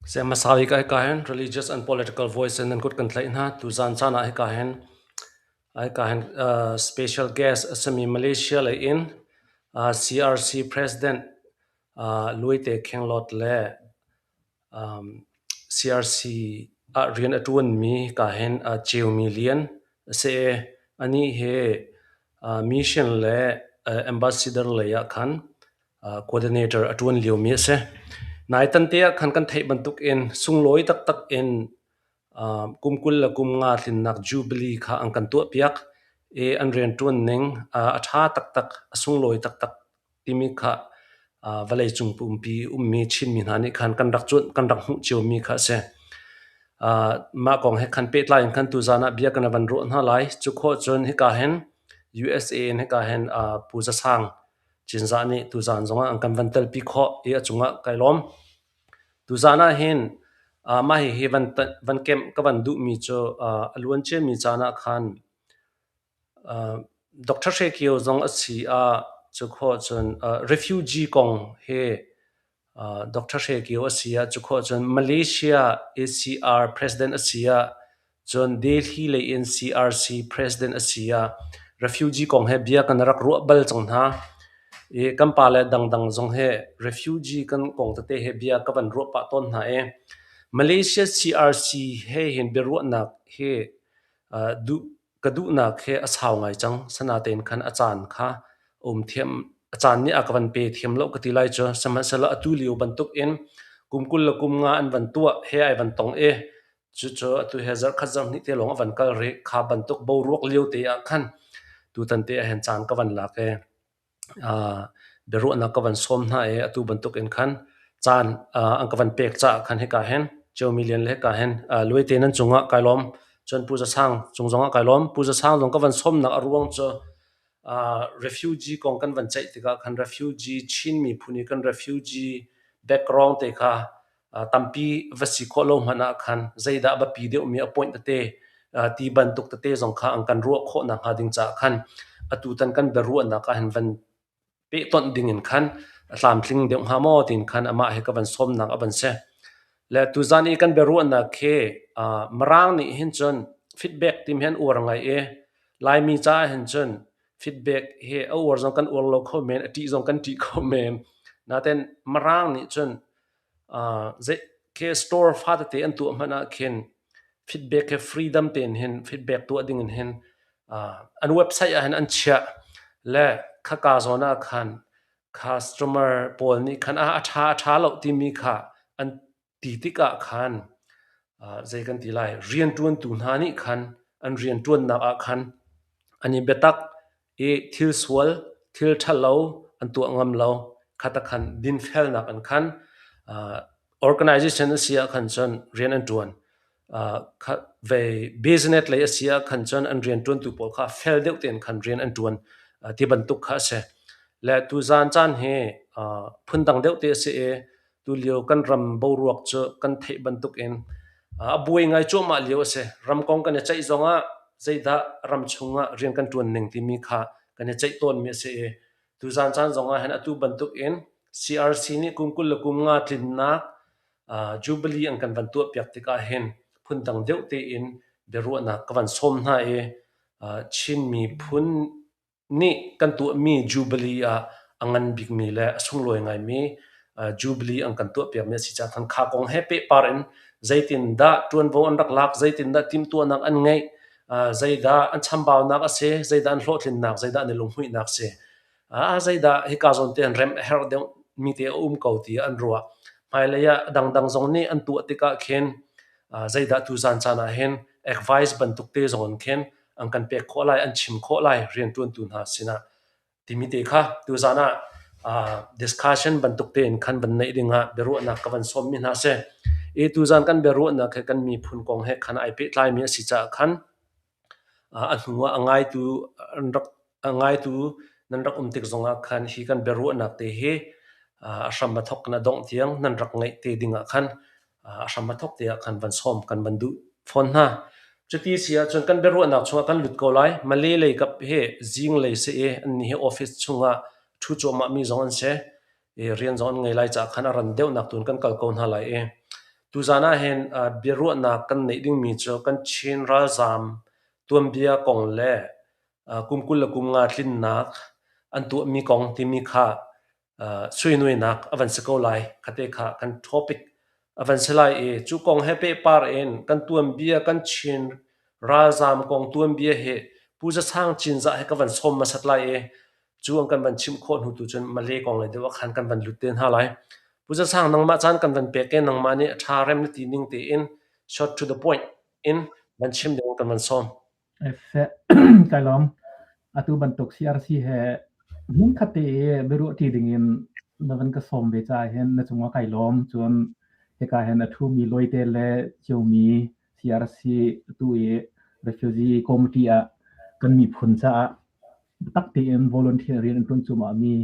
Hmasa bik ah hika hin religious and political voice in nan kut kan tlaih hna. Tuzaan caan ah hika hin special guest a simi Malaysia lei in CRC President Luaite Khenglawt le CRC ah rian a ṭuanmi hika hin Ceumi Lian a si i anih hi mission le ambassador lei ah khan coordinator a ṭuan liomi a si. Nai tan te ah khan kan theih bantukin sunglawi taktak in kum 25 tlinnak Jubilee kha an kan tuahpiak i an rianṭuan ning a ṭha taktak, a sunglawi taktak timi kha vawleicung pumpi ummi Chinmi hna nih khan kan rak cuanh, kan rak hmuh ciomi kha a si. Mah kong he khan pehtlai in khan tuzaan ah bia kan van ruah hna lai. Cu khawh cun hika hin USA in hika hin Pu Za Sang Cinzah nih tuzaan zongah an kan van telpi khawh i a cungah kai lawm. Tuzaan ah hin mah hihi van kemh ka van duhmi cu a luanciami caan ah khan Dr. Hre Kio zong a si ah cu khawh cun refugee kong he Dr. Hre Kio a si ah cu khawh cun Malaysia ACR president a si ah cun Delhi lei in CRC president a si ah refugee kong he bia kan rak ruah bal cang hna. I kan pa le dangdang zong he refugee kan kong tete he bia ka van ruah pah tawn hna i Malaysia CRC he hin biaruahnak he duh ka duhnak he a sau ngai cang. Sanatein khan a caan kha um thiam a caan nih a ka van pe thiam lo ka ti lai cu. Sihmanhsehlaw atu lio bantuk in kum 25 an van tuah he ai van tong i cucu atu he zarhkhat zarhhnih te lawng a van kal rih. Kha bantuk boruak lio te ah khan tutan te ah hin caan ka van lak i biaruahnak ka van sawm hna i atu bantuk in khan caan an ka van pek caah khan hika hin Ciomi Lian le hika hin Luaite nan cungah kai lawm. Cun Pu Za Sang cung zongah kai lawm. Pu Za Sang zong ka van sawmnak a ruang cu refugee kong kan van ceih tikah khan refugee Chin miphun i kan refugee background te kha tampi va si khawh lo hmanh ah khan zeidah biapi deuhmi a point tete ti bantuk tete zong kha an kan ruah khawh nakhnga ding caah khan atutan kan biaruahnak ah hin van pehtonh ding in khan a tlamtling deuh hnga maw tiin khan amah he ka van sawmnak a van si. Le tuzan i kan biaruahnak khi Mirang nih hin cun feedback tim hi an uar ngai i Laimi caah hin cun feedback hi a uar zong kan uar lo kho men, a ṭih zong kan ṭih kho men. Nain Mirang nih cun Khi store fatete an tuah hmanh ah khin feedback he freedom tein hin feedback tuah ding in hin an website ah hin an chiah le khaka zawn ah khan customer pawl nih khan a ṭha a ṭha lo timi kha an ti tikah khan zei kan ti lai rianṭuantu hna nih khan an rianṭuannak ah khan an i biatak i thil sual, thil ṭhalo an tuah ngam lo. Kha khan dinfelnak an khan. Organization a si ah khan cun rian an ṭuan. Ve business lei a si ah khan cun an rianṭuantu pawl kha fel deuh tein khan rian an ṭuan ti bantuk kha a si. Le tuzaan caan hi phundang deuh te a si i tulio kan ram boruak cu kan theih bantukin a buai ngai cuahmah lio a si. Ram kong kan i ceih zongah zeidah ram chungah rian kan ṭuan ning timi kha kan i ceih tawnmi a si i tuzaan caan zongah hin atu bantukin CRC nih kum 25 tlinnak Jubilee an kan van tuahpiak tikah hin phundang deuh tein biaruahnak ka van sawm hna i Chin miphun nih kan tuahmi Jubilee ah a ngan bikmi le a sunglawi ngaimi Jubilee an kan tuahpiakmi a si caah khan kha kong he pehpar in zeitindah ṭuanvo an rak lak, zeitindah timhtuahnak an ngeih, zeidah an chambaunak a si, zeidah an hlawhtlinnak, zeidah an i lunghmuihnak a si. Zeidah hika zawn te an remh a herh deuhmi te a um ko tiah an ruah. Hmailei ah dangdang zong nih an tuah tikah khin zeidah tuzaan caan ah hin advice bantuk te zong in khin an kan pek khawh lai, an chim khawh lai rianṭuantu hna sinah timi te kha tuzaan ah discussion bantuk tein khan van neih dingah biaruahnak ka van sawmmi hna a si. I tuzaan kan biaruahnak he kan miphun kong he khan ai pehtlaimi a si caah khan a hnu ah a ngaitu an rak a ngaitu nan rak um tik zongah khan hi kan biaruahnak te hi a hram a thawk in a dongh tiang nan rak ngaih te dingah khan a hram a thawk te ah khan van sawm kan van duh fawn hna. Cuti si ahcun kan biaruahnak chungah kan lut ko lai. Malay lei kap hi zing lei si i annih hi office chungah ṭhu cuahmah mi zong an si. I rian zong an ngei lai caah khan a ran deuhnak tu in kan kal ko hna lai i. Tuzaan ah hin biaruahnak kan neih dingmi cu kan Chin ralzaam tuanbia kong le kum 20 le kum nga tlinnak an tuahmi kong timi kha suinuinak a van si ko lai. Khate kha kan topic a van si lai i cu kong he pehpar in kan tuanbia kan Chin ralzaam kong tuanbia hi Pu Za Sang Cinzah he ka van sawm hmasat lai i cu an kan van chimh khawh hnu tu cun Malay kong lei deuh ah khan kan van lut te hna lai. Pu Za Sang nangmah caan kan van pek i nangmah nih a ṭha rem na ti ning tein short to the point in van chim ding kan van sawm. Kai lawm. Atu bantuk CRC he hmunkhat te i biaruahṭi dingin na van ka sawm ve caah hin na cungah kai lawm. Cun hika hin a ṭhumi Lawite le Ciomi CRC atu i refugee committee ah kan miphun caah biatak tein volunteer rian an ṭuan cuahmahmi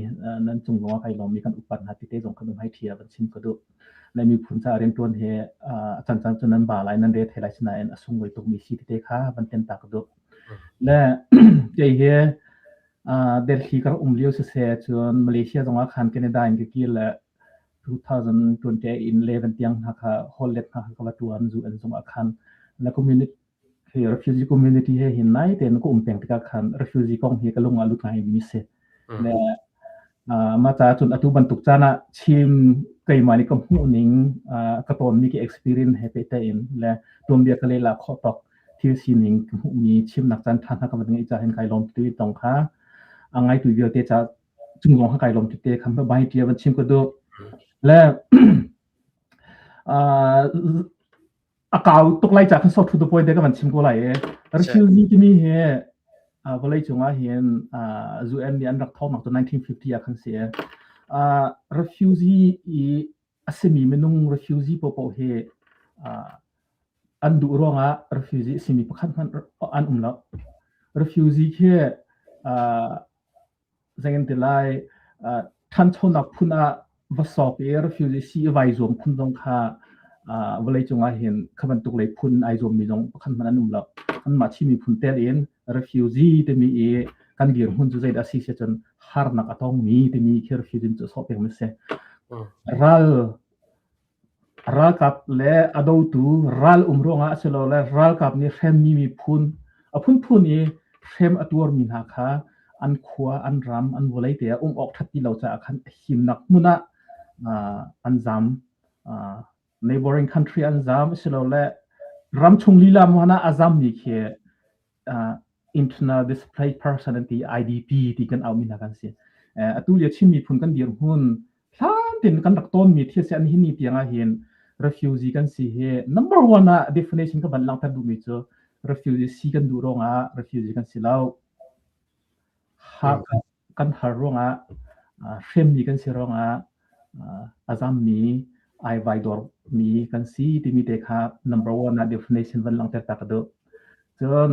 nan cung zongah kai lawm i kan upat hna ti te zong kha hmai ṭhi ah van chim ka duh. Lai miphun caah rianṭuan hi a cancan cu nan ba lai, nan re thai lai sinain a sunglawi tukmi si ti te kha van tem ta ka duh. Le kei hi Delhi ka rak um lio siseh cun Malaysia zongah khan Canada in ka kir le 2020 in 11 tiang hna kha hall let hna kha ka va ṭuan zu an zungah khan na community Hi refugee community he hin nai tein ka um peng tikah khan refugee kong hi ka lung ah lut ngai mi si. Le mah caah cun atu bantuk caan ah chim keimah nih ka hmuh ning ka tawnmi ka experience he pehtlai in le tuanbia ka lehla khawh tawk thil sining ka hmuhmi chimnak caan ṭha hna ka van ngeih caah hin kai lawm tu tong kha a ngaitu vialte ca cung zong kha kai lawm tete kha bai ṭia van chim ka duh. Le a kau tuk lai ca khan short to the point te ka van chim ko lai i refugee timi hi vawlei cungah hin UN nih an rak thawknak cu 1950 ah khan si refugee i a simi minung refugee popoh hi an duh ruangah refugee a simi pakhat hmanh an um lo. Refugee khi Zeitin ti lai, ṭhanchonak phun ah va sawk i refugee si i vai zuam phun zong kha vawleicung ah hin kha bantuk lei phun ai zuammi zong pakhat hmanh an um lo. Anmah Chin miphun tel in refugee timi i kan dirhmun cu zeidah a si siah cun harnak a tongmi timi khi refugee cu sawh pengmi a si. Ral Ralkap le a dotu ral um ruangah asilole ralkap nih hremmi miphun a phunphun i hrem a tuarmi hna kha an khua, an ram, an vawlei te ah um awk ṭhat ti lo caah khan a himnak hmun ah an zam. Neighboring country an zam asilole ramchung lila hmanh ah a zammi khi internal displaced person an ti IDP ti kan aumi hna kan si. Atu lio Chin miphun kan dirhmun hlan tin kan rak tawnmi thil si an hi ni tiang ah hin refugee kan si hi number one ah definition ka van langhter duhmi cu refugee si kan duh ruangah refugee kan si lo. Kan har ruangah hremmi kan si ruangah a zammi ai vai dawrmi kan si timi te kha number one ah definition van langhter ta ka duh. Cun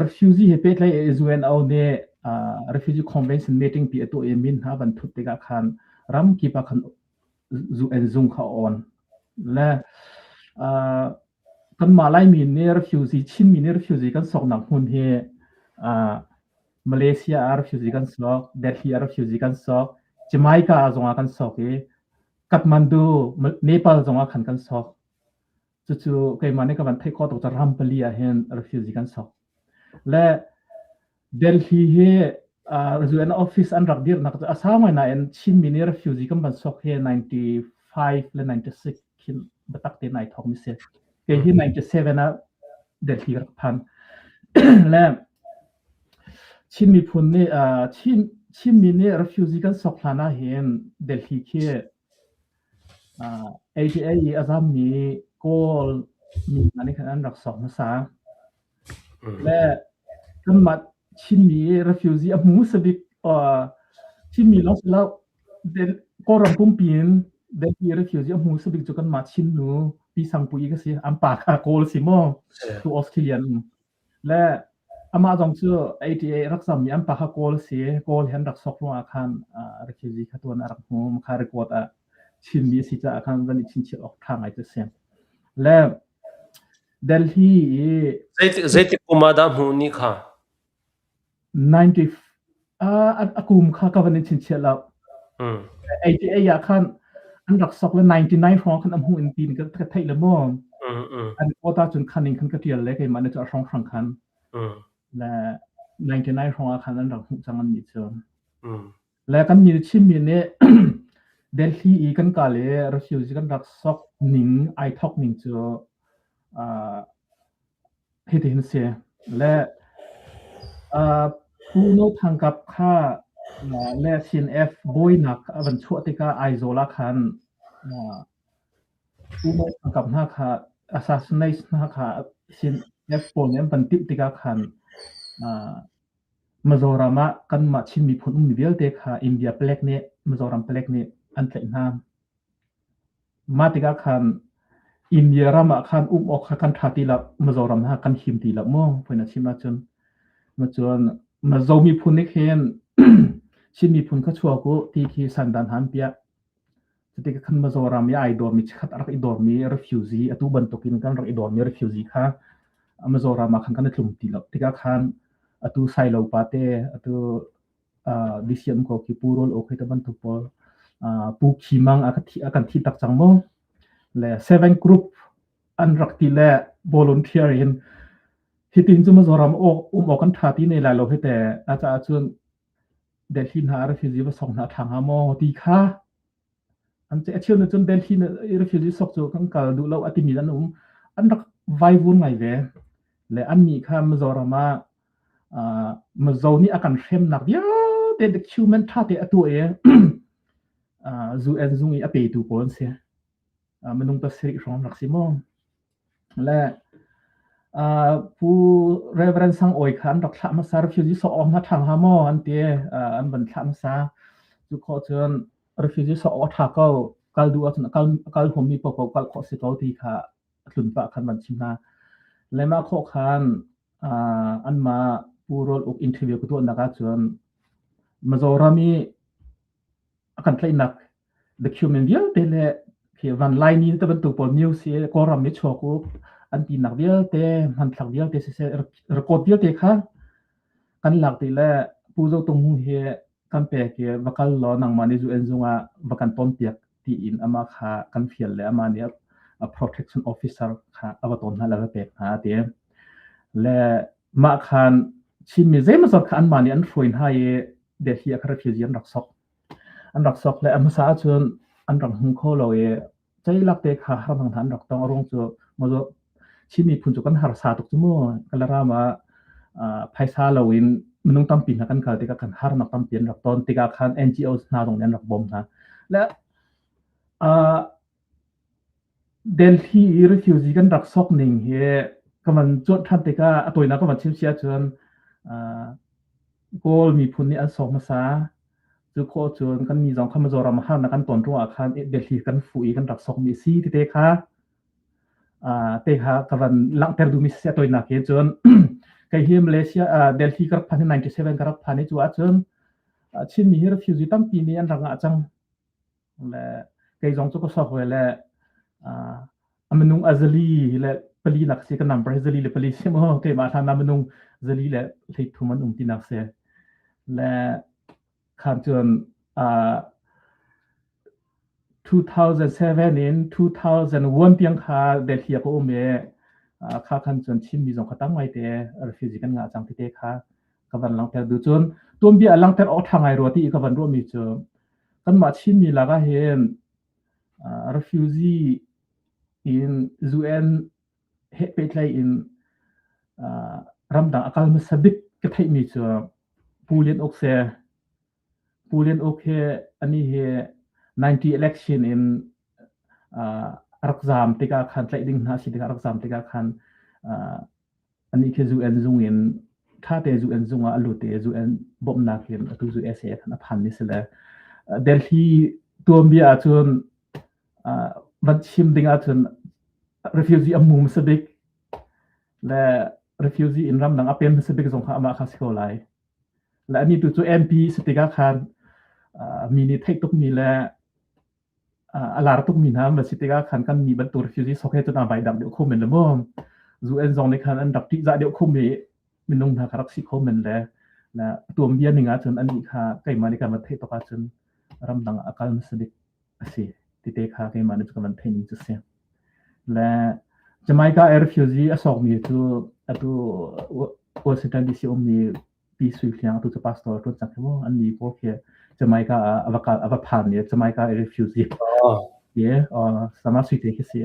refugee he pehtlai UNO nih refugee convention meeting pi a tuah i min hna van thut tikah khan ram kip ah khan UN zung kha a on. Le kanmah Laimi nih refugee Chinmi nih refugee kan soknak hmun hi Malaysia ah refugee kan sok, Delhi ah refugee kan sok, Jamaica ah zongah kan sok i Kathmandu, Nepal zongah khan kan sok. Cucu keimah nih ka van theih khawh tuk cu ram pali ah hin refugee kan sok. Le Delhi hi UN office an rak dirnak cu a sau ngai nain Chinmi nih refugee kan van sok hi 95 le 96 khin biatak tein ai thawkmi si. Kei hi 97 ah Delhi ka rak phan. Le Chin miphun nih Chin Chinmi nih refugee kan sok hlan ah hin Delhi khi ATA i a zammi Kawl mi hna nih khan an rak sok hmasa. Le kanmah Chinmi refugee a hmu hmasa bik Chinmi lawng si lo Kawlram pumpi in Delhi refugee a hmu hmasa bik cu kanmah Chin nu Pi Sangpui ka si. An pa kha Kawl si maw? Tu Australian um. Le amah zong cu ATA rak zammi an pa kha Kawl si. Kawl he an rak sok ruangah khan refugee kha tuan a rak hmu. Kha record ah Chinmi a si caah khan van i chinchiah awk ṭha ngai cu a si. Le Delhi i Zeitik kum ah dah hmuh ni kha? 90 a kum kha ka van in chinchiah lo. 88 ah khan. An rak sok le 99 hrawng khan a hmuh in tiin ka theih le mu. An quota cun khan in khan ka tial le keimah nih cu a hrawng hrang khan. Le 99 hrawng ah khan an rak hmuh cang an nih cu. Le kan nih Chinmi nih Delhi i kan kal i refugee kan rak sok ning ai thok ning cu uh, hitihin a si. Le uh, Pu No Thang Kap kha uh, le CNF bawinak a van chuah tikah Aizawl ah khan uh, Pu No Thang Kap hna kha assassinate hna kha CNF pawl nih an van timh tikah khan uh, Mizoram ah kanmah Chin miphun ummi vialte kha India palek nih Mizoram palek nih an tlaih hna. Mah tikah khan India ram ah khan um awk kha kan ṭha ti lo. Mizoram ha kan him ti lo mu phuin a chim ahcun. Cun Mizo miphun nih khin Chin miphun kha chuak u ti khi sandan han piah. Cutikah khan Mizoram i ai dawrmi chikkhat a rak i dawrmi refugee atu bantukin kan rak i dawrmi refugee kha Mizoram ah khan kan i tlum ti lo. Tikah khan atu Sailo pa te atu uh, DCM ko khi Pu Rawl Ok te bantuk pawl uh, Pu Khi Mang a a kan thi tak cang mu. Le Seven Group an rak ti le volunteer in hitin cu Mizoram um awk kan tha ti nei lai lo he te a caah cun Delhi hna refugee va sok hna ṭha hnga maw ti kha an a cheu nih cun Delhi refugee sok cu kan kal duh lo a timi an um. An rak vaivun ngai ve. Le annih kha Mizoram ah uh, Mizo nih a kan hremnak vialte document ṭha te a tuah i uh, UN zung i a petu pawl an si. Uh, minung pasarih hrawng rak si maw? Le uh, Pu Reverend Sang Awi kha an rak thlah hmasa refugee sok awk hna ṭha hnga maw an ti uh, an van thlah hmasa. Cu khawh cun refugee sok awk a ṭha ko kal duh ahcun kal kal huammi paohpaoh kal khawh si ko ti kha a tlun pah khan van chim hna. Le mah khawh khan uh, anmah Pu Rawl Uk interview ka tuahnak ahcun Mizoram i a kan tlaihnak document vialte le khi van Laimi te bantuk pawl news hi Kawlram i chuak u an tinak vialte hmanthlak vialte siseh record vialte kha kan lak ti le Pu Zo Tung Hmung hi kan pek i va kal law nangmah nih UN zung ah va kan ton piak tiin amah kha kan fial le amah nih a protection officer kha a va ton hna le va pek hna a ti. Le mah khan Chinmi zeimawzat kha anmah nih an hruai hna i Delhi ah kha refugee an rak sok. An rak sok le a hmasa ahcun an rak hmu kho lo i ceilak te kha harnak hna an rak tong. A ruang cu Chin miphun cu kan harsa tuk cu mu. Kalaram ah phaisa loin minung tampi hna kan kal tikah kan harnak tampi an rak ton tikah khan NGOs hna zong nih an rak bawm hna. Le uh, Delhi i refugee kan rak sok ning hi ka van cuanh ṭhan tikah a tawinak ka van chim si ahcun uh, Kawl miphun nih an sok hmasa. Cu khawh cun kannih zong kha Mizoram harnak kan ton ruangah khan Delhi kan fuh i kan rak sokmi si tete kha uh, te kha ka van langhter duhmi si a tawinak he cun kei hi Malaysia uh, Delhi ka rak phan hi 97 ka rak phan i cu ahcun uh, Chinmi hi refugee tampi nih an rak ngah cang. Le kei zong cu ka sok ve le uh, a minung a zali le pali nak si ka number hi zali le pali si mu keimah hlan ah minung zali le hleithum an um tinak si le khan cun uh, 2007 in 2001 tiang kha Delhi ah ka um i kha khan cun Chinmi zong kha tam ngai te refugee kan ngah cang tete kha ka van langhter duh cun tuanbia a langhter awk ṭha ngai rua ti i ka van ruahmi cu kanmah Chinmi lakah hin uh, refugee in UN he pehtlaih in uh, ramdang a kal hmasa bik ka theihmi cu Pu Lian Uk si. Pu Lian Uk hi ani hi 90 election in uh, a rak zaam tikah khan tlaih ding hna si tikah a rak zaam tikah khan uh, Anih khi UN zung in ṭhate UN zung ah a lut i UN bawmhnak in atu cu USA khan a phanmi si le Delhi tuanbia ahcun van chim ding ahcun refugee a hmu hmasa bik le refugee in ramdang a pem hmasa bik zong kha amah kha si ko lai. Le anih tu cu MP si tikah khan mi nih theih tukmi le a lar tukmi hna an si tikah khan kan nih bantuk refugee sok he cun aa vai dang deuh kho men le mu. UN zong nih khan an rak ṭihzah deuh khomi minung hna kha rak si kho men le le tuanbia ning ahcun anih kha keimah nih kan va theih tuk ahcun ramdang ah a kal hmasa bik a si ti. Tite kha keimah nih ka van theih ning cu si. Le Jamaica i refugee a sawkmi cu atu Washington DC ummi Pi Sui Hliang atu cu pastor a ṭuan cang khi mu. An ni pawl khi Jamaica ah a va kal a va phan i Jamaica i refugee ye sama sui te khi si.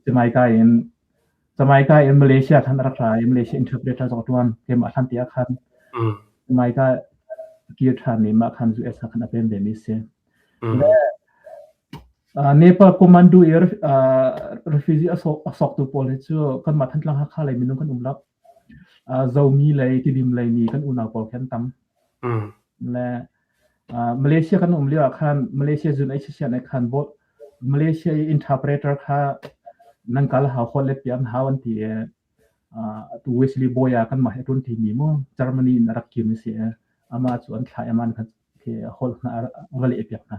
Jamaica in Jamaica in Malaysia khan a rak ra i Malaysia interpreter zong a ṭuan. Keimah hlan te ah khan Jamaica kir ṭhan i mah khan US ah khan a pem ve mi si. Le Nepal Commando i refugee a sawktu pawl hi cu kanmah Thantlang Hakha lei minung kan um lo. Zomi lei, Tidim lei mi kan unau pawl khi an tam. Le Malaysia kan um lio ah khan Malaysia zun ei sisian ai khan Malaysia i interpreter kha nan kal hau holh let piak an hau an ti i atu Wesley Boy ah kanmah he ṭuan ṭimi mu Germany in a rak kir mi si i amah cu an thlah i amah khan khi holh hna va leh piak hna.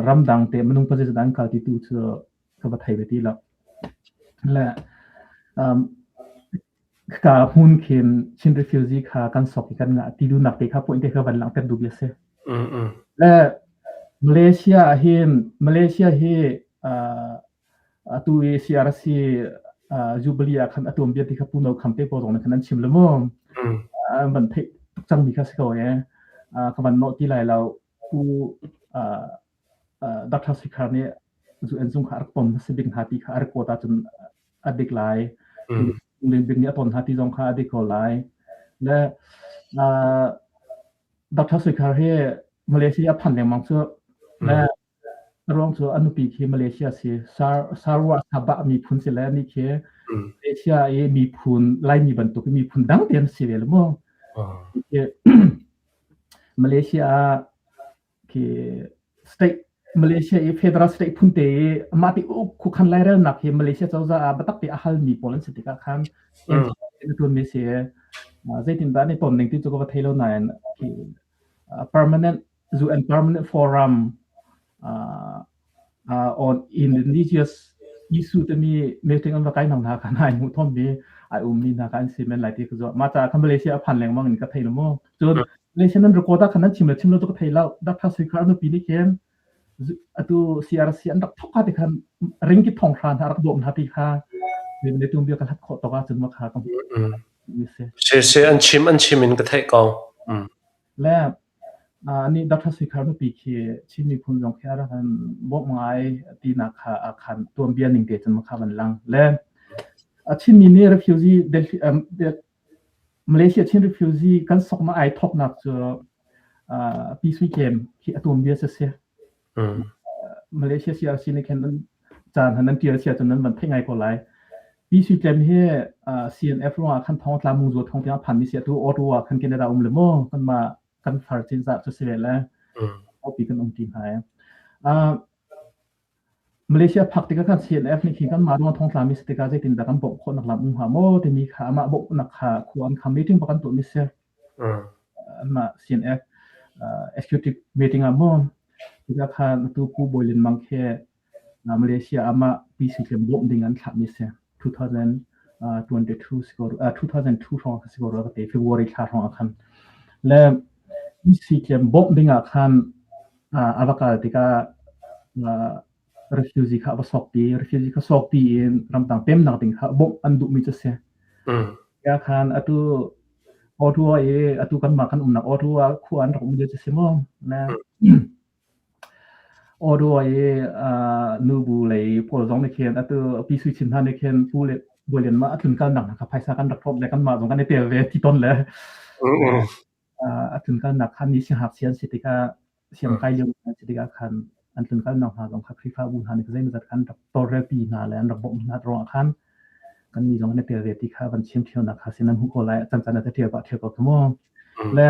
Ramdang te minung pazit an kal ti tu cu ka va thei ve ti lo. Le ka hmun khin Chin refugee kha kan sok i kan ngah ti duhnak te kha point te kha van langhter duh bia si. Le Malaysia hin Malaysia hi atu i CRC Jubilee ah khan a tuanbia ti kha Pu No Kham te pawl zong nih khan an chim le mu. An van theih tuk cangmi kha si ko e. Ka van nawh ti lai lo. Pu Dr. Sikhar nih UN zung kha a rak ton hmasa bik hna ti kha a record ahcun a dik lai. Lin bik nih a ton hna ti zong kha a dik ko lai. Le Dr. Sikhar hi Malaysia a phan lengmang cu. Le A ruang cu a nupi khi Malaysia si. Sarawak Sabah miphun si le anih khi Malaysia i miphun Laimi bantuk i miphun dang te an si ve lo mu. Malaysia ah khi state Malaysia i federal state phun te i amah ti uk khukhan lairelnak hi Malaysia cozah ah biatak te a halmi pawl an si tikah khan na tuanmi si. Zeitindah an i ton ning ti cu ka va thei lo nain khi permanent UN Permanent Forum on Indigenous issue timi meeting an va kai hna hna kha ai hmuh thom mi ai um mi hna kha an si men lai ti ka zuah ma ca kha Malaysia a phan lengmang in ka thei lo mu cun Malaysia nan record ah khan nan chim le chim lo cu ka thei lo Dr. Sui Khar nupi nih khin atu CRC an rak thok ka ti khan ringki thong hra hna rak bawm hna ti kha ne tum bia ka hlat khawh tok ah cun ma kha ka Se se an chim an chim in ka theih ko. Le nih Dr. Sui Khar nupi khi Chin miphun zong khi a rak kan bawmh ngai tinak kha a khan tuanbia ning te cun kha van lang. Le Chinmi nih refugee Malaysia Chin refugee kan soknak ai thoknak cu Pi Sui Tlem khi a tuanbia si si. Malaysia CRC nih khin caan han nan tial sia cun nan van theih ngai ko lai. Pi Sui Tlem hi CNF ruangah khan thong tla mung zual thong tiang phan mi si atu Ottawa khan Canada um le mu kan ma kan far cin za cu si ve le pi kan um ti hna e. Malaysia phak tikah khan CNF nih khi kan mah ruang thong tla mi si tikah zeitin dah kan bawmh khawh nak lam um hnga maw timi kha amah bawmhnak kha khua an kham meeting bak an tuah mi si. Anmah CNF executive meeting ah maw tikah khan atu Pu Bawi Lin Mang khi Malaysia amah PC tlem bawmh ding an thlah mi si 2022 si ko 2002 hrawng si ko rua ka te February thla hrawng ah khan le PC tlem bawmh ding ah khan a va kal tikah refugee kha a va sawk pi refugee kha sawk pi in ramtang pemnak ding kha bawmh an duhmi cu si. Ya khan atu Ottawa i atu kanmah kan umnak Ottawa khua an rak um lio cu si mu. Na Ottawa i nubu lei pawl zong nih khin atu Pi Sui Chin hna nih khin Pu le Bawi mah a tlunkalnak hna kha phaisa kan rak hlawt le kanmah zong kan i tel ve ti ton le a tlunkalnak kha mi siangngakchia an si tikah siangkai lio an si tikah khan an tlunkalnak hna zong kha Khrihfabu hna nih zeimawzat khan rak tawlrelpi hna le an rak bawmh hna ruangah khan kannih zong an i tel ve ti kha van chim ṭhionak kha sin an hmuh ko lai a cancan a ṭial pah ṭhio ko khi mu. Le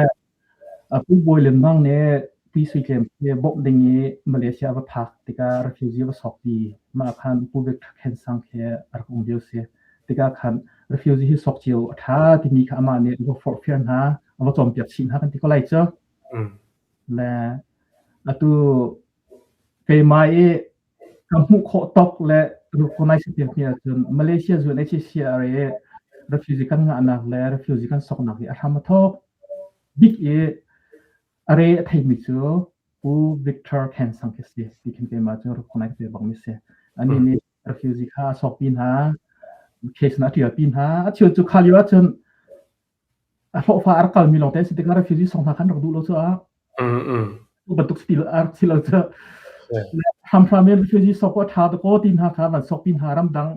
Pu Bawi Lian Mang nih Pi Sui Tlem hi bawmh ding i Malaysia a va phak tikah refugee a va sawk ti mah khan Pu Victor Khen Sang khi a rak um lio si. Tikah khan refugee hi sawk cio a ṭha timi kha amah nih a va forhfial hna, a va cawnpiak chih hna kan ti ko lai cu. Le atu keimah i ka hmuh khawh tawk le recognize piak mi ahcun Malaysia UNHCR i refugee kan ngahnak le refugee kan soknak hi a hram a thawk bik i a re a theimi cu Pu Pu Victor Khen Sang khi si ti khin keimah cu recognize ve bak mi si. Anih nih refugee kha a sawkpi hna, case na a ṭialpi hna. A cheu cu kha lio ahcun a hlawhfa a rak kalmi lawngte an si tikah refugee song hna khan rak duh lo cu a tu bantuk si a rak si lo cu. Hramhram in refugee sok a ṭha dakaw ti hna kha van sokpi hna ramdang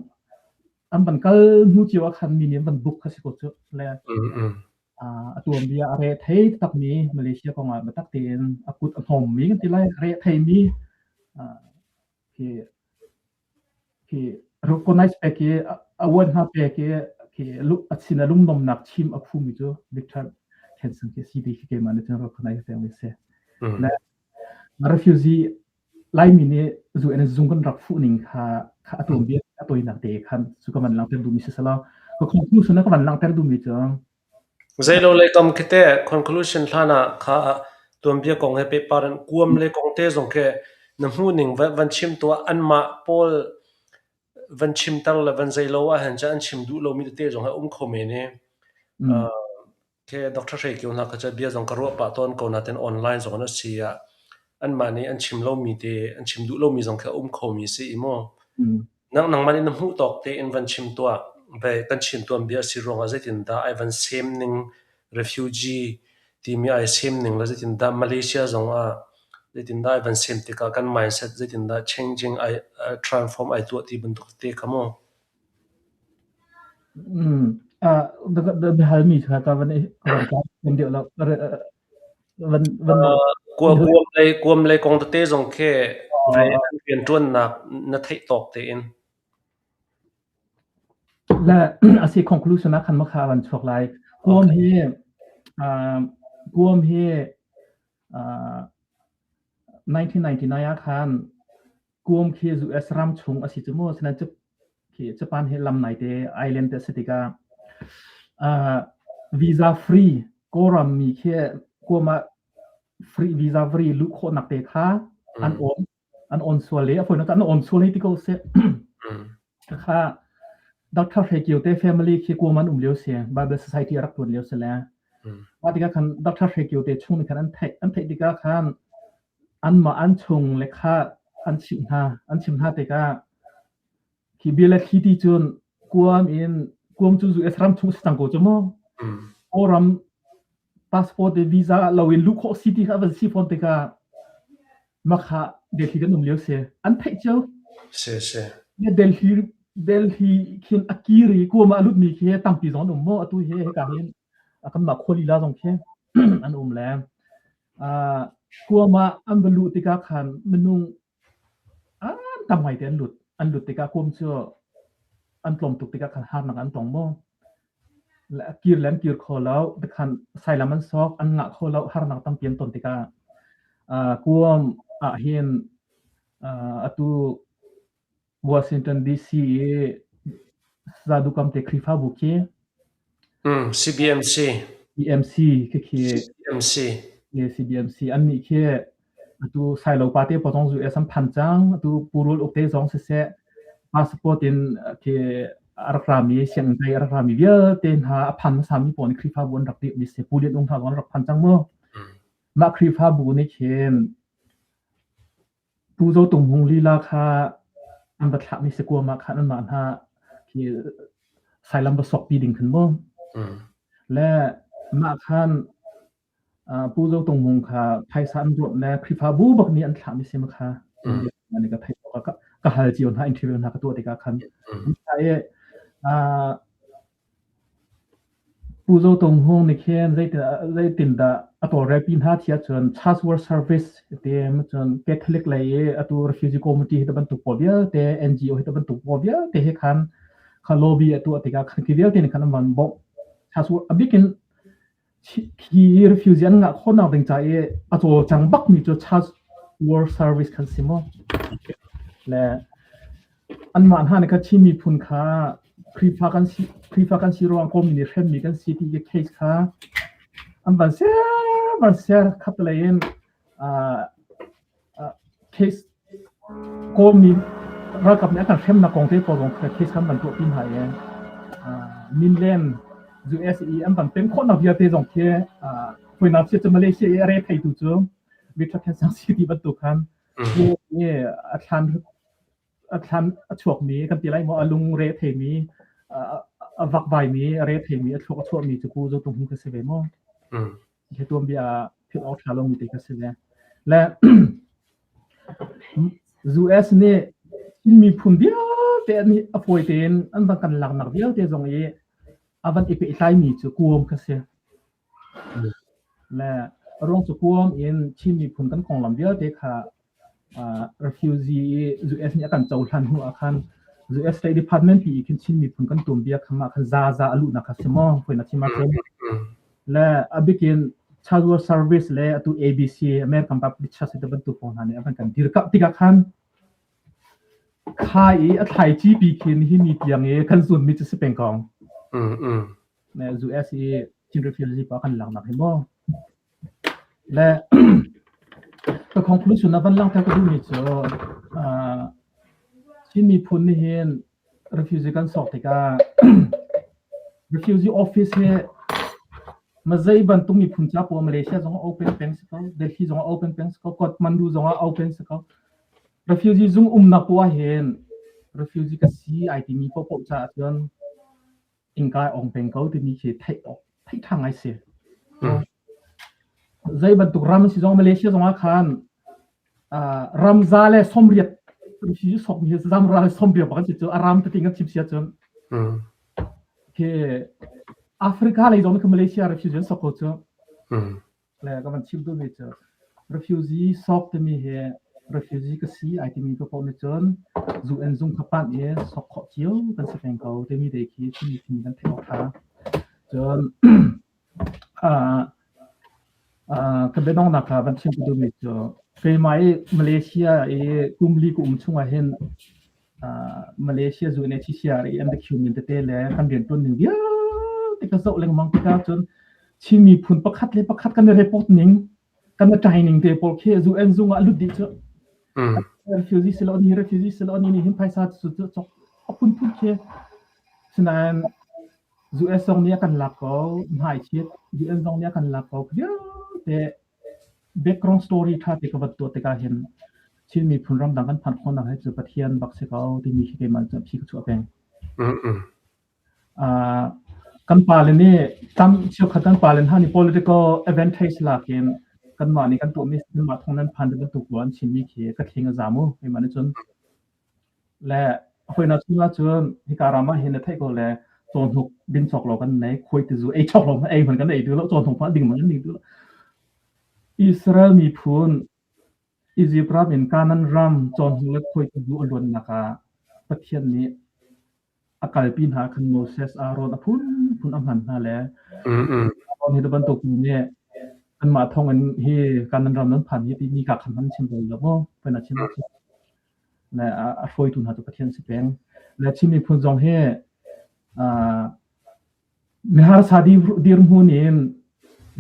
an van kal hnu cio ah khan mi nih an van book kha si ko cu. Le a tuanbia a re thei takmi Malaysia kong ah biatak tein a kut a hnawmmi kan ti lai re theimi khi khi recognize pek i award hna pek i khi a chin a lungnomnak chim a phumi cu Victor Hansen khi si ti khi keimah nih cun recognize pek mi si. Le refugee Laimi nih UN zung kan rak fuh ning kha kha a tuanbia a toinak te khan cu ka van langhter duhmi si selaw ka conclusion ka van langhter duhmi cu Zeilo lei kam khi teh conclusion hlan ah kha tuanbia kong he pehpar in kuam le kong te zong khi na hmuh ning van chim tuah anmah pawl van chimter le van zeilo ahhin cun an chim duh lomi tete zong hi a um kho men i Khi Dr. Hre Kio hna kha cu bia zong ka ruah pah tawn ko nain online zong in a si ah anmah nih an chim lomi te an chim duh lomi zong khi a um khomi a si i mu. Nangmah nih na hmuh tawk tein van chim tuah. Ve kan Chin tuanbia a si ruangah zeitindah ai van sem ning refugee timi ai sem ning le zeitindah Malaysia zong ah zeitindah ai van sem tikah kan mindset zeitindah changing ai transform ai tuah ti bantuk te kha mu. Biahalmi kha ka van ka van ka deuh lo. Van van Kuam lei kong tete zong khi an rianṭuannak na theih tawk tein. Le a si conclusion ah khan makha van chuak lai. Kuam hi Guam hi 1999 ah khan Guam khi US ram chung a si cu mu. Asinain cu khi Japan hi lam naite island te a si tikah visa free Kawlram mi khi Guam ah free visa free luh khawhnak te kha an on an on sual i a fawinak an on sual hei ti ko seh. Kha Dr. Hre Kio te family khi Guam an um lio si Bible Society a rak tuan lio si le mah tikah khan Dr. Hre Kio te chung nih khan an theih an theih tikah khan anmah an chung le kha an chimh hna an chim hna tikah Khi bia le thli ti cun kuam in kuam cu US ram chung si cang ko cu mu. Kawlram passport le visa lo in luh khawh si ti kha van si fawn tikah makha Delhi kan um lio si. An theih cio. Si si. Delhi Delhi khin a kir i kuam ah a lutmi khi tampi zong an um mu. Atu hi hika hin kanmah khua lila zong khi an um le kuam ah an va luh tikah khan minung An tam ngaite an lut. An lut tikah kuam cu an tlawm tuk tikah khan harnak an tong maw? Le kir le an kir kho lo. Tikhan sailam an sok, an ngah kho lo, harnak tampi an ton tikah kuam ahhin atu Washington DC i Zadukam te Khrihfabu khi CBMC. CBMC khikhi CBMC. CBMC annih khi atu Sailo pa te paw zong US an phan cang atu Purul uk te zong siseh passport in khi a rak rami sianginn kai a rak rami vialte hna a phan hmasa mi pawl nih Khrihfabu an rak dirh mi si Pu Lian Ung hna zong an rak phan cang mu mah Khrihfabu nih khin Pu Zo Tung Hmung lila kha an va thlahmi sakuam ah khan anmah hna khi sailam va sokpi ding khan mu. Le mah khan Pu Zo Tung Hmung kha phaisa an ruat le Khrihfabu bak nih an thlahmi si ma kha. Ka theih ka hal cio hna interview hna ka tuah tikah khan. I Pu Zo Tung Hmung nih khin zeitindah a tawlrelpi hna ti ahcun Church World Service ti cun Catholic lei i atu refugee committee hi bantuk pawl vialte NGO hi bantuk pawl vialte he khan kha lobby a tuah tikah khan khi vialte nih khan an van bawmh. Church World a bik in Khi refugee an ngah khawhnak ding ca i a cawlcang bakmi cu Church World Service khan si mu. Le anmah hna nih kha Chin miphun kha Khrihfa kan si Khrihfa kan si ruang Kawlmi nih hremmi kan si ti case kha an van ser van ser khat lei in Case Kawlmi ralkap nih a kan hremnak kong te pawl zong kha case kan van tuahpi hna i Minland US i an van pem khawhnak vialte zong khi hawinak sia cu Malaysia i a re theitu cu Richard Khen Sang si ti bantuk khan a thlan a thlan a chuakmi kan ti lai maw a lungre theimi a vakvaimi a re theimi a thluak a chuahmi cu Pu Zo Tung Hmung kha si ve maw? Hi tuanbia ah philh awk ṭha lomi te kha si ve. Le US nih Chin miphun vialte nih a fawi tein an van kan laknak vialte zong i a van i pehtlaimi cu kuam kha si. Le a ruang cu kuam in Chin miphun kan konglam vialte kha refugee i US nih a kan cohlan hnu ah khan US State Department pi i khin Chin miphun kan tuanbia kha mah khan zaza a luhnak kha si maw fawi na chim ahcun le a bikin Child World Service le atu ABC American Baptist Church te bantuk pawl hna nih a van kan dirkamh tikah khan kha i a thlaici pi khin hi mi tiang i kan zunmi cu si peng ko. US i Chin refugee pa kan laknak hi maw Le ka conclusion a van langhter ka duhmi cu Chin miphun nih hin refugee kan sok tikah refugee office hi mazei bantuk miphun ca poah Malaysia zong ah open peng si ko, Delhi zong ah open peng si ko, Kathmandu zong ah open si ko. Refugee zung umnak poah hin refugee ka si ai timi paohpaoh caah cun innka a ong peng ko timi khi theih awk theih ṭha ngai si. Zei bantuk ram si zong Malaysia zong ah khan ramza le somriat hi sokmi hi zamra le somriat bak si cu a ram tete kan chim sia cun khi Africa lei zong khi Malaysia refugee an sok ko cu. Le ka van chim duhmi cu refugee sok timi hi refugee ka si ai timi ka paoh nih cun UN zung kha panh i sok khawh cio kan si peng ko timi te khi chim timi kan theih awk ṭha. Cun ka biadonghnak kha van chim ka duhmi cu keimah i Malaysia i kum li ka um chungah hin Malaysia UNHCR i an document tete le kan rianṭuan ning vialte ka zoh lengmang tikah cun Chin miphun pakhat le pakhat kan i report ning, kan i ṭai ning te pawl khi UN zung ah lut dih cu. Refugee si lo ni refugee si lo ni nih hin phaisa cu cu cok a phunphun khi. Sinain US zong nih a kan lak ko, hmai chit, UN zong nih a kan lak ko vialte background story ṭha te ka van tuah tikah hin Chin miphun ramdang kan phanh khawhnak hi cu Pathian bak si ko timi khi keimah cu phi ka chuah peng. Kan pale nih tam cheukhat kan pale hna nih political advantage lak in kanmah nih kan tuahmi kanmah thong nan phan ti bantuk ruah an chimmi khi ka thling a za mu keimah nih cun. Le hawinak chungah cun hika ram ah hin na theih ko le cawhnuk din cawk lo kan nei, khuai tizu ei cawk lo ei hmanh kan ei duh lo, cawhnuk hmanh ding hmanh kan ding duh lo. Israel miphun Egypt ram in Canaan ram cawhnuk le khuai tizu a luannak ah Pathian nih a kalpi hna khan Moses, Aaron a phunphun a hman hna le Aaron hi bantuk mi nih anmah thawng in hi Canaan ram nan phan hi timi ka khan hman chim bal lo maw? Phan a chim le a hruaitu hna cu Pathian si peng. Le Chin miphun zong hi miharsa dirhmun in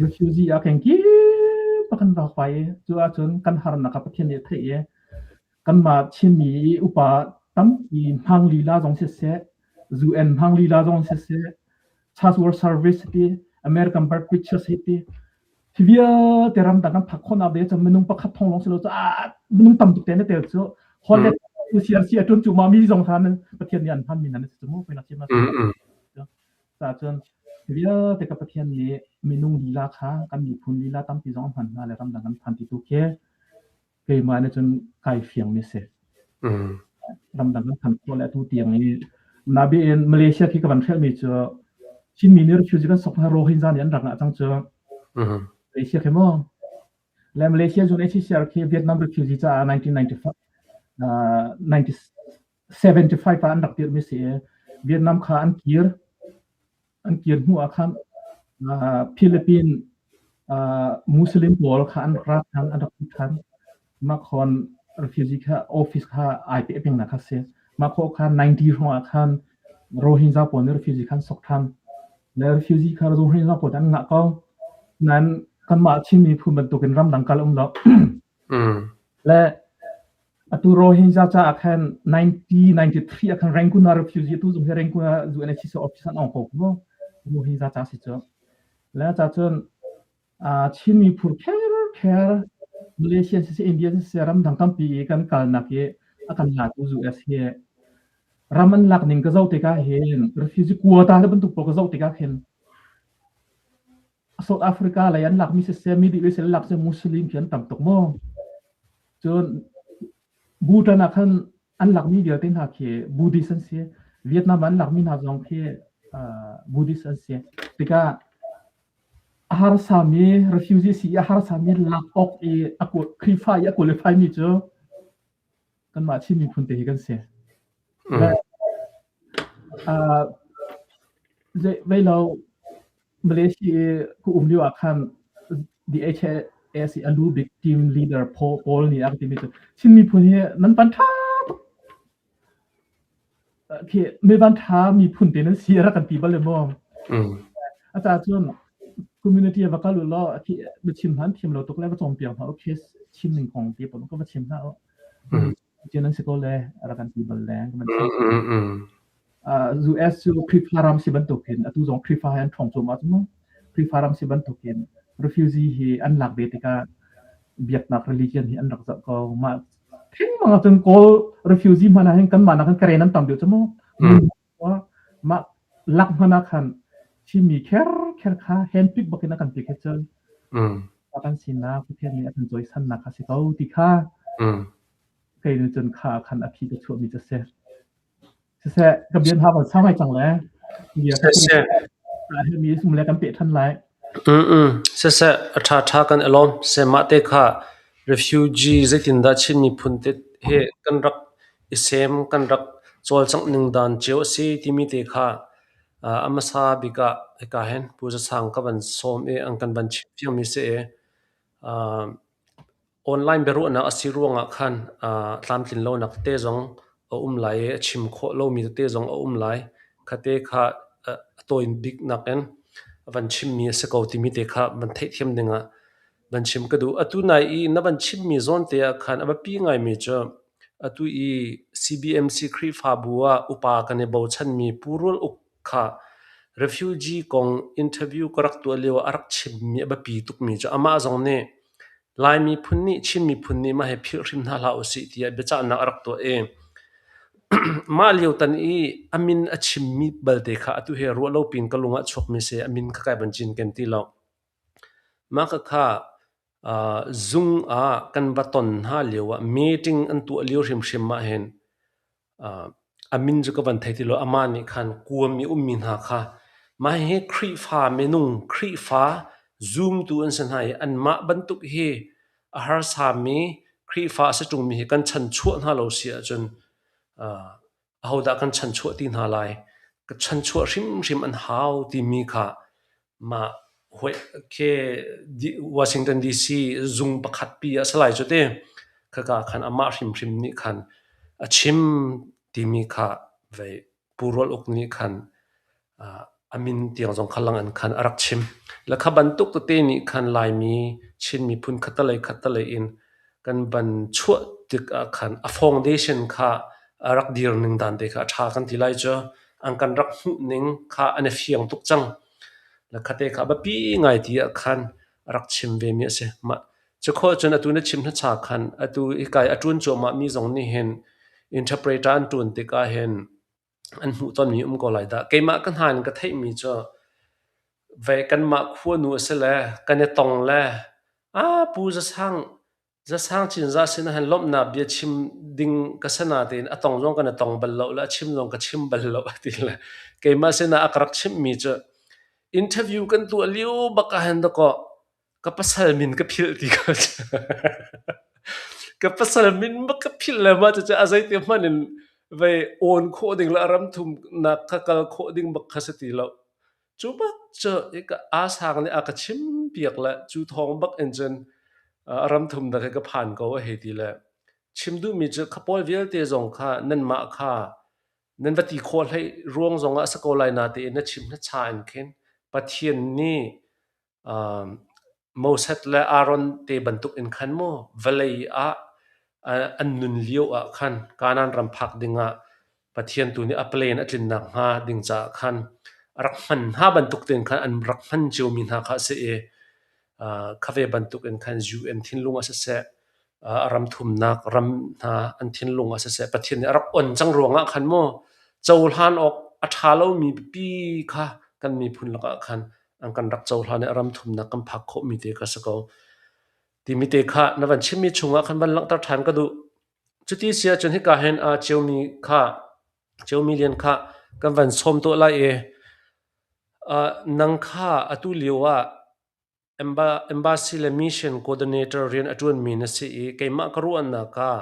refugee ah kengkip a kan vakvai i cu ahcun kan harnak kha Pathian nih a theih i kanmah Chinmi i upa tampi hmang lila zong siseh, UN hmang lila zong siseh, Church World Service ti, American Baptist Church ti, hi vialte ramdang kan phak khawhnak ding cu minung pakhat thong lawng si lo cu minung tam tuk te na tel cu hollet CRC a ṭun cu ma mi zong kha Pathian nih an hman mi nan si cu mu pui nak chim a cun vialte ka Pathian nih minung lila kha kan miphun lila tampi zong hman hna le ramdang kan phan ti tu khi keimah nih cun kai fiangmi si. Ramdang kan phan khawh le atu tiang i nabiin Malaysia khi ka van hrelhmi cu Chinmi nih refugee kan sok hna Rohingya nih an rak ngah cang cu. Malaysia khi maw? Le Malaysia zone HCR khi Vietnam refugee caah 1995 1975 ah an rak dirhmi si i Vietnam kha an kir An kir hnu ah khan Philippine Muslim pawl kha an rak ra ṭhan, an rak lut ṭhan. Mah khawn refugee kha office kha ai peh pengnak kha si. Mah khawh khan 90 hrawng ah khan Rohingya pawl nih refugee kha an sok ṭhan. Le refugee kha Rohingya pawl an ngah ko. Nain kanmah Chin miphun bantukin ramdang kal um lo. Le atu Rohingya caah khan 1993 ah khan Rangoon ah refugee atu zong hi Rangoon ah UNHCR office an ong ko mu. Rohingya ca si cu. Le ca cun Chin miphun kher kher Malaysia siseh, India siseh, ramdang tampi i kan kalnak i a kan latu US hi ram an lak ning ka zoh tikah hin refugee quota te bantuk pawl ka zoh tikah khin South Africa lei an lakmi siseh, Middle East an lak siseh, Muslim khi an tam tuk mu. Cun Bhutan ah khan an lakmi vialte hna khi Buddhist an si. Vietnam ah an lakmi hna zong khi Buddhist an si. Tikah a harsami refugee si i a harsami lak awk i a Khrihfa i a qualify mi cu kanmah Chin miphun te hi kan si. Vei lo Malaysia i ka um lio ah khan DHS i a lu bik team leader Paul nih a ka timi cu Chin miphun hi nan van ṭha tuk. Khi mi van ṭha miphun te nan si a rak kan ti bal le maw. A caah cun community va kal u law khi biachim hna an thiam lo tuk le va cawnpiak hna u case chim ning kong te pawl ka va chim hna u. Cun an si ko le a rak kan ti bal le. US cu Khrihfa ram si bantukin atu zong Khrihfa he an ṭhawng cuahmah cu mu. Khrihfa ram si bantukin refugee hi an lak ve tikah biaknak religion hi an rak zoh ko. Mah thengmang ahcun Kawl refugee hmanh ah hin kanmah nakin Karen an tam deuh cu mu. Mah lak hmanh ah khan Chinmi kher kher kha handpick bakin a kan pick he cun kan sinak Pathian nih a kan cawisannak kha si ko ti kha kei nih cun kha khan a phi ka chuahmi cu a si. Siseh, ka bian ha sau ngai cang le. Bia ka mi sum le kan peh than lai. Siseh, a ṭha ṭha kan i lawm. Se mah te kha refugee zeitindah Chin miphun te he kan rak i sem, kan rak cawlcangh ning dan cio a si timi te kha a hmasa bik ah hika hin Pu Za Sang ka van sawm i an kan van chimfiangmi si i Online biaruahnak a si ruangah khan tlamtlin lonak tete zong a um lai i a chim khawh lomi tete zong a um lai. Khate kha a tawi biknak in a van chimmi a si ko timi te kha van theihthiam dingah van chim ka duh. Atu nai i na van chimmi zawn te ah khan a biapi ngaimi cu atu i CBMC Khrihfabu ah upa kan i bochanmi Pu Rual Uk kha refugee kong interview ka rak tuah lio ah a rak chimmi a biapi tukmi cu amah zong nih Lai miphun nih Chin miphun nih mah hi philh hrim hna hlah usih tiah biacahnak a rak tuah i mah lio tan i a min a chimmi balte kha atu hi ruah lo piin ka lung ah chuakmi si a min kha kai van cinken ti lo. Mah khakha zung ah kan va ton hna lio ah meeting an tuah lio hrimhrim ah hin A min cu ka van thei ti lo. Amah nih khan kuam i ummi hna kha mah hihi Khrihfa minung, Khrihfa zumtu an si hna i anmah bantuk hi a harsami Khrihfa a si ṭungmi hi kan chanchuah hna lo si ahcun ahodah kan chanchuah ti hna lai? Ka chanchuah hrimhrim an hau timi kha Mah khi Washington DC zung pakhat pi a si lai cu ti. Khaka khan amah hrimhrim nih khan a chim timi kha vei Pu Rual Uk nih khan a min tiang zong kha lang in khan a rak chim. Le kha bantuk tete nih khan Laimi Chin miphun khattelei khattelei in kan van chuah tik ah khan a foundation kha a rak dir ning dan te kha a ṭha kan ti lai cu. An kan rak hmuh ning kha an i fiang tuk cang. Le khate kha biapi ngai ti ah khan a rak chim vemi a si. Mah cu khawh cun atu na chim hnacha khan atu hika i a ṭuan cuahmah mi zong nih hin interpreter an ṭuan tikah hin an hmuh tonmi um ko lai dah. Keimah ka hna in ka theihmi cu ve kanmah khuanu a si le kan i tong le ah Pu Zasang Zasang Cinzah sinah hin lawmhnak bia chim ding ka si natein a tong zong kan i tong bal lo le a chim zong ka chim bal lo a ti le keimah sinah a ka rak chimhmi cu interview kan tuah lio bak ah hin dakaw ka pasal min ka philh ti ko ka pasal min bak ka philh le mah cucu a zeiti hmanh in vei awn khawh ding le a ram thumnak kha kal khawh ding bak kha si ti lo. Cu bak cu aa sang nih a ka chim piak le cu thawng bak in cun a ram thumnak hi ka phan ko a hei ti le chim duhmi cu kha pawl vialte zong kha nanmah kha nan va ti khawh hlei ruang zong ah a si ko lai natein na chim hnacha in khin Pathian nih Moses le Aaron te bantuk in khan mu vawlei ah an nun lio ah khan Kanaan ram phak dingah Pathian tu nih a plan a tlin nakhnga ding caah khan a rak hman hna bantuk tein khan an rak hman ciomi hna kha a si i. Kha ve bantuk in khan UN thinlung ah siseh, a ram thumnak ram hna an thinlung ah siseh, Pathian nih a rak on cang ruangah khan mu cohlan awk a ṭha lomi pipi kha kan miphun lakah khan an kan rak cohlan i a ram thumnak kan phak khawhmi te kha si ko. Timi te kha na van chimmi chungah khan van langhter ṭhan ka duh. Cuti si ahcun hika hin aa ceumi kha ceumi lian kha kan van sawm tuah lai i nang kha atu lio ah Embassy le mission coordinator rian a ṭuanmi na si i keimah ka ruahnak ah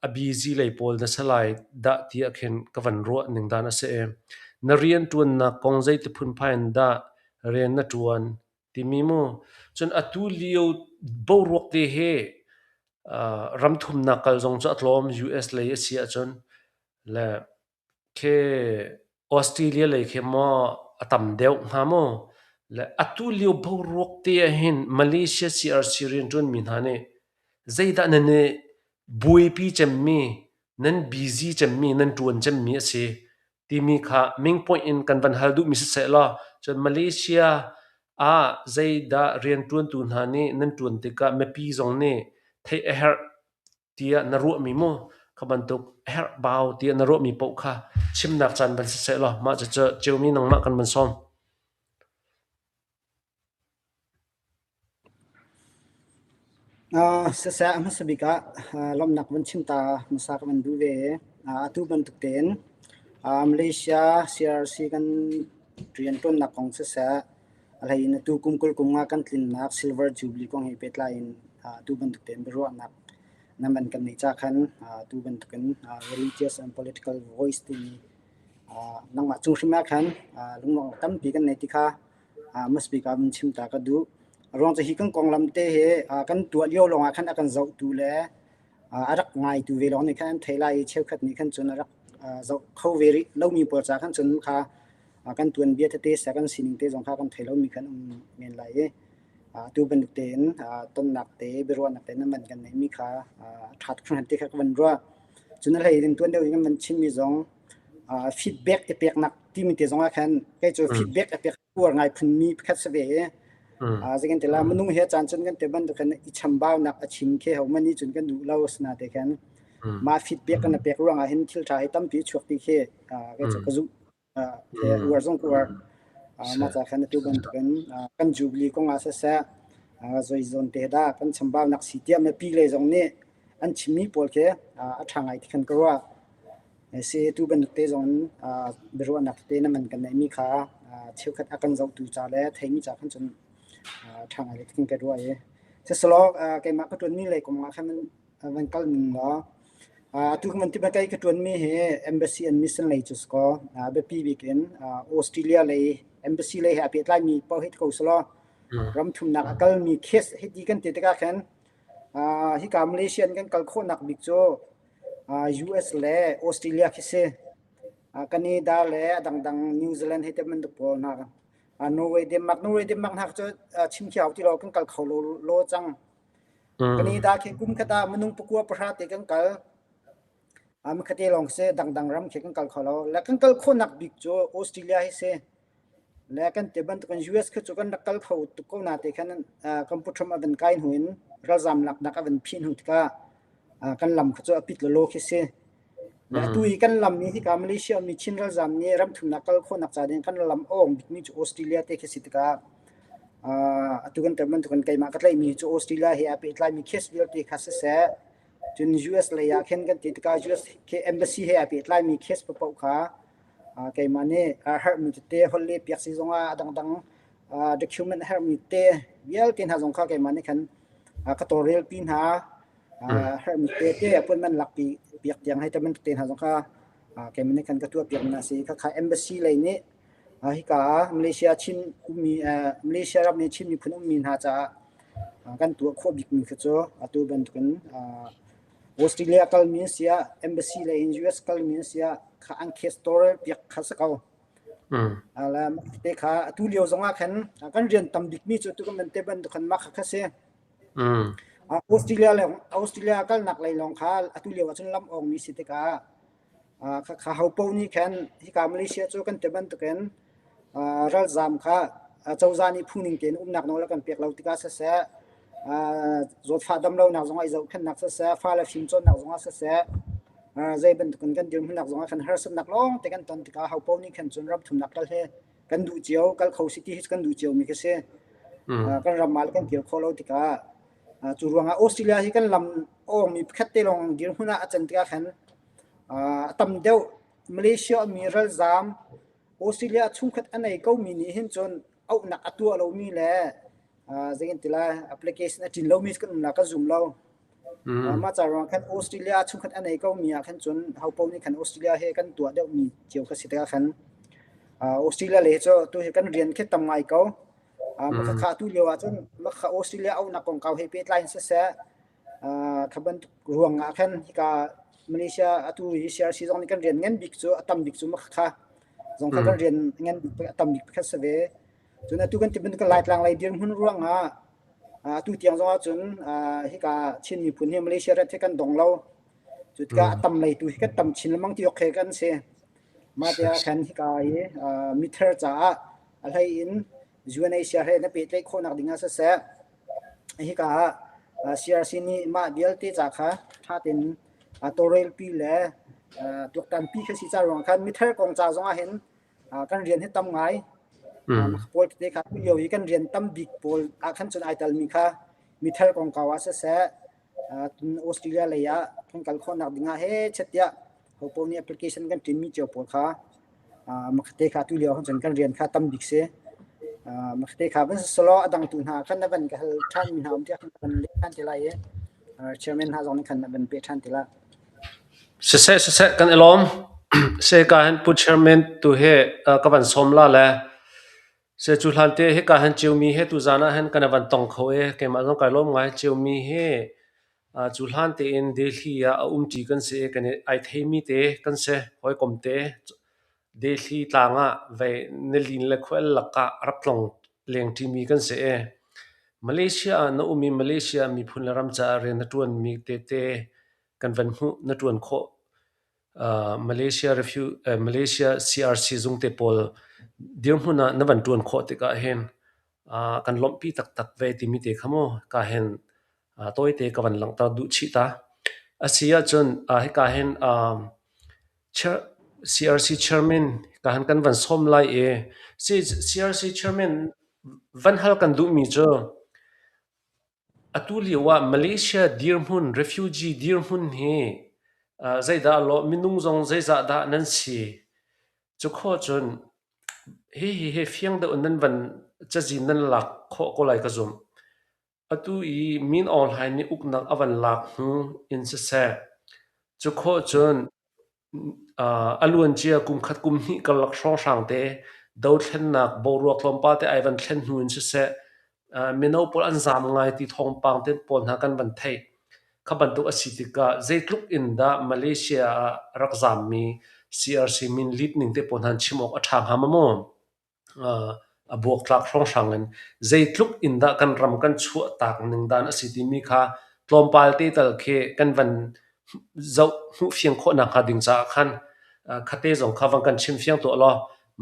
a busy lei pawl na si lai dah tiah khin ka van ruah ning dan a si i na rianṭuannak kong zeiti phunphai in dah rian na ṭuan timi mu. Cun atu lio boruak te hi ramthumnak kal zong cu a tlawm US lei a si ahcun le Khi Australia lei khi maw a tam deuh hnga maw? Le atu lio boruak te ahhin Malaysia CRC rianṭuanmi hna nih zeidah nan i buaipi cemmi, nan busy cemmi, nan ṭuan cemmi a si timi kha mingpoint in kan van hal duhmi siseh law cun Malaysia ah zeidah rianṭuantu hna nih nan ṭuan tikah mipi zong nih theih a herh tiah na ruahmi mu kha bantuk a herh bau tiah na ruahmi paoh kha chimnak caan van siseh law mah cucu Ciomi nangmah kan van sawm. Siseh a hmasa bik ah lawmhnak van chim ta hmasa ka van duh ve. Atu bantuk tein Malaysia CRC kan rianṭuannak kong siseh, a hlei in atu kum 20 kum nga kan tlinnak Silver Jubilee kong he pehtlai in atu bantuk tein biaruahnak nan van kan neih ca khan atu bantukin religious and political voice timi nangmah cung hrim ah khan lungruang tampi kan nei ti kha hmasabik ah vun chim ta ka duh. A ruang cu hi kan konglam te hi kan tuah lio lawng ah khan a kan zohtu le a rak ngaitu ve lawng nih khan an thei lai i cheukhat nih khan cun a rak zoh kho ve rih lomi pawl ca khan cun kha kan tuanbia tete seh kan sining te zong kha kan thei lomi khan um men lai i atu bantuk tein tonnak te biaruahnak te nan van kan neihmi kha a ṭha tuk hringhran ti kha ka van ruah. Cun a hlei in tuan deuh in kan van chimmi zong feedback i peknak timi te zong ah khan kei cu feedback a pek uar ngai phunmi pakhat si ve i zeikan te la minung he caan cun kan te bantuk khan i chambaunak a chim khi ho man nih cun kan duh lo asina te khan mah feedback kan pek ruangah hin thil ṭha hi tampi chuak ti khi kei cu ka zumh uar zong ka uar. Mah ca khan atu bantukin kan Jubilee kong ah siseh, zei zawn te dah kan chambaunak si tiah mipi lei zong nih an chimmi pawl khi a ṭha ngai ti khan ka ruah. Si tu bantuk te zong in biaruahnak tete na man kan neihmi kha cheukhat a kan zohtu ca le theimi ca khan cun ṭha ngai ti khan ka ruah i. Siselaw keimah ka ṭuanmi lei kong ah khan van kal ning law atu kan ti kei ka ṭuanmi hi embassy and mission lei cu si kaw biapi bik in Australia lei embassy lei he aa pehtlaimi paoh hi ko selaw ram thumnak a kalmi case hiti kan ti tikah khin hika Malaysia in kan kal khawhnak bik cu US le Australia khi si. Canada le a dangdang New Zealand hei te bantuk pawl hna Norway Denmark Norway Denmark hna cu chim khi hau ti lo kan kal kho lo lo cang. Canada khi kum khat ah minung pakua pahra te kan kal. Makhat lawng si dangdang ram khi kan kal kho lo. Le kan kal khawhnak bik cu Australia hi si. Le kan ti bantukin US khi cu kan rak kal kho tuk ko na te khan kan pu Trump a van kai hnu in ralzam laknak a van phih hnu tikah kan lam kha cu a pit lolo khi si. Le atu i kan lam hi hika Malaysia mi Chin ralzam nih ramthumnak kal khawhnak ca ding kan lam a awng bikmi cu Australia te khi si tikah atu kan ter bantukin keimah ka tlaihmi cu Australia he aa pehtlaimi case vialte kha siseh cun US lei ah khin kan ti tikah US khi embassy he aa pehtlaimi case paoh kha keimah nih a herhmi tete holh leh piak si zongah a dangdang document a herhmi te vialte hna zong kha keimah nih khan ka tawlrelpi hna. Herhmi tete appointment lakpi piak tiang hei te bantuk te hna zong kha keimah nih khan ka tuah piak hna si. Khakha embassy lei nih hika ah Malaysia Chin ummi Malaysia ram i Chin miphun ummi hna caah kan tuah khawh bikmi kha cu atu bantukin Australia kalmi an si ah embassy lei in US kalmi an si ah kha an case tawlrel piak kha si ko. Te kha atu lio zong ah khan kan rian tam bikmi cu tu kan te bantuk khan mah kha kha si. Australia le Australia kalnak lei lawng kha atu lio ah cun lam awngmi si tikah khakha ho paoh nih khan hika Malaysia cu kan ti bantukin ralzaam kha Cozah nih phungning tein umnak nawl a kan pek lo tikah siseh, zawtfah damlonak zongah i zohkhenhnak siseh, fale fimcawnnak zongah siseh, zei bantukin kan dirhmunnak zongah khan harsatnak lawng te kan ton tikah hopaoh nih khan cun ram thumnak kal hi kan duh cio, kal kho si ti hi kan duh cio mi khi si. Kan ram ah le kan kir khawh lo tikah cu ruangah Australia hi kan lam awngmi pakhat te lawng dirhmun ah a can tikah khan a tam deuh Malaysia mi ralzaam Australia chungkhat a nei komi nih hin cun auhnak a tuah lomi le zeitin ti lai application a ṭin lomi kan um la ka zum lo. Mah ca ruang khan Australia chungkhat a nei komi ah khan cun hopaoh nih khan Australia he kan tuah deuhmi cio kha si tikah khan Australia le cu tu hi kan rian khi tam ngai ko. Khakha tu lio ah cun khakha Australia auhnak kongkau he pehtlai in siseh kha bantuk ruang ah khan hika Malaysia atu hi CRC zong nih kan rian ngan bik cu a tam bik cu khakha zong kha kan rian ngan bik a tam bik pakhat si ve. Cun atu kan ti bantuk Laitlang lei dirhmun ruang ah atu tiang zong ahcun hika Chin miphun hi Malaysia rat hi kan dong lo. Cu tikah a tam lei tu hi kan tam chin lengmang ti awk he kan si. Mah te ah khan hika i mither caah a hlei in UNHCR he na pehtlaih khawhnak ding ah siseh hika ah CRC nih mah vialte ca kha ṭha tein tawlrelpi le tuaktanpi kha si ca ruang khan mithar kong ca zong ah hin kan rian hi tam ngai. Pawl tete kha tu lio i kan rian tam bik pawl ah khan cun ai telmi kha mithar kongkau ah siseh Australia lei ah kan kal khawhnak ding ah he chet tiah hopo nih application kan ṭinmi cio pawl kha Makhate kha tu lio ahcun cun kan rian kha tam bik si. Makhate kha van siselaw a dang tu hna khan na van ka hal ṭhan mi hna um tiah khan ka van leh ṭhan te lai i chairman hna zong nih khan na van peh ṭhan te lai. Siseh siseh kan i lawm. Se ka hin pu chairman tu hi ka van sawm la le se cu hlan te hika hin Ciomi he tuzan ah hin kan i van tong kho i keimah zong kai lawm ngai. Ciomi hi Cu hlan tein Delhi ah a umṭi kan si i kan i ai theimi te kan si. Hawikom te Delhi tlang ah vei nilin le khual lakah a rak tlong lengṭimi kan si i Malaysia ah na um i Malaysia miphun le ram caah rian na ṭuanmi tete kan van hmuh na ṭuan khawh. Malaysia Malaysia CRC zung te pawl dirhmun ah na van ṭuan khawh tikah hin kan lawmhpi taktak ve timi te kha mu ka hin tawite ka van langhter duh chih ta. A si ahcun hika hin CRC chairman ka han kan van sawm lai i CRC chairman van hal kan duhmi cu atu lio ah Malaysia dirhmun refugee dirhmun hi zeidah lawh minung zong zeizah dah nan si cu khawh cun hihi hi fiang deuh in nan van cazin nan lak khawh ko lai ka zumh. Atu i Min Aung Hlaing nih uknak a van lak hnu in siseh, cu khawh cun a luancia kum khat kum hnih karlak hrawnghrang te dothlennak boruak tlawmpal te ai van thlen hnu in siseh, mino pawl an zaam ngai ti thawngpang te pawl hna kan van theih. Kha bantuk a si tikah zeitluk in dah Malaysia ah rak zaammi CRC min lit ning te pawl hna chim awk a ṭha hnga ma maw? A buaktlak hrawnghrang in zeitluk in dah kan ram kan chuahtak ning dan a si timi kha tlawmpal te tal khi kan van zoh hmuh fiang khawh nakhnga ding caah khan khate zong kha van kan chim fiang tuah law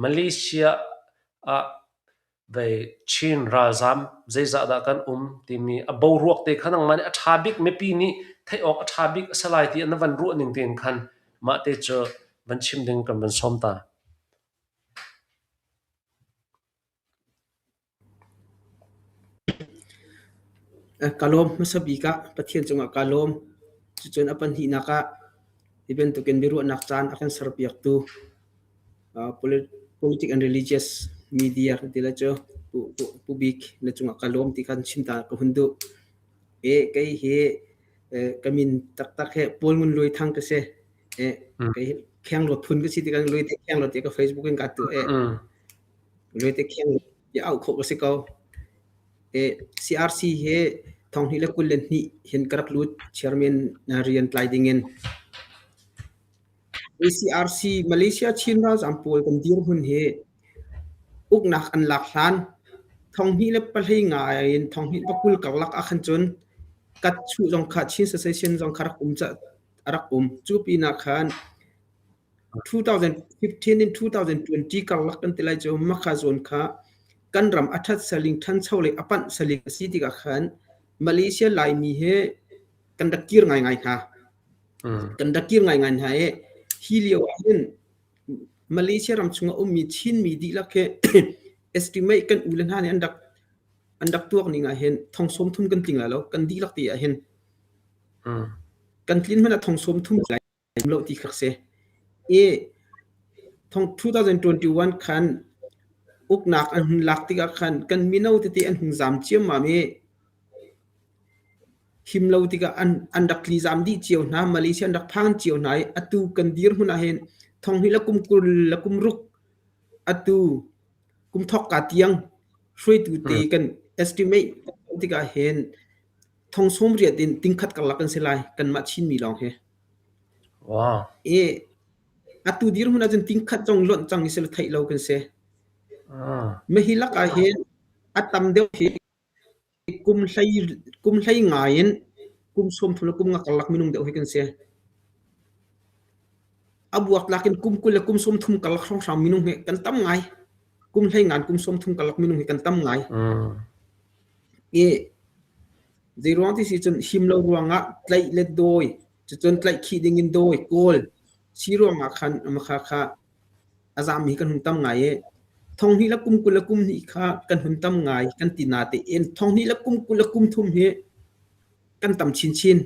Malaysia ah vei Chin ralzaam zeizah dah kan um timi a boruak te kha nangmah nih a ṭha bik mipi nih theih awk a ṭha bik a si lai ti na van ruah ning tein khan mah te cu van chim ding kan van sawm ta. Ka lawm hmasa bik ah Pathian cungah kaa lawm. Cucun a pahnihnak ah hi bantukin biaruahnak caan a kan serpiaktu Politic and Religious Media kan ti lai cu Pu Bik na cungah ka lawm ti kha chim ta ka hun duh. Kei hi ka min taktak hi Paul Ngun Luai Thang ka si. Kei Khenglawt phun ka si tikah Luaite Khenglawt ti ka Facebook in kaa tuah i Luaite Khenglawt ti auh khawh ka si ko. CRC hi 2022 hin ka rak lut chairman rian tlai dingin. ACRC Malaysia Chin ralzaam pawl kan dirhmun hi uknak an lak hlan 2015 in 2020 karlak ah khan cun kat chuh zong kha Chin Secession zong kha rak um a rak um. Cu pinah khan 2015 in 2020 karlak kan ti lai cu Makha zawn kha. Kan ram a ṭhat saling ṭhancho lei a panh saling a si tikah khan Malaysia Laimi hi kan rak kir ngaingai hna. Kan rak kir ngaingai hna i hi lio ah hin Malaysia ram chung a ummi Chinmi dihlak hi estimate kan u le hna nih an rak an rak tuak ning ah hin thong sawm thum kan tling lai lo kan dihlak ti ah hin kan tlin hmanh ah thong sawm thum lai lo ti kha si. I thong 2021 khan uknak an hun lak tikah khan kan mino tete an hung zam ciammam i him lo tikah an an rak tli zam dih cio hna Malaysia an rak phan cio hna i atu kan dirhmun ah hin thong hnih le kum 20 le kum ruk atu kum thok ka tiang hruaitu te kan estimate tikah hin thong sawm riat in tingkhat karlak kan si lai kanmah Chinmi lawng hi. Wow. I atu dirhmun ahcun tingkhat zong lonh cang i sila theih lo kan si. Mahi lak ah hin a tam deuh hi kum hlei kum hlei ngai in kum sawm thum le kum nga karlak minung deuh hi kan si. A buaktlak in kum 20 le kum 30 karlak hrawnghrang minung hi kan tam ngai. Kum hlei ngan kum 30 karlak minung hi kan tam ngai. I zeiruang ti si cun him lo ruangah tlaih le dawi, cucun tlaihkhih ding in dawi, kawl si ruangah khan makha kha a zammi kan hun tam ngai i thong hnih le kum 20 le kum hnih kha kan hun tam ngai kan ti natein thong hnih le kum 20 le kum thum hi kan tam chinchin.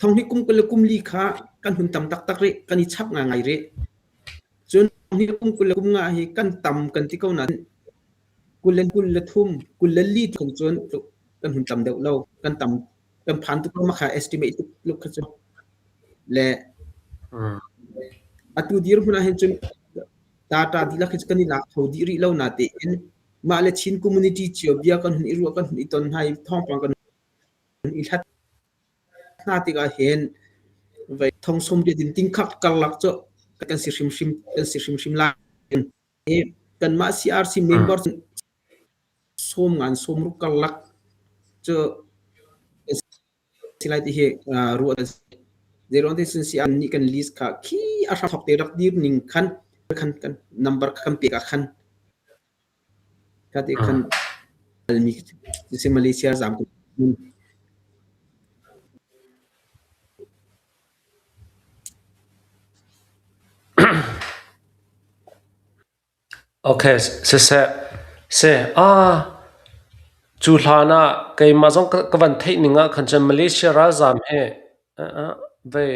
Thong hnih kum 20 le kum li kha kan hun tam taktak rih, kan i chap ngaingai rih. Cun thong hnih le kum 20 le kum nga hi kan tam kan ti ko nain 20 le 23, 24 thong cun kan hun tam deuh lo. Kan tam kan phan tuk lo makha estimate tuk tluk kha cu. Le atu dirhmun ah hin cun data dihlak hi cu kan i lak kho dih rih lo natein mah le Chin community cio bia kan hun i ruah kan hun i ton hna i thawngpang kan hun i hlat hna tikah hin vei thong sawm riat in tingkhat karlak cu kan si hrimhrim kan si hrimhrim lai. Kanmah CRC member sawm ngan sawm ruk karlak cu si lai ti hi ruah a si. Zeiruang ti cun si an nih kan list kha khi a hram thawk te rak dir ning khan khan kan number kha kan pek ah khan kha ti khan almi si Malaysia zam ko. Okay, siseh. Seh, ah, cu hlan ah keimah zong ka van theih ning ah khan cun Malaysia ralzaam hi uh, vei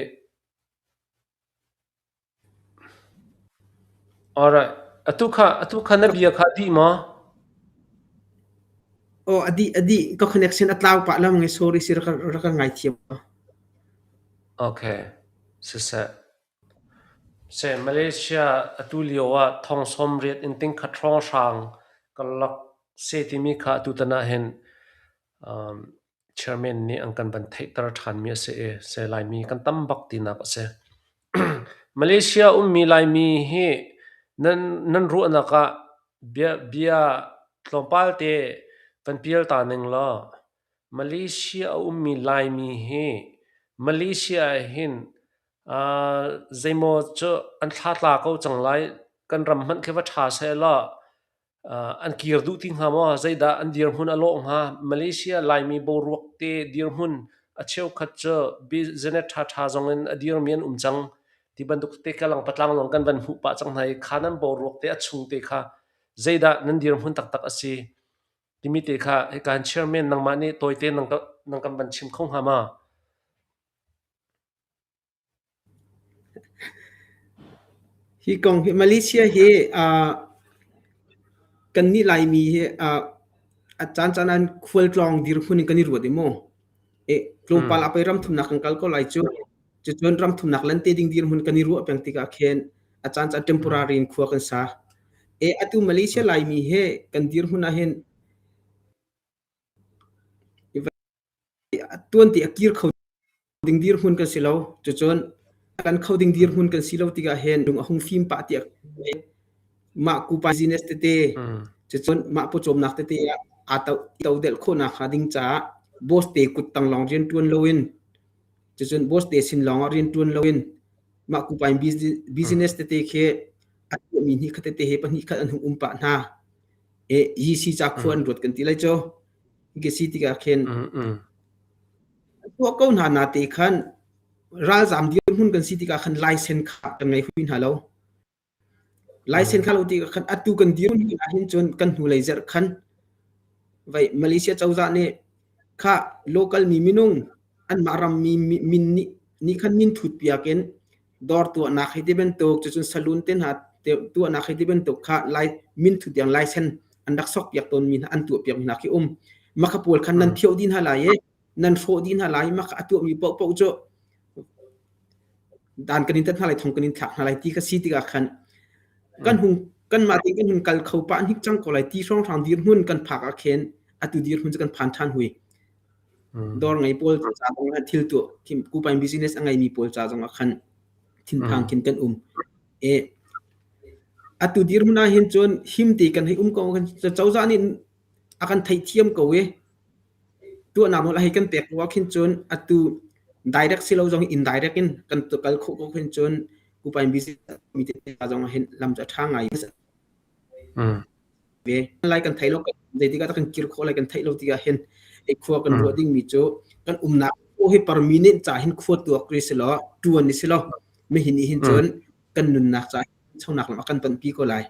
Alright. Atu kha atu kha na bia kha dih maw? Oh, adi adi ka connection a tlau pah lam nge sorry si rak rak ngai thiam. Okay. Siseh. Seh Malaysia atu lio ah thong 80 in tingkhat hrawnghrang karlak seh timi kha atutan ah hin um, chairman nih an kan van theihter ṭhanmi a si i seh Laimi kan tam bak tinak a si. Malaysia ummi Laimi hi nan nan ruahnak ah bia bia tlawmpal te van pial ta ning law Malaysia a ummi Laimi hi Malaysia ah hin zeimaw cu an thla tla ko cang lai. Kan ram hmanh khi va ṭha sehlaw an kir duh ti hnga maw? Zeidah an dirhmun a lawh hnga? Malaysia Laimi boruak te dirhmun a cheukhat cu business ṭhaṭha zong in a dirmi an um cang. Ti bantuk te ka lang patlang lawng kan van hmuh pah cang hna i kha nan boruak te a chung te kha zeidah nan dirhmun taktak a si timi te kha hika hin chairman nangmah nih tawite nang kan van chim kho hnga ma? Hi kong hi Malaysia hi kannih Laimi hi a caancaan ah khualtlawng dirhmun in kan i ruat i mu. Tlawmpal ah pei ramthumnak kan kal ko lai cu. Cucun ramthumnak lente ding dirhmun kan i ruah peng tikah khin a caancaan temporary in khua kan sa. Atu Malaysia Laimi hi kan dirhmun ah hin Tuan ti a kir kho ding dirhmun kan si lo. Cucun a kan kho ding dirhmun kan si lo tikah hin lung a hung fim pah tiah mah kupa business tete cucun mah pawcawmnak tete ah aa to todelh khawhnak hnga ding caah boss te kuttang lawng rian ṭuan loin cucun boss te sin lawng ah rian ṭuan loin mah kupa business tete khi a tuahmi hnih khat tete he pahnih khat an hung um pah hna. E yisi ca khua an ruat kan ti lai cu. Hi si tikah khin tuah ko hna na te khan ralzam dirhmun kan si tikah khan laisen kha kan ngei hui hna lo. Laisen kha lo tikah khan atu kan dirhmun ahhin cun kan hnulei zarh khan vai Malaysia cozah nih kha local mi minung anmah ram mi min nih nih khan min thut piak in dawr tuahnak hei ti bantuk cucun saloon te hna tuahnak hei ti bantuk kha lai min thut tiang laisen an rak sok piak tawn mi hna an tuah piak mi hna khi um makha pawl khan nan thiau dih hna lai i nan hrawh dih hna lai mah a tuahmi paohpaoh cu dan kan in tat hna lai thong kan in thlak hna lai ti kha si tikah khan kan hung kan mah tein kan hun kal kho pah hnik cang ko lai ti hrawnghrang dirhmun kan phak ah khin atu dirhmun cu kan phan ṭhan hui dawr ngei pawl ca zong ah thil tuah kupain business a ngeimi pawl ca zong ah khan thinphang khin kan um e atu dirhmun ah hin cun him te kan hei um ko kan cozah nih a kan theihthiam ko i Tuahnak nawl a hei kan pek ruah khin cun atu direct si lo zong indirect in kan kal khawh ko khin cun kupain business mi te zong ah hin lam cu a ṭha ngai ve. Lai kan thei lo zeitik ah kan kir khawh lai kan theih lo tikah hin ei khua kan ruah ding mi cu kan umnak khua hi permanent ca hin khua tuak ri si lo tuan ni si lo mihin ni hin cun kan nunnak ca chonak lam a kan panpi ko lai.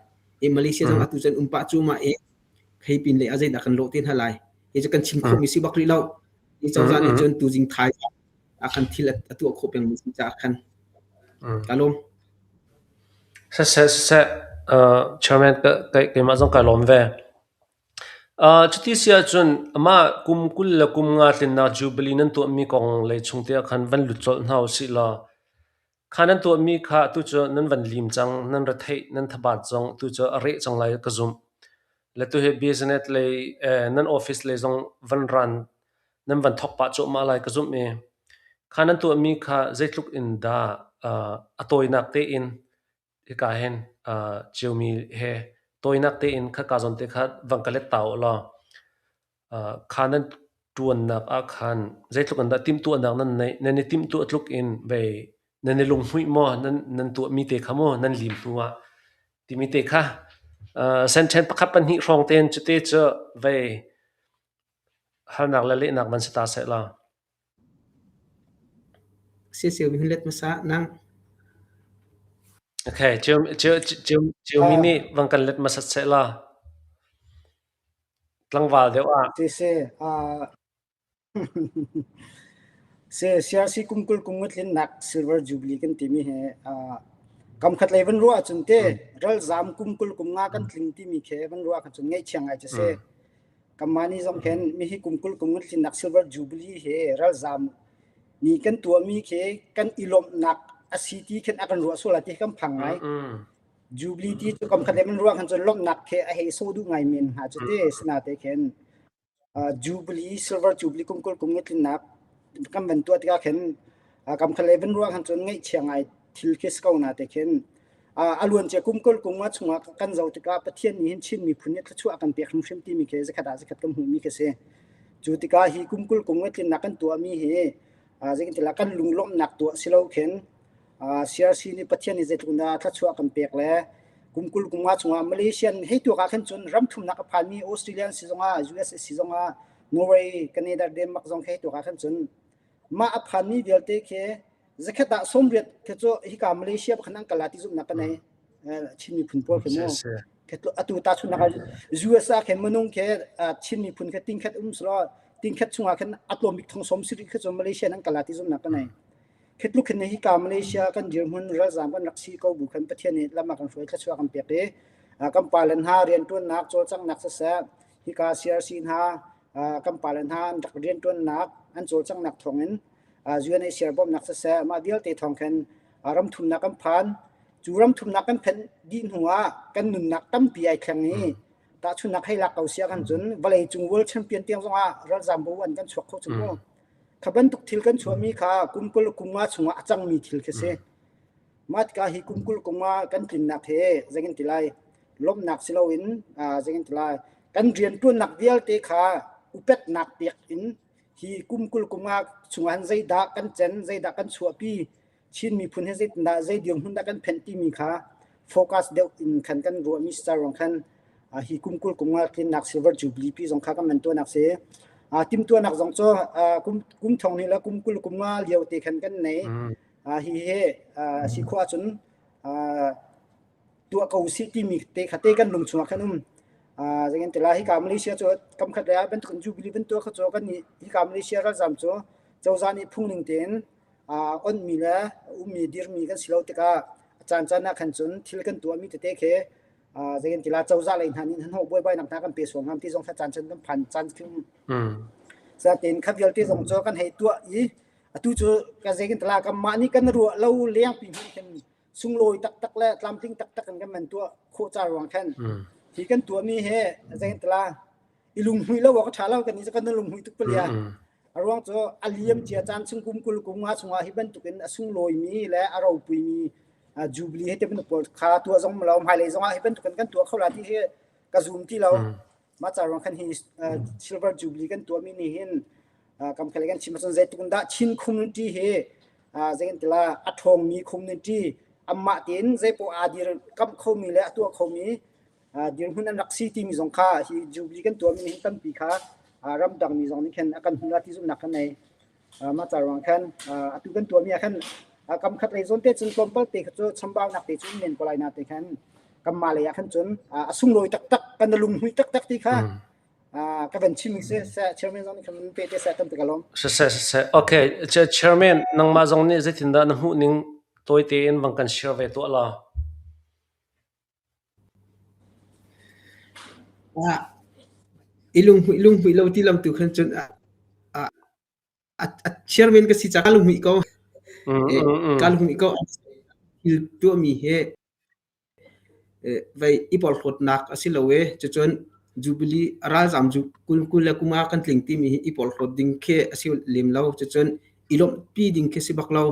E Malaysia zong atu cun um pah cu ma e hei pin lei ah zeidah kan lawh te hna lai hi cu kan chim khawhmi si bak rih lo hi cozah nih cun tuzing thai ah khan thil a tuah khawh peng mi si caah khan ka lawm. Siseh siseh chairman keimah zong kai lawm ve. Cuti si ahcun amah kum 20 le kum nga tlinnak Jubilee nan tuahmi kong lei chung te ah khan van lut colh hna usih law Kha nan tuahmi kha atu cu nan van lim cang, nan retheih, nan thabat zong atu cu a reh cang lai ka zumh. Le tuhi business lei nan office lei zong van ran nan van thawk pah cuahmah lai ka zumh i kha nan tuahmi kha zeitluk in dah a tawinak tein hika hin ciomi he tawinak tein khaka zawn te kha van ka let ta u law Kha nan ṭuannak ah khan zeitluk in dah timhtuahnak nan neih? Nan i timhtuah tluk in vei nan i lunghmuih maw? Nan tuahmi te kha maw nan lim hnu ah timi te kha sentence pakhat pahnih hrawng tein cute cu vei halnak le lehnak van si ta seh law. Siseu hun let hmasa nang. Okay, Ciomi nih van kan let hmasat seh law. Tlangval deuh ah. Siseh, CRC kum 20 kum nga tlinnak Silver Jubilee kan timi hi kam khat lei van ruah ahcun te ralzam kum 20 kum nga kan tling timi khi van ruah ahcun ngaihchia ngai cu si. Kanmah nih zong khin mihi kum 20 kum nga tlinnak Silver Jubilee hi ralzam ni kan tuahmi khi kan i lawmhnak a si ti khin a kan ruah sual lai ti kan phang ngai. Jubilee ti cu kam khat le man ruang khan cun lawmhnak khi a hei sawh duh ngai men hnga cu te sinate khin Jubilee Silver Jubilee kum 20 kum nga tlinnak kan van tuah tikah khin kam khat le van ruang khan cun ngaihchia ngai thil khi si ko na te khin a luancia kum 20 kum nga chungah kan zoh tikah Pathian nih hin Chin miphun nih thluachuah a kan pek hrimhrim timi khi zakhat ah zakhat kan hmuhmi khi si. Cu tikah hi kum 20 kum nga tlinnak kan tuahmi hi zeitintilah kan lunglawmhnak tuah si lo khin CRC nih Pathian nih zeitluk in dah thluachuah kan pek le kum 20 kum nga chungah Malaysian hei tuak ah khin cun ram thumnak a phanmi Australian si zongah US si zongah Norway, Canada, Denmark zong hei tuak ah khin cun mah a phanmi vialte khi zakhat ah 80 khi cu hika Malaysia khan an kal ah ti zumhnak ka nei Chin miphun pawl khi mu atu ta chun nak US ah khin minung khi Chin miphun khi tingkhat um selaw tingkhat chungah khin a tlawm bik thong som siri khi cu Malaysia an kal ah ti zumhnak ka nei Khi tluk hin hika Malaysia kan dirhmun ralzaam kan rak si ko bu khan Pathian nih lam a kan hruai thluachuah kan pek i kan pale hna rianṭuannak cawlcanghnak siseh hika CRC hna kan pale hna an rak rianṭuannak an cawlcanghnak thawngin UNHCR bawmhnak siseh mah vialte thawng khin ram thumnak kan phan. Cu ram thumnak kan phanh dih hnu ah kan nunnak tampi ai thleng i tahchunhnak hei lak ko sia kan cun vawleicung world champion tiang zongah ralzaam bo an kan chuak kho cu mu. Kha bantuk thil kan chuahmi kha kum 20 kum nga chungah a cangmi thil khi si. Mah tikah hi kum 20 kum nga kan tlinnak he zeitin ti lai lawmhnak si loin zeitin ti lai kan rianṭuannak vialte kha upatnak pek in hi kum 20 kum nga chungah hin zeidah kan cen, zeidah kan chuahpi, Chin miphun hi zeitindah zei dirhmun dah kan phenh timi kha focus deuh in khan kan ruahmi si ruang khan. Hi kum 20 kum nga tlinnak Silver Jubilee pi zong kha kan man tuahnak si. Timtuahnak zong cu kum kum thong ni le kum 20 kum nga lio te khan kan nei. Hi he si khawh ahcun tuah ko usih timi te kha te kan lung chungah khan um. Zeitin ti lai hika Malaysia cu kam khat lei ah bantuk in Jubilee ban tuah kha cu kan nih hika Malaysia ralzam cu cozah nih phungning tein onhmi le ummi dirmi kan si lo tikah a caancaan ah khan cun thil kan tuahmi tete khi zeitin ti lai cozah lei hna nih hnahnawh buaibainak hna kan pe sual hnga ti zong kha caan cun kan phan caan khi um. Satin kha vialte zong cu kan hei tuah i atu cu ka zeitin ti lai kanmah nih kan ruah lo lengpi hmanh khin sunglawi taktak le tlamtling taktak in kan man tuah khawh ca ruang khan hi kan tuahmi he zeitin ti lai i lunghmuih lo awk a ṭha lo kan nih cu kan lunghmuih tuk palia. A ruang cu a liam cia caan chung kum 20 kum nga chungah hi bantukin a sunglawimi le a ropuimi Jubilee he te bantuk pawl kha tuah zong lo hmailei zongah hi bantukin kan tuah kho la ti hi ka zum ti lo. Mah ca ruang khan hi Silver Jubilee kan tuahmi nih hin kam khale kan chim ahcun zeitluk in dah Chin community hi zeitin tila a ṭhawngmi community amah tein zeipoh aa dir kamh khomi le a tuah khomi dirhmun an rak si timi zong kha hi Jubilee kan tuahmi nih hin tampi kha ramdang mi zong nih khan a kan hmuh la ti zumhnak kan nei. Mah ca ruang khan atu kan tuahmi ah khan kam khat lei zawn te cun tlawmpal te kha cu chambaunak te cu um men ko lai na te khan kanmah lei ah khan cun a sunglawi taktak kan lunghmuih taktak ti kha ka van chim si seh chairman zong nih khan pe te seh tampi ka lawm. Siseh siseh okay chairman nangmah zong nih zeitindah na hmuh ning tawi tein vang kan share ve tuah la. I lunghmuih lunghmuih lo ti lam tu khan cun a chairman ka si caah kaa lunghmuih ko. Kaa lunghmuih ko. Thil tuahmi hi vei i porhlawtnak a si lo i cucun Jubilee ralzaam 20 le kum ah kan tling timi hi i porhlawt ding khi a si lem lo. Cucun i lawmhpi ding khi si bak lo.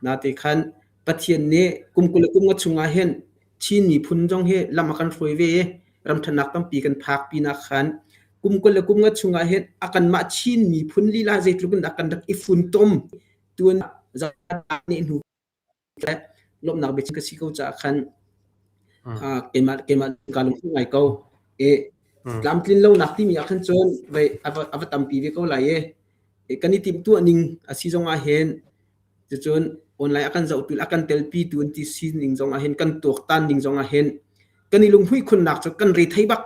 Nate khan Pathian nih kum 20 le kum nga chungah hin Chin miphun zong hi lam a kan hruai ve i ramṭhatnak tampi kan phak pinah khan kum 20 le kum nga chungah hin a kanmah Chin miphun lila zeitluk in dah kan rak i funtom tuan nih hnu lawmhnak biachim ka si ko caah khan keimah keimah ka lungthin ngai ko. I tlamtlin lonak timi ah khan cun vei a va tampi ve ko lai i kan i timhtuah ning a si zong ah hin Cucun online a kan zohtu a kan telpitu an ti sining zong ah hin kan tuaktan ning zong ah hin kan i lunghmuih khunnak cu kan re thei bak.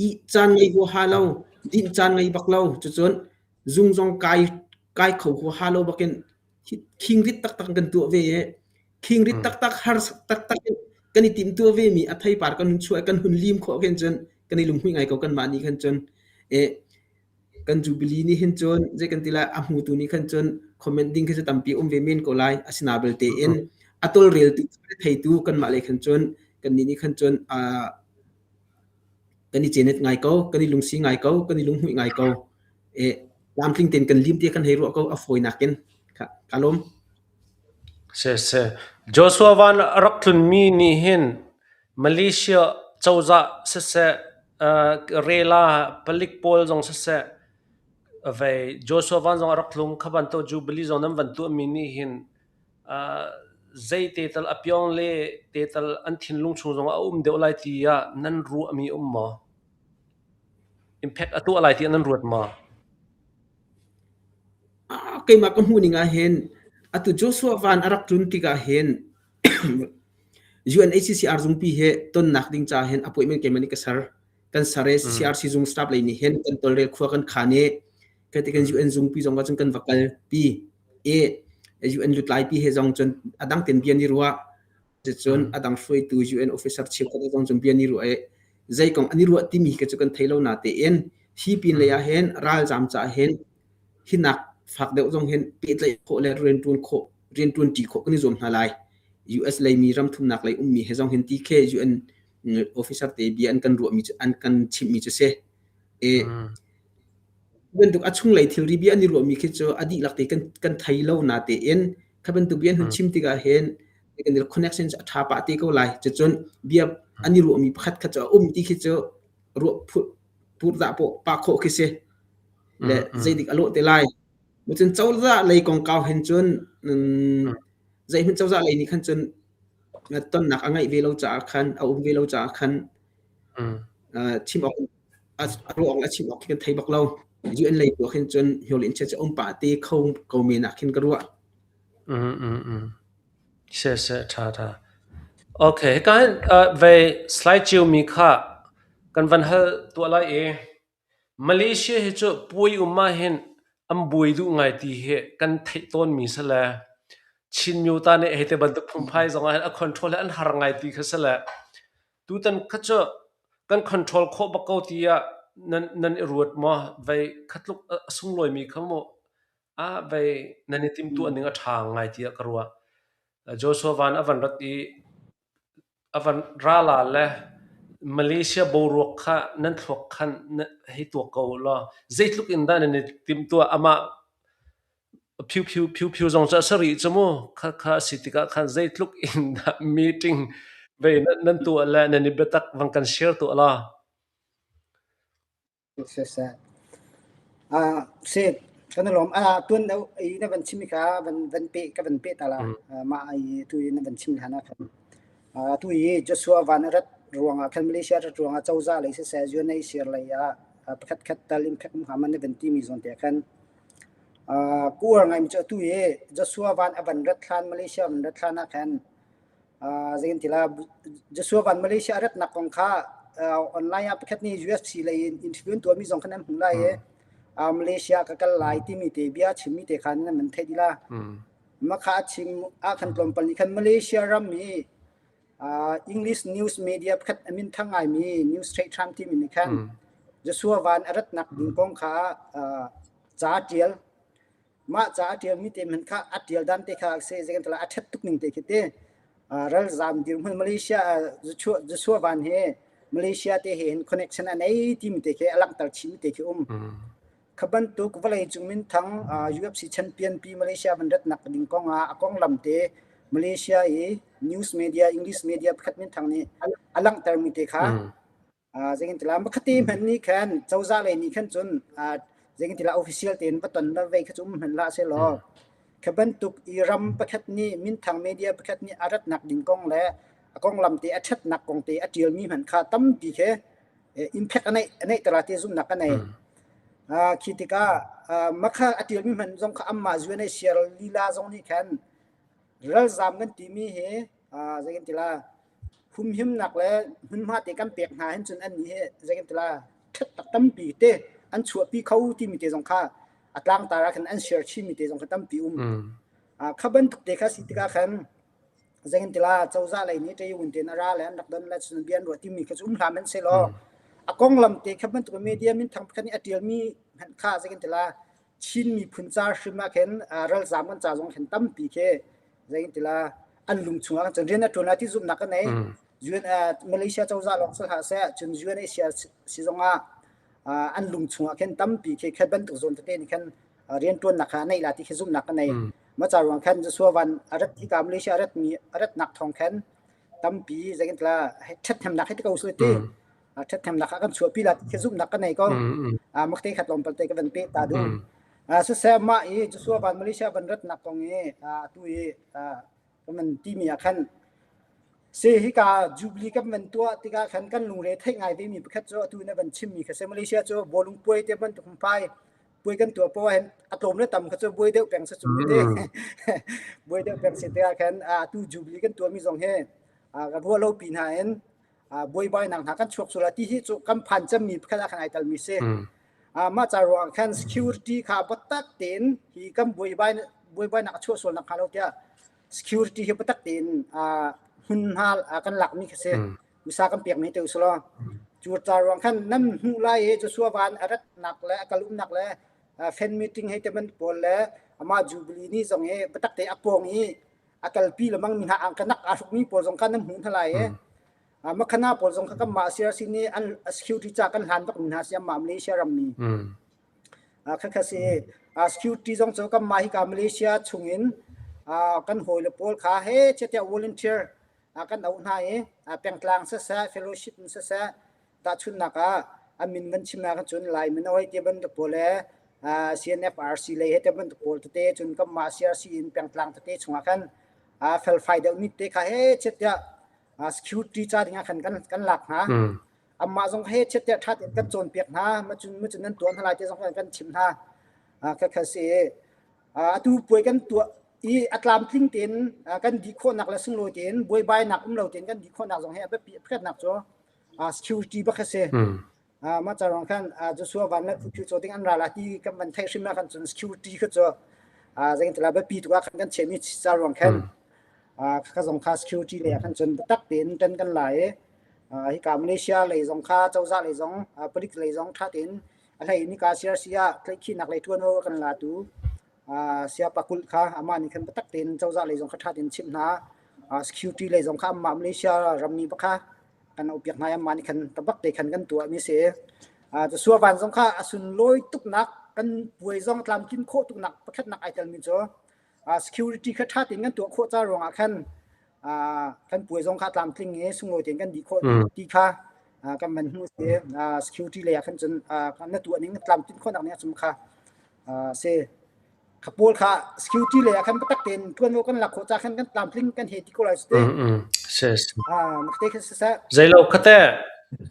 Ih caan ngei huaha lo, dinh caan ngei bak lo. Cucun zung zong kai kai kho huaha lo bakin khingrit taktak kan tuah ve i khingrit taktak har taktak in kan i timhtuah ve mi a theipar kan hun chuah kan hun lim khawh khin cun kan i lunghmuih ngai ko kanmah nih khan cun e Kan Jubilee nih hin cun zei kan ti lai a hmutu nih khan cun comment ding khi cu tampi um ve men ko lai. Asina belte in a tawlreltu theitu kanmah lei khan cun kannih nih khan cun kan i cenet ngai ko, kan i lungsi ngai ko, kan i lunghmuih ngai ko. E tlamtling tein kan lim ti kan hei ruah ko a fawinak in. Ka lawm. Siseh, Joshua Van a rak tlunmi nih hin Malaysia cozah siseh, rela palik pawl zong siseh, vei Joshua Van zong a rak tlung. Kha bantuk Jubilee zong nan van tuahmi nih hin zei te tal a piong le te tal an thinlung chung zong a um deuh lai tiah nan ruahmi um maw? Impact a tuah lai tiah nan ruat maw? Keimah ka hmuh ning ah hin atu Joshua Van a rak tlun tikah hin UNHCR zungpi he tonnak ding ca hin appointment keimah nih ka ser. Kan ser i CRC zung staff lei nih hin kan tawlrel khua kan khan i khi kan UN zungpi zong ah cun kan va kalpi i UN lutlaipi he zong cun a dang ten bia ni ruah Cucun a dang hruaitu UN officer cheukhat zong cun bia an i ruah i zei kong an i ruah timi kha cu kan thei lo natein hi pin lei ah hin ralzaam caah hin hinak fak deuh zong hin pehtlaih khawh le rianṭuan khawh rianṭuan ṭi khawh kan i zuam hna lai. US lei mi ramthumnak lei ummi he zong hin ti khi UN officer te bia an kan ruahmi cu an kan chimhmi cu si. I bantuk a chunglei thilri bia an i ruahmi khi cu a dihlak te kan kan thei lo natein kha bantuk bia an hun chim tikah hin kan connection cu a ṭha pah te ko lai. Cucun bia an i ruahmi pakhat khat cu a um ti khi cu ruah purdah pah khawh khi si. Le zeidik a lawh te lai. Cun cozah lei kongkau hin cun zeihmanh cozah lei nih khan cun. Tonnak a ngeih ve lo caah khan a um ve lo caah khan chim awk a ruah awk le chim awk khi kan thei bak lo. UN lei tu ah khin cun Hyo Lin Chia cu um pah te kho ko men ah khin ka ruah. Se se tha tha. Okay, hika hin ve slide cio mi kha kan van hal tuah lai i Malaysia hi cu puai um ah hin an buai duh ngai ti hi kan theih tawnmi si le Chin myo ta nih hei ti bantuk phungphai zong ah hin a control hi an har ngai ti kha si le tutan kha cu kan control khawh bak ko tiah nan nan i ruat maw? Vei kha tluk a sunglawimi kha mu ah vei nan i timhtuah ning a ṭha ngai tiah ka ruah. Joshua Van a van rat i A van rala le Malaysia boruak kha nan thluak khan hei tuak ko u law zeitluk in dah nan i timhtuah amah phiu phiu phiu phiu zong cu a si rih cu mu kha kha a si tikah khan zeitluk in dah meeting ve nan tuah le nan i biatak vang kan share tuah la. Siseh. Si, kan i lawm. Tuan deuh i na van chim kha van van peh ka van peh ta la. Mah i tu i na van chim hlan ah khan. Tu i Joshua van a rat ruangah khan Malaysia rat ruangah cozah lei siseh UNHCR lei ah pakhat khat tal impact um hnga ma na van timi zawn te ah khan ku uar ngaimi cu atu i Joshua van a van rat hlan Malaysia van rat hlan ah khan Zeitin Joshua van Malaysia a ratnak kong kha online ah pakhat nih UFC lei in interview an tuahmi zong kha nan hmuh lai i Malaysia ka kal lai timi te bia chimmi te kha nan man theih dila. Mah kha a chim ah khan tlawmpal nih khan Malaysia ram i English news media pakhat a min thang ngaimi News Straits Times timi nih khan Joshua Van a ratnak ding kong kha ca a ṭial. Mah ca a ṭialmi te hmanh kha a ṭial dan te kha se zeikan a ṭhat tuk ning te khi te ralzaam dirhmun Malaysia Joshua Van he Malaysia te he hin connection a nei timi te khi a langhter chinmi te khi um. Kha bantuk vawlei cung minthang UFC champion pi Malaysia van ratnak ding kong ah a konglam te Malaysia i news media English media pakhat minthang nih a langhtermi te kha Zeitintiah makhati hmanh nih khan cozah lei nih khan cun zeitintiah official tein va ton va vei kha cu um hmanh hlah sehlaw kha bantuk i ram pakhat nih minthang media pakhat nih a ratnak ding kong le a konglam te a ṭhatnak kong te a ṭialmi hmanh kha tampi khi impact a neih a neih tala ti zumhnak ka nei. Khi tikah makha a ṭialmi hmanh zong kha anmah UNHCR lila zong nih khan ralzaam kan timi hi zeitintilah humhimnak le hmunhma te kan pek hna hin cun annih hi zeikan ṭhatnak tampi te an chuahpi kho timi te zong kha a tlangtar ah khan an share chinmi te zong kha tampi um. Kha bantuk te kha si tikah khan zeikan tila cozah lei nih ṭei ten a ra le an rak don le cun bia an ruah timi kha cu um hlah hmanh sehlaw a konglam te kha bantuk media minthang pakhat nih a ṭialmi hmanh kha zeikan tila Chin miphun ca hrim ah khin ralzaam kan ca zong khin tampi khi zeintila an lung chungah cun rian a ṭuan lai ti zumhnak ka nei. UN Malaysia cozah lawng si hlah seh cun UNHCR si zongah an lung chungah khin tampi khi khat bantuk zawn tete nih khan rian ṭuannak kha a neih la ti khi zumhnak ka nei. Mah ca ruang khan Joshua Van a rat hika Malaysia a ratmi a ratnak thawng khan tampi zeintila ṭhathnemnak hi ti ko sule ti. Ṭhathnemnak kha kan chuahpi la ti khi zumhnak ka nei ko. Makte khat tlawmpal te ka van peh ta duh. Siseh mah i Joshua van Malaysia van ratnak kong i atu i kan van timi ah khan si hika Jubilee kan van tuah tikah khan kan lungre theih ngai vemi pakhat cu atu na van chimmi kha si Malaysia cu bawlung puai te bantuk pai puai kan tuah poah hin a tlawm le tam kha cu buai deuh peng sa cu te buai deuh peng si tikah khan atu Jubilee kan tuahmi zong hi ka ruah lo pi hna in buaibainak hna kan chuak sual ti hi cu kan phan cemmi pakhat ah khan ai telmi si. Mah ca ruangah khan security kha biatak tein hi kan buaibai buaibainak a chuah sual nak hnga lo tiah security hi biatak tein hmunhma kan lakmi kha si. Usa kan pekmi te usulaw. Cu ca ruang khan nan hmuh lai i Joshua van a ratnak le a kal umnak le fan meeting hei te man pawl le amah Jubilee ni zong hi biatak te a pawng i a kalpi lemang mi hna ang kanak aa hrukmi pawl zong kha nan hmuh hna lai i makhana pawl zong kha kanmah CRC nih an security ca kan hlan bak mi hna si anmah Malaysia ram mi kha kha si security zong cu kanmah hika Malaysia chungin kan hawile pawl kha he chiatiah volunteer kan auh hna i pengtlang siseh fellowship in siseh tahchunhnak ah a min van chim ah cun Lai mino hei ti bantuk pawl le CNFRC lei he te bantuk pawl tete cun kanmah CRC in pengtlang tete chungah khan Felfai deuh mi te kha he chet tiah security ca ding ah khan kan lak hna. Amah zong he chet tiah ṭha tein kan cawnpiak hna. Macun nan tuah hna lai ti zong kan chimh hna. Kha si. Atu puai kan tuah i a tlamtling tein kan dih khawhnak le sunglawi tein buaibainak um lo tein kan dih khawhnak zong hi a biapi pakhatnak cu security bak a si. Mah ca ruang khan Joshua Van le Phu Phu ding an ra la ti kan van theih hrim ah khan cun security kha cu zeitin biapi tuk ah khan kan chiahmi ca ruang khan kha zong kha security lei ah khan cun biatak tein ṭan kan la i hika Malaysia lei zong kha cozah lei zong palik lei zong ṭha tein a hlei in hika CRC ah tlaihkhihnak lei ṭuanvo a kan latu saya Pakulh kha amah nih khan biatak tein cozah lei zong kha ṭha tein chimh hna. Security lei zong kha amah Malaysia rammi bak kha kan auhpiak hna i amah nih khan tabak te khan kan tuahmi si. Joshua Van zong kha a sunlawi tuknak kan puai zong tlamtlin khawh tuknak pakhatnak ai telmi cu security kha ṭha tein kan tuah khawh ca ruangah khan kan puai zong kha tlamtling i sunglawi tein kan dih khawh ti kha kan van hmuh si. Security lei ah khan cun na tuah ning tlamtlin khawhnak ning ahcun kha si. Kha pawl kha security lei ah khan biatak tein ṭuanvo kan lak khawh ca khan kan tlamtling kan he ti ko lai te. Si si. Mak te khan siseh. Zeilo khate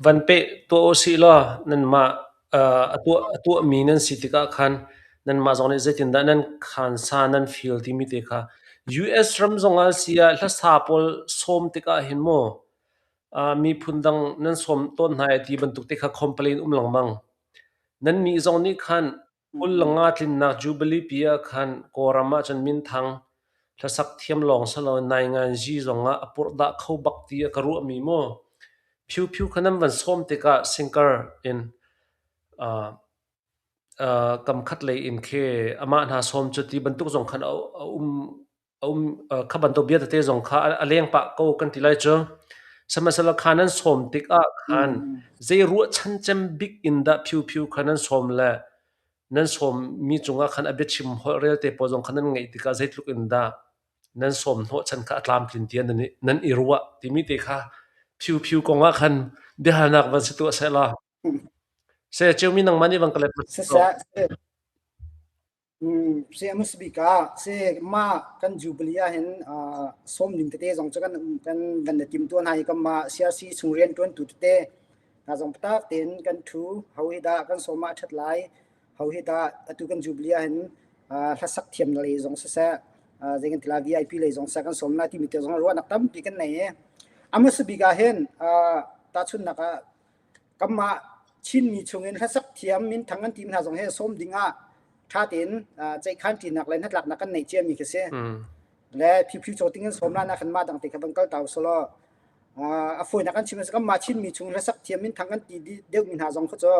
van pe tuah usih law nanmah a tuah a tuahmi nan si tikah khan nanmah zong nih zeitindah nan khansa nan feel timi te kha US ram zongah si ah hlasa pawl sawm tikah hin mu miphun dang nan sawm tawn hna i ti bantuk te kha complain um lengmang. Nannih zong nih khan 25 tlinnak Jubilee pi ah khan Kawlram ahcun minthang hlasak thiam lawng si loin nainganzi zongah a purhdah kho bak ti a ka ruahmi mu. Phyu Phyu kha nan van sawm tikah singer in kam khat lei in khi amah hna sawm cu ti bantuk zong khan a um a um kha bantuk bia tete zong kha a leng pah ko kan ti lai cu. Sihmanhsehlaw kha nan sawm tikah khan zei ruahchan cem bik in dah Phyu Phyu kha nan sawm le nan sawmmi cungah khan a biachim holhrel te pawl zong kha nan ngeih tikah zeitluk in dah nan sawm hnawhchan kha a tlamtlin tiah nan i ruah timi te kha Phyu Phyu kong ah khan biahalnak van si tuah sehla. Saya Ceumi nangmah nih van ka let Siseh, Si a hmasa bik ah si mah kan Jubilee ahhin sawm ding tete zong cu kan kan van i timtuah hna i kanmah CRC chung rianṭuantu tete hna zong biatak tein kan ṭhu. Ho hi dah kan sawm ah a ṭhat lai, ho hi dah atu kan Jubilee ahhin hlasak thiam lei zong siseh, zei kan ti lai VIP lei zong siseh kan sawm lai timi te zong ruahnak tampi kan nei i a hmasa bik ahhin tahchunhnak ah Kanmah Chinmi chungin hlasak thiam minthang kan ti hna zong hi sawm ding ah ṭha tein ceihkhan ṭinak le hnatlaknak kan neih ciami khi si. Le phiphi caw ting in sawm lan ah khan mah dang te kha van kal ta usalaw a fawinak kan chim kanmah Chinmi chung hlasak thiam minthang kan ti deuhmi hna zong kha cu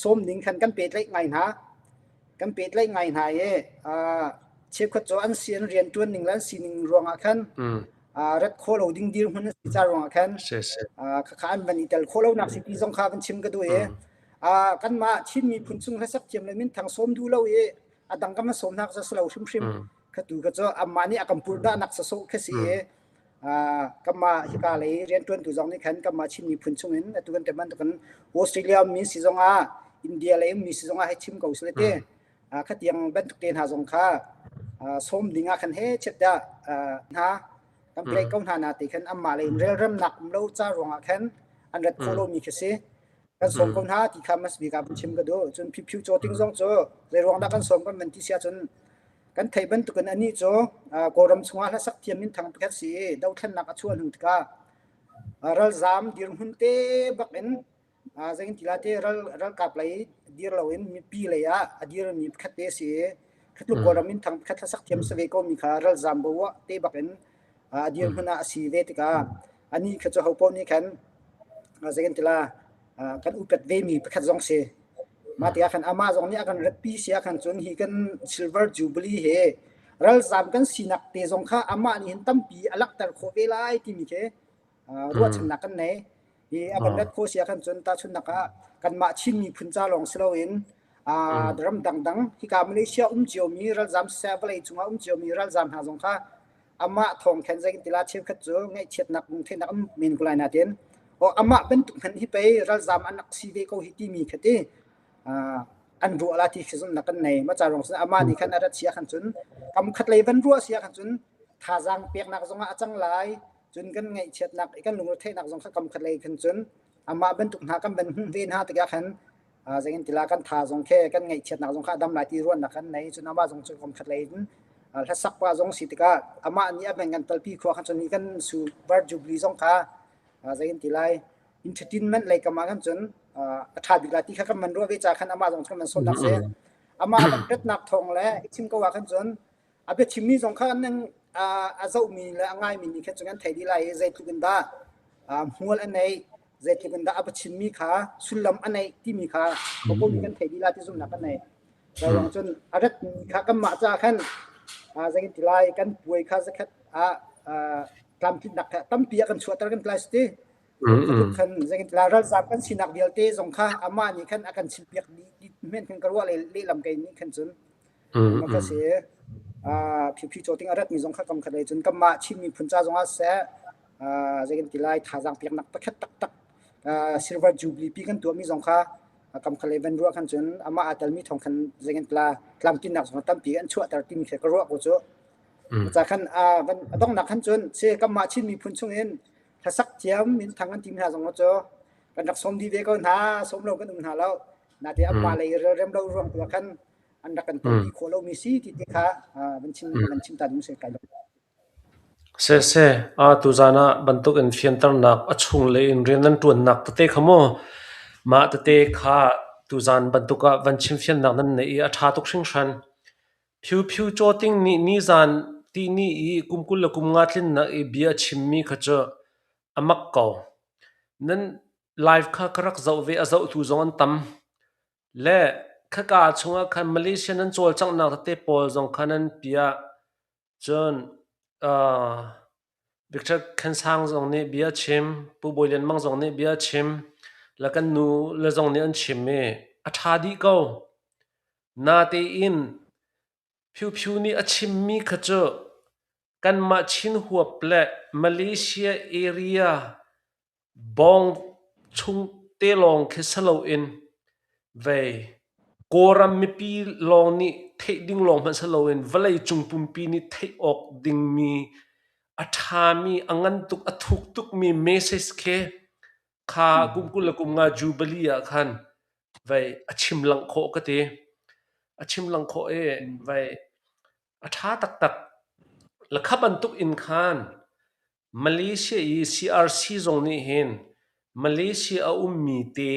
sawm ding khan kan pehtlaih ngai hna. Kan pehtlaih ngai hna i cheukhat cu an si an rianṭuan ning le an sining ruangah khan rat khawh lo ding dirhmun a si ca ruangah khan khakha an van i tel khawh lonak si ti zong kha van chim ka duh i kanmah Chin miphun chung hlasak thiam le minthang sawm duh lo i a dang kan sawm hna kha si lo hrimhrim kha tu kha cu amah nih a kan purdah nak sasawh kha si i kanmah hika lei rianṭuantu zong nih khan kanmah Chin miphun chung in atu kan teman kan Australia mi si zong ah India lei mi si zong ah hei chim ko sile te Khatiang bantuk te hna zong kha sawm ding ah khan he chet dah hna kan play ko hna na ti khan amah lei in relremnak um lo ca ruangah khan an rat khawh lomi khi si. Kan sawm ko hna ti kha mas bik ah vun chim ka duh. Cun Phiphiu Cawting zong cu zei ruang dah kan sawm kan van ti sia cun kan theih bantukin anih cu Kawlram chungah hlasak thiam min thang pakhat si i dothlennak a chuah hnu tikah ralzaam dirhmun te bak in Zeitin te ralkap lei dir loin mipi lei ah a dirmi pakhat te a si i khatluk Kawlram in thang pakhat hlasak thiam si ve komi kha ralzaam bo ah te bak in a dirhmun ah a si ve tikah anih kha cu hopaoh nih khan zeitin ti la kan upat vemi pakhat zong si. Mah tikah khan amah zong nih a kan ratpi si ahkhan cun hi kan Silver Jubilee he ralzaam kan sinak te zong kha amah nih hin tampi a langhter khawh ve lai timi khi ruahchannak kan nei. Hi a kan rat khawh si ahkhan cun tahchunhnak ah kanmah Chin miphun ca lawng si loin ram dangdang hika Malaysia um ciomi ralzaam siseh vawlei cungah um ciomi ralzaam hna zong kha amah thawng khan zei tila cheukhat cu ngaihchiatnak lungtheihnak um men ko lai nain o amah bantuk hmanh hi pei ralzaam an rak si ve ko hi timi kha ti an ruah la ti khi zumhnak kan nei ma ca ruang amah nih khan a rat si ahkhan cun kam khat lei van ruah si ahkhan cun. Thazaang peknak zongah a cang lai. Cun kan ngaihchiatnak i kan lungretheihnak zong kha kam khat lei khan cun amah bantuk hna kan van hmuh ve hna tikah khan zeitin tila kan tha zong khi kan ngaihchiatnak zong kha a dam lai ti ruahnak kan nei. Cun amah zong cu kam khat lei in hlasak pa zong si tikah amah nih a van kan talpi khua khan cun hi kan super jubilee zong kha zeitin ti lai entertainment lei kam ah khan cun a ṭha bik lai ti kha kan man ruah ve ca khan amah zong cu kan man sawmnak si. Amah a van retnak thawng le i chim ko ah khan cun a biachimmi zong kha nan a zohmi le a ngaimi nih khan cun an theih dih lai i zeitluk in dah hmual a neih, zeitluk in dah a biachimmi kha sullam a neih timi kha koko nih kan theih dih lai ti zumhnak kan nei. Zeiruang cun a ratmi kha kanmah caah khan zeitin ti lai kan puai kha zakhat ah tlamtlinnak kha tampi a kan chuahter kan ti lai si. Khan zeitin ti lai ralzaam kan sinak vialte zong kha amah nih khan a kan chimpiak dih men khan ka ruah lehlam kei nih khan cun Mah si. Phiphi cawting a ratmi zong kha kam khat lei cun kanmah Chin miphun ca zongah siseh zei kan ti lai thazaang peknak pakhat taktak Silver Jubilee pi kan tuahmi zong kha kam khat lei van ruah khan cun amah aa telmi thawng khan zei kan ti la tlamtlinnak zong tampi an chuahter timi khi ka ruah ko cu. Ca khan van a donghnak khan cun si kanmah Chin miphun chungin hlasak thiam minthang an timi hna zong cu kan rak sawm dih ve ko hna sawm lo kan um hna lo. Nate amah lei relrem lo ruang tu ah khan an rak kan telpi khawh lomi si ti te kha van chim van chim ta ding si kai lo. Siseh, tuzaan ah bantuk in fianternak a chunglei in rian nan ṭuannak tete kha maw mah tete kha tuzaan bantuk ah van chimfiannak nan neih i a ṭha tuk hringhran. Phyu Phyu Caw Ting nih nizaan tihni i kum 25 tlinnak i bia a chimmi kha cu a mak ko. Nan live kha ka rak zoh ve, a zohtu zong an tam. Le khaka chungah khan Malaysia nan cawlcanghnak tete pawl zong kha nan piah. Cun Victor Khen Sang zong nih bia a chim, Pu Bawi Lian Mang zong nih bia a chim, le kan nu le zong nih an chim i a ṭha dih ko. Natein Phyu Phyu nih a chimmi kha cu kanmah Chin huap le Malaysia area Bawng chung te lawng khi si loin vei Kawlram mipi lawng nih theih ding lawng hmanh si loin vawleicung pumpi nih theih awk dingmi a ṭhami, a ngan tuk, a thuk tukmi message khi kha kum 25 Jubilee ah khan vei a chim langh khawh ka ti. A chim langh khawh i vei a ṭha taktak. La kha bantuk in khan Malaysia i CRC zong nih hin Malaysia a ummi te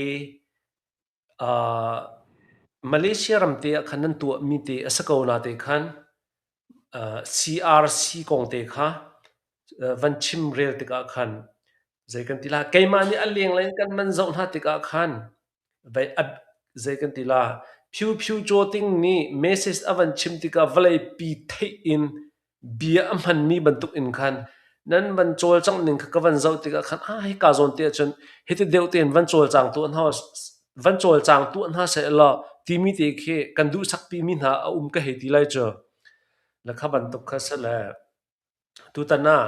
Malaysia ram te ah khan nan tuahmi te a si ko na te khan CRC kong te kha van chimrel tikah khan zei kan ti la keimah nih a lenglei in kan man zoh hna tikah khan Vei a zei kan ti la Phyu Phyu Caw Ting nih message a van chim tikah vawleipi theih in bia a hmanmi bantuk in khan nan van cawlcangh ning kha ka van zoh tikah khan ah hika zawn te ahcun hiti deuh tein van cawlcang tuah hna van cawlcang tuah hna seh law timi te khi kan duhsakpi mi hna a um ka hei ti lai cu. Na kha bantuk kha si le Tutan ah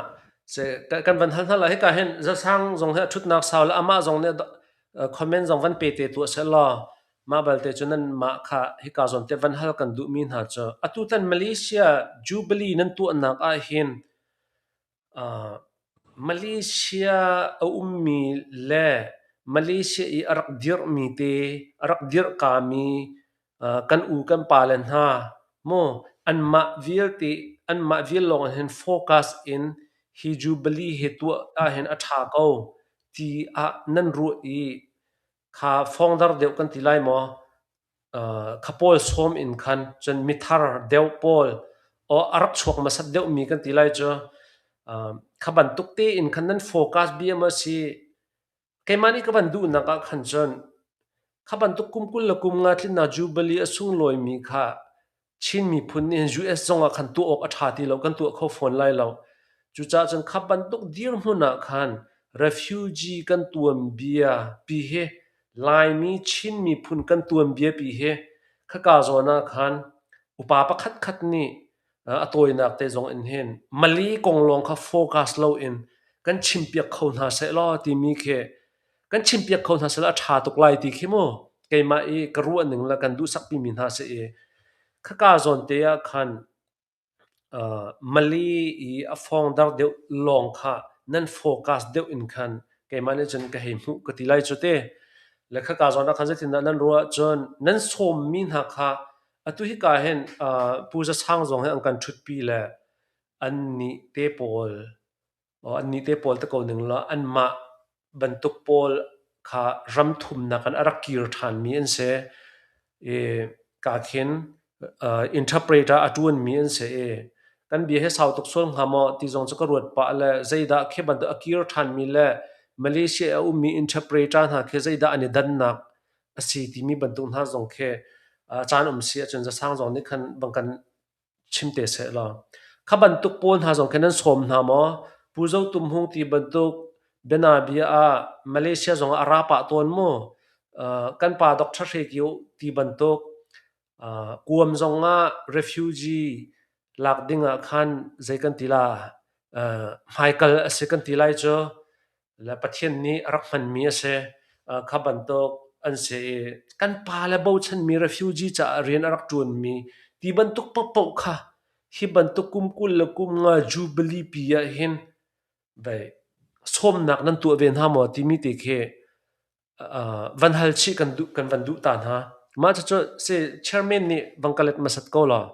kan van hal hna lai. Hika hin Zasang zong hi a ṭhutnak sau le amah zong nih comment zong van pe te tuah sehlaw mah balte cu nanmah kha hika zawn te van hal kan duhmi hna cu atutan Malaysia Jubilee nan tuahnak ahhin Malaysia a ummi le Malaysia i a rak dirhmi te a rak dirhkami kan u kan pale hna maw anmah vialte anmah vial lawng ah hin focus in hi Jubilee hi tuah ahhin a ṭha ko ti ah nan ruah i kha fawngdar deuh kan ti lai maw kha pawl sawm in khan cun mithar deuh pawl aw a rak chuak hmasat deuhmi kan ti lai cu kha bantuk tein khan nan focus bia maw si Keimah nih ka van duhnak ah khan cun kha bantuk kum 25 tlinnak Jubilee a sunglawimi kha Chin miphun nih hin US zong ah khan tuah awk a ṭha ti lo, kan tuah kho fawn lai lo. Cucaah cun kha bantuk dirhmun ah khan refugee kan tuanbia pi hi Laimi Chin miphun kan tuanbia pi hi khaka zawn ah khan upa pakhat khat nih a tawinak te zong in hin Malay kong lawng kha focus loin kan chimpiak kho hna sehlaw timi khi kan chimpiak kho hna sehlaw a ṭha tuk lai ti khi mu keimah i ka ruah ning le kan duhsakpi mi hna si i khaka zawn te ah khan. Malay i a fawngdar deuh lawng kha nan focus deuh in khan keimah nih cun ka hei hmuh ka ti lai cu te. Le khaka zawn ah khan zeitindah nan ruah ahcun nan sawmmi hna kha atu hika hin Pu Za Sang zong hi an kan ṭhutpi le annih te pawl Annih te pawl te ko ning law anmah bantuk pawl kha ram thumnak in a rak kir ṭhanmi an si. I ka khin interpreter a ṭuanmi an si i kan bia hi sau tuk sual hnga maw ti zong cu ka ruat pah le zeidah khi bantuk a kir ṭhanmi le Malaysia a ummi interpreter hna khi zeidah an i dannak a si timi bantuk hna zong khi caan um si ahcun zasang zong nih khan bang kan chim te sehlaw kha bantuk pawl hna zong khi nan sawm hna maw? Pu Zo Tum Hung ti bantuk bianabia ah Malaysia zong ah a ra pah tawn mu. Kan pa Dr. Hre Kio ti bantuk kuam zong ah refugee lak ding ah khan zei kan ti la hmaikal a si kan ti lai cu. Le Pathian nih a rak hmanmi a si. Kha bantuk an si i kan pale bochanmi refugee caah rian a rak ṭuanmi ti bantuk paohpaoh kha hi bantuk kum 20 le kum nga Jubilee pi ah hin vei sawmnak nan tuah ve hna maw timi te khi van hal chih kan duh kan van duh ta hna. Mah cucu si chairman nih van ka let hmasat ko law.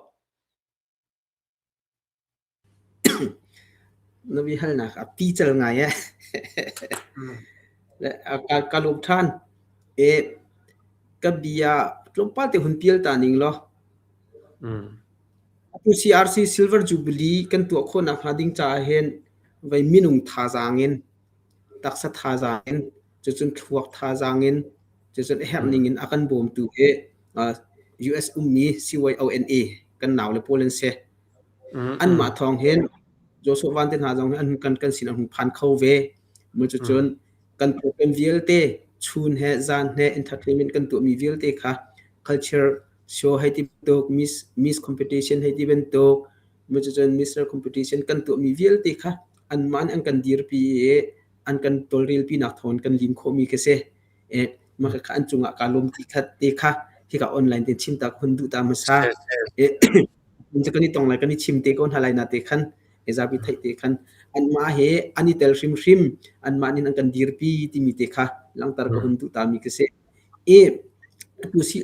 Na biahalnak a pical ngai eh. Ka lawm ṭhan. E, ka bia tlawmpal te hun pial ta ning law. Atu CRC Silver Jubilee kan tuah khawhnak hnga ding caah hin vei minung thazaang in, taksa thazaang in, cucun thluak thazaang in, cucun a herh ning in a kan bawmtu hi US ummi CYONA kan naule pawl an si. Anmah thawng hin Joshua Van te hna zong hi an kan kan sin an hung phan kho ve. Mu cucun kan program vialte chun he zan he entertainment kan tuahmi vialte kha culture show hei ti bantuk miss miss competition hei ti bantuk mu cucun Mr competition kan tuahmi vialte kha anmah nih an kan dirpi i an kan tawlrelpi nak thawng kan lim khawhmi khi si. Mah kha an cungah kaa lawm ti kha te kha hika online te chim ta ka hun duh ta hmasa. Kan i tong lai kan i chim te ko hna lai na te khan zapi theih te khan anmah he an i tel hrimhrim anmah nih an kan dirpi timi te kha langhter ka hun duh ta mi ka si. E tu si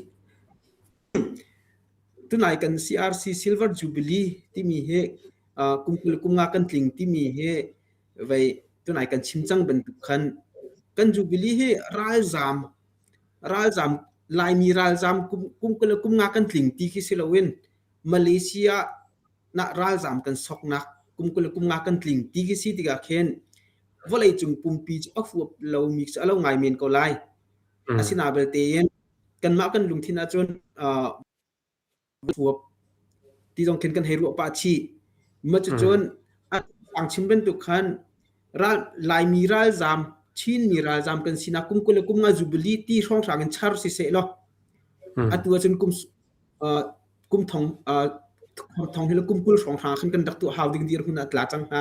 tunai kan CRC Silver Jubilee timi hi kum 20 kum nga kan tling timi hi vei tunai kan chim cang bantuk khan kan jubilee hi ralzam ralzam Laimi ralzam kum kum kul kum nga kan tling ti khi si loin Malaysia na ralzam kan soknak kum 20 kum nga kan tling ti khi si tikah khin vawlei cung pumpi cu a huap lomi cu a lo ngai men ko lai. Asina belte in kanmah kan lungthin ahcun Huap ti zong khin kan hei ruah pah chih. Ma cucun a chim bantuk khan ral Laimi ralzaam Chinmi ralzaam kan sinak kum 20 le kum nga jubilee ti hrawnghrang in char si seh law atu ahcun kum kum thong thong hi le kum 20 hrawnghrang khan kan rak tuah hau ding dirhmun ah tla cang hna.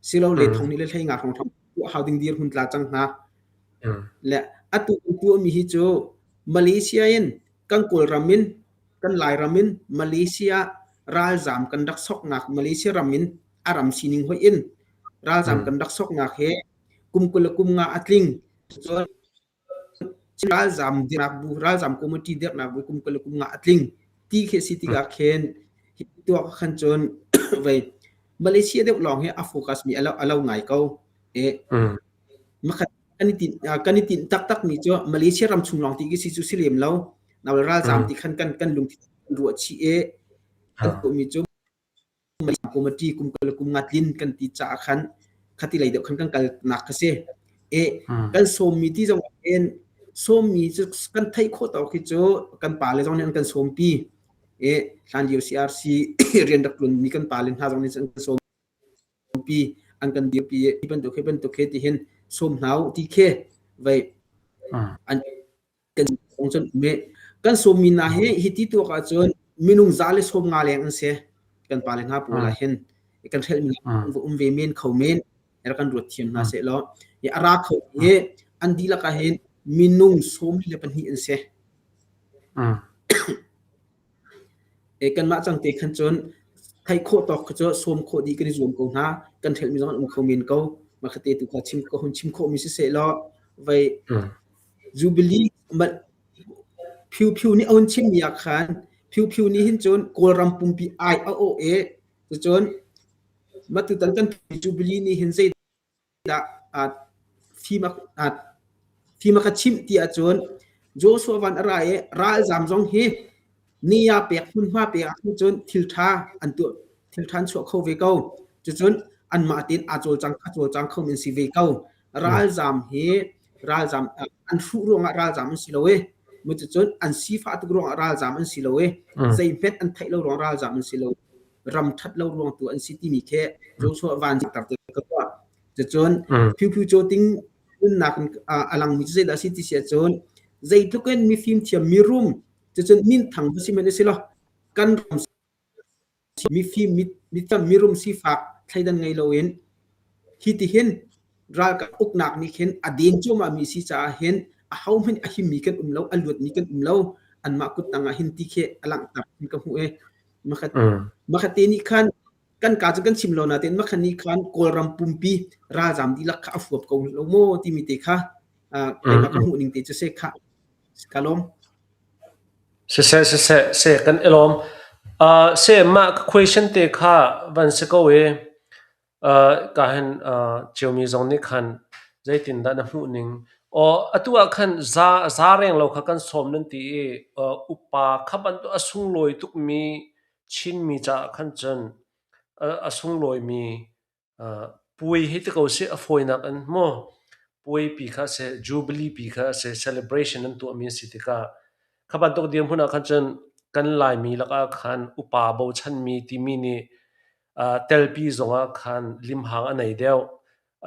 Silole thong ni le hlei nga hrawnghrang tuah hau ding dirhmun tla cang hna. Le atu tuahmi hi cu Malaysia in kan Kawlram in Kan Lairam in Malaysia ralzaam kan rak soknak Malaysia ram in a ram sining hoih in ralzaam kan rak soknak he kum 20 le kum nga a tling. Cun ralzaam dirnak bu ralzaam committee dirnak bu kum 20 le kum nga a tling ti khi si tikah khin hi tuak khan cun vei Malaysia deuh lawng hi a focus mi a lo, a lo ngai ko. E makhat kan i tinh kan i tinh taktak mi cu Malaysia ram chung lawng ti khi si cu si lem lo. Nawl ralzaam ti khan kan kan lungthin ruah chih i kan tuahmi cu Malaysia committee kum kul kum nga tlin kan ti caah khan khati lei deuh khan kan kalnak kha si. E kan sawmmi ti zong in sawmmi cu kan theih khawh tawk hi cu kan pale zong nih an kan sawmpi. E hlan lio CRC rian rak tlunmi kan pale hna zong nih an kan sawm pi an kan dirpi i hi bantuk hi bantuk he ti hin sawm hna u ti khi vei an kan cun me kan sawmmi hna hi hi ti tuak ahcun minung za le sawm nga leng an si kan pale hna pawl ah hin kan hrelhmi va um ve men kho men er kan ruat thiam hna seh law a ra kho hi an dihlak ah hin minung 12 an si E kanmah cang te khan cun. Theih khawh tawk kha cu sawm khawh dih kan i zuam ko hna. Kan ṭhelhmi zong an um kho men ko. Mah kha te tu kha chim ka hun chim khawhmi siseh law vei Jubilee Phyu Phyu nih a hun chimmi ah khan Phyu Phyu nih hin cun Kawlram pumpi ai a awh i cucun mah tutan kan Jubilee nih hin zei dah fim a ka chimh ti ahcun Joshua van a ra i ralzam zong hi ni ah pek hmunhma pek ahcun cun thil ṭha an tuah thil ṭha an chuah kho ve ko. Cucun anmah tein aa cawlcang a cawlcang kho men si ve ko. Ralzam hi ralzam an hruh ruangah ralzam an si lo i cucun an sifah tuk ruangah ralzam an si lo i zeihmanh an theih lo ruang ralzam an si lo. Ram ṭhat lo ruang tu an si timi khi Joshua van tar te ka tuah. Cucun Phyu Phyu Chaw Ting nunnak a langmi cu zeidah a si ti si ahcun zeitluk in mifim thiam mirum cucun minthang va si hmanh si law kan ram mifim mitam mirum sifak thleidan ngei loin hi ti hin ralkap uknak nih khin a den cuahmah mi si caah hin ahohmanh a himmi kan um lo a luatmi kan um lo anmah kut tang ah hin ti khi a langhter in ka hmuh i makhat te nih khan kan ka cu kan chim lo nain makhan nih khan Kawlram pumpi ralzam dihlak kha a fuap ko lo maw timi te kha keimah ka hmuh ning te cu si kha ka lawm. Siseh siseh se kan i lawm. Se mah ka question te kha van si ko i ka hin ciomi zong nih khan zeitindah na hmuh ning aw atu ah khan za za reng lo kha kan sawm nan ti i upa kha bantuk a sunglawi tukmi Chinmi caah khan cun a sunglawimi puai hi ti ko sih a fawinak in maw puai pi kha a si, Jubilee pi kha a si, celebration an tuahmi a si tikah kha bantuk dirhmun ah khan cun kan Laimi lakah khan upa bochanmi timi nih telpi zongah khan limhang a nei deuh.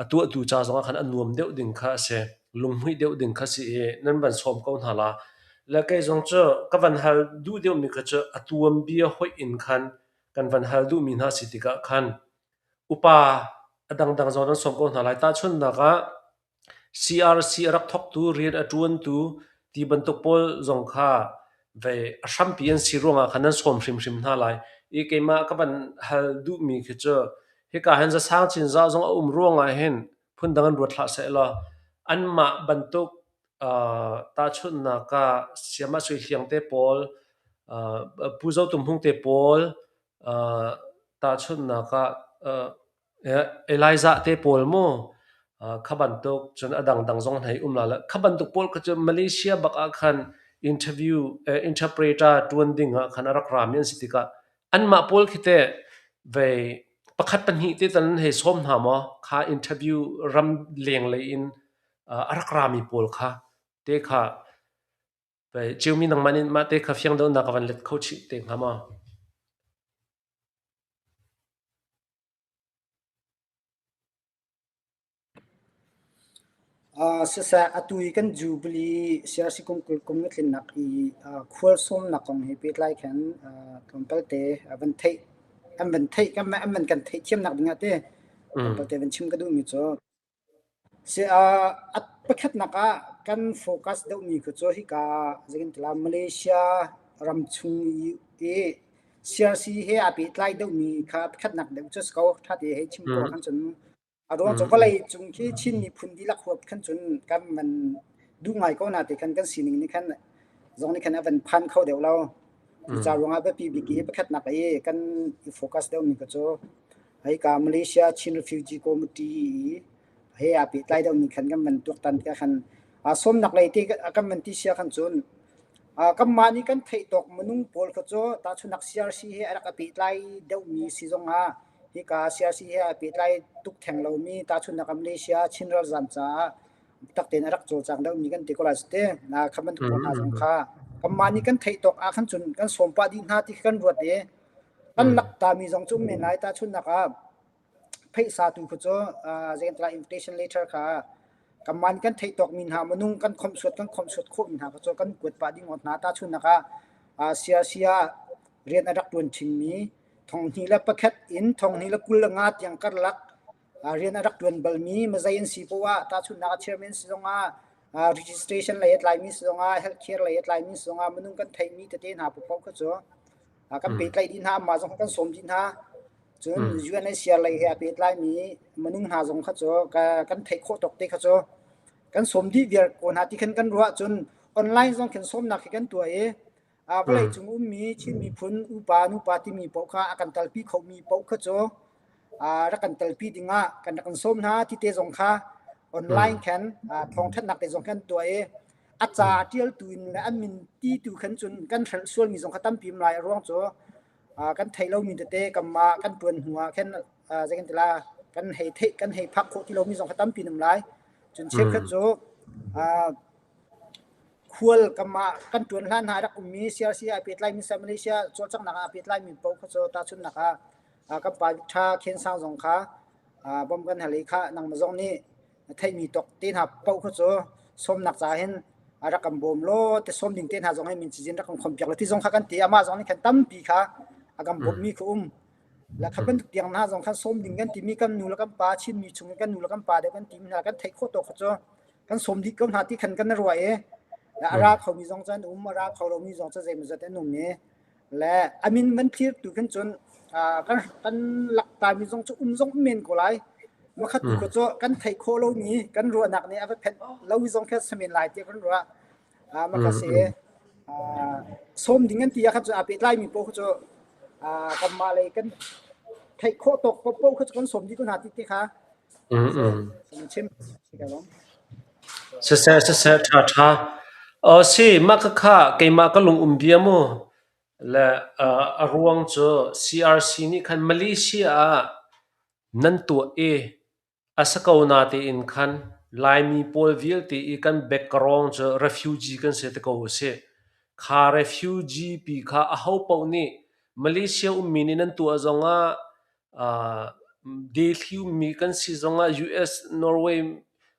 A tuahtu ca zongah khan a nuam deuh ding kha a si. Lunghmuih deuh ding kha si i nan van sawm ko hna la. Le kei zong cu ka van hal duh deuhmi kha cu a tuanbia hoih in khan kan van hal duhmi hna si tikah khan upa a dangdang zong nan sawm ko hna lai. Tahchunhnak ah CRC a rak thawktu, rian a ṭuantu ti bantuk pawl zong kha vei a hrampi an si ruangah khan nan sawm hrimhrim hna lai. I keimah ka van hal duhmi khi cu hika hin zasang cinzah zong a um ruangah hin phundang in ruat hlah sehlaw anmah bantuk tahchunhnak ah Sayamah Sui Hliang te pawl, Pu Zo Tum Hmung te pawl, tahchunhnak ah Elijah te pawl mu kha bantuk cun a dangdang zong hei um la le kha bantuk pawl kha cu Malaysia bak ah khan interview interpreter ṭuan ding ah khan a rak rami an si tikah anmah pawl khi teh vei pakhat pahnih te tal an hei sawm hna maw kha interview ram leng lei in a rak rami pawl kha te kha vei Ciomi nangmah nih mah te kha fiang deuh na ka van let kho chih te hnga maw? Siseh, atu i kan Jubilee CRC kum 20 kum na tlinnak i khual sawmnak kong he pehtlai khan tlawmpal te van theih an van theih an van kan theihthiamnak dingah te tlawmpal te van chim ka duhmi cu A pakhatnak ah kan focus deuhmi khi cu hika zeitintiah Malaysia ramchung i CRC he aa pehtlai deuhmi kha pakhatnak deuh cu a si ko. Ṭha te hei chim ko ahkhan cun a ruang cu vawlei cung khi Chin miphun dihlak huap khan cun kan van duh ngai ko na ti khan kan sining nih khan zong nih khan a van phan kho deuh lo. Cuca ruangah biapi bik i pakhatnak i kan i focus deuhmi kha cu Hika Malaysia Chin Refugee Committee i he aa pehtlai deuhmi khan kan van tuaktan tikah khan sawmnak lei te kan van ti sia khan cun kanmah nih kan theih tawk minung pawl kha cu tahchunhnak CRC he a rak i pehtlai deuhmi si zongah hika CRC he aa pehtlai tuk theng lomi tahchunhnak ah Malaysia Chin ralzaam caah tak tein a rak cawlcang deuhmi kan ti ko lai te na kha bantuk pawl hna zong kha kanmah nih kan theih tawk ah khan cun kan sawm pah dih hna ti kha kan ruat i Kan laktami zong cu um men lai. Tahchunhnak ah, pheihsatu khu cu zeitilah invitation letter kha kanmah nih kan theih tawkmi hna minung kan khawmhsuat kan khawmhsuat khawhmi hna kha cu kan kuat pah ding ngawt hna. Tahchunhnak ah, CRC ah rian a rak ṭuan ṭhingmi 2001 in 2025 tiang karlak rian a rak ṭuan balmi mazei an si poah ah tahchunhnak ah chairman si zongah registration lei a tlaimi si zongah healthcare lei a tlaimi si zongah minung kan theihmi tete hna paohpaoh kha cu kan pehtlaih dih hna, anmah zong kan sawm dih hna. Cun UNHCR lei he aa pehtlaimi minung hna zong kha cu kan theih khawh tawk te kha cu kan sawm dih viar ko hna ti khan kan ruah. Cun online zong khin sawmnak hi kan tuah i vawleicung ummi Chin miphun upa nupa timi paoh kha a kan telpi khomi paoh kha cu rak kan telpi dingah kan rak kan sawm hna ti te zong kha online khan thawngthanhnak te zong khan tuah i a ca ṭialtu in le an min ti tu khan cun kan hrelh sualmi zong kha tampi um lai. A ruang cu kan theih lomi tete kanmah kan ṭuan hnu ah khin zei kan ti la kan hei theih kan hei phak khawh ti lomi zong kha tampi an um lai. Cun cheukhat cu khual kanmah kan ṭuan hlan hna a rak ummi CRC ah pehtlaimi sa Malaysia cawlcanghnak ah pehtlaimi paoh kha cu tahchunhnak ah kan pa ṭha Khen Sang zong kha bom kan hal i khah nangmah zong nih na theihmi tawk te hna paoh kha cu sawmnak ca hin a rak kan bawm law te sawm ding te hna zong hi min cizin rak kan khom piak law ti zong kha kan ti. Amah zong nih khan tampi kha a kan bawmhmi kha um la kha bantuk tiang hna zong khan sawm ding kan timi kan nu le kan pa Chinmi chung kan nu le kan pa deuh kan timi hna kan theih khawh tawk kha cu kan sawm dih ko hna ti khan kan ruah i a ra khomi zong cu an um, a ra kho lomi zong cu zeimawzat an um i le a min van thlir tu khin cun kan kan laktami zong cu um zong um men ko lai. Makhat tu cu kan theih khawh lomi kan ruahnak nih a va phenh lo zong kha samen lai tiah kan ruah. Maka se sawm ding an ti ah khan cu aa pehtlaimi paoh cu kanmah lei kan theih khawh tawk paoh kha cu kan sawm dih ko hna ti te kha chim. Siseh siseh ṭha ṭha. Aw si mah khakha keimah ka lung um bia mu. Le a ruang cu CRC nih khan Malaysia ah nan tuah i a si ko natein khan Laimi pawl vialte i kan background cu refugee kan si ti ko usih. Kha refugee pi kha ahopaoh nih Malaysia ummi nih nan tuah zongah Delhi ummi kan si zongah US, Norway,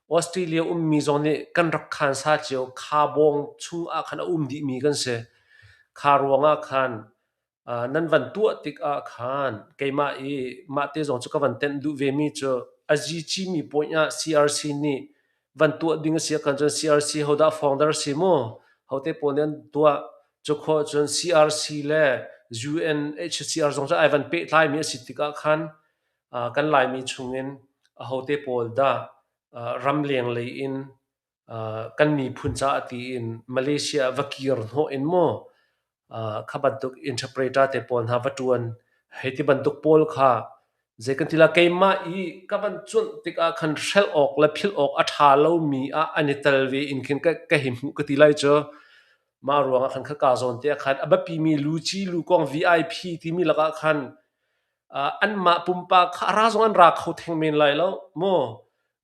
Australia ummi zong nih kan rak khansa cio. Kha bawng chung ah khan a um dihmi kan si. Kha ruangah khan nan van tuah tikah khan keimah i mahte zong cu ka van tenh duh vemi cu a zici point ah CRC nih van tuah ding a si ahkhan cun CRC hodah founder si mu, hote pawl nih an tuah. Cu khawh cun CRC le UNHCR zong cu ai van pehtlaimi a si tikah khan kan Laimi chungin ahote pawl dah ramleng lei in kan miphun caah tiin Malaysia va kir hnawh in maw kha bantuk interpreter te pawl hna va ṭuan hei ti bantuk pawl kha zei kan ti la keimah i ka van cuanh tikah khan hrelh awk le philh awk a ṭha lomi ah an i tel ve in khin ka hei hmuh ka ti lai cu. Mah ruangah khan khaka zawn te ah khan a biapimi luci lukong VIP timi lakah khan anmah pumpak kha a ra zong an ra kho theng men lai lo mu.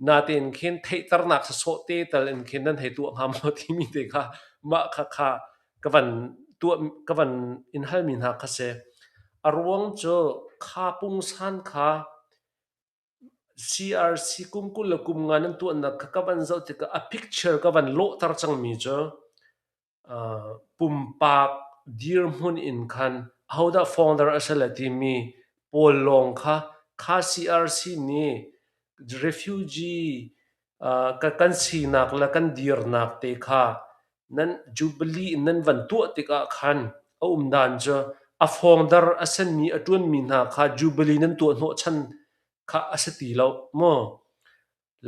Natein khin theihternak sawsawh te tal in khin nan hei tuah hnga maw timi te kha mah kha kha ka van tuah ka van in halmi hna kha si. A ruang cu kha pungsan kha CRC kum 20 le kum nga nan tuahnak kha ka van zoh tikah a picture ka van lawhter cangmi cu pumpak dirhmun in khan ahodah founder a si le timi pawl lawng kha kha CRC nih refugee kan sinak le kan dirnak te kha nan jubilee in nan van tuah tikah khan a um dan cu a founder a senmi a ṭuanmi hna kha jubilee nan tuah hnawhchan kha a si ti lo maw?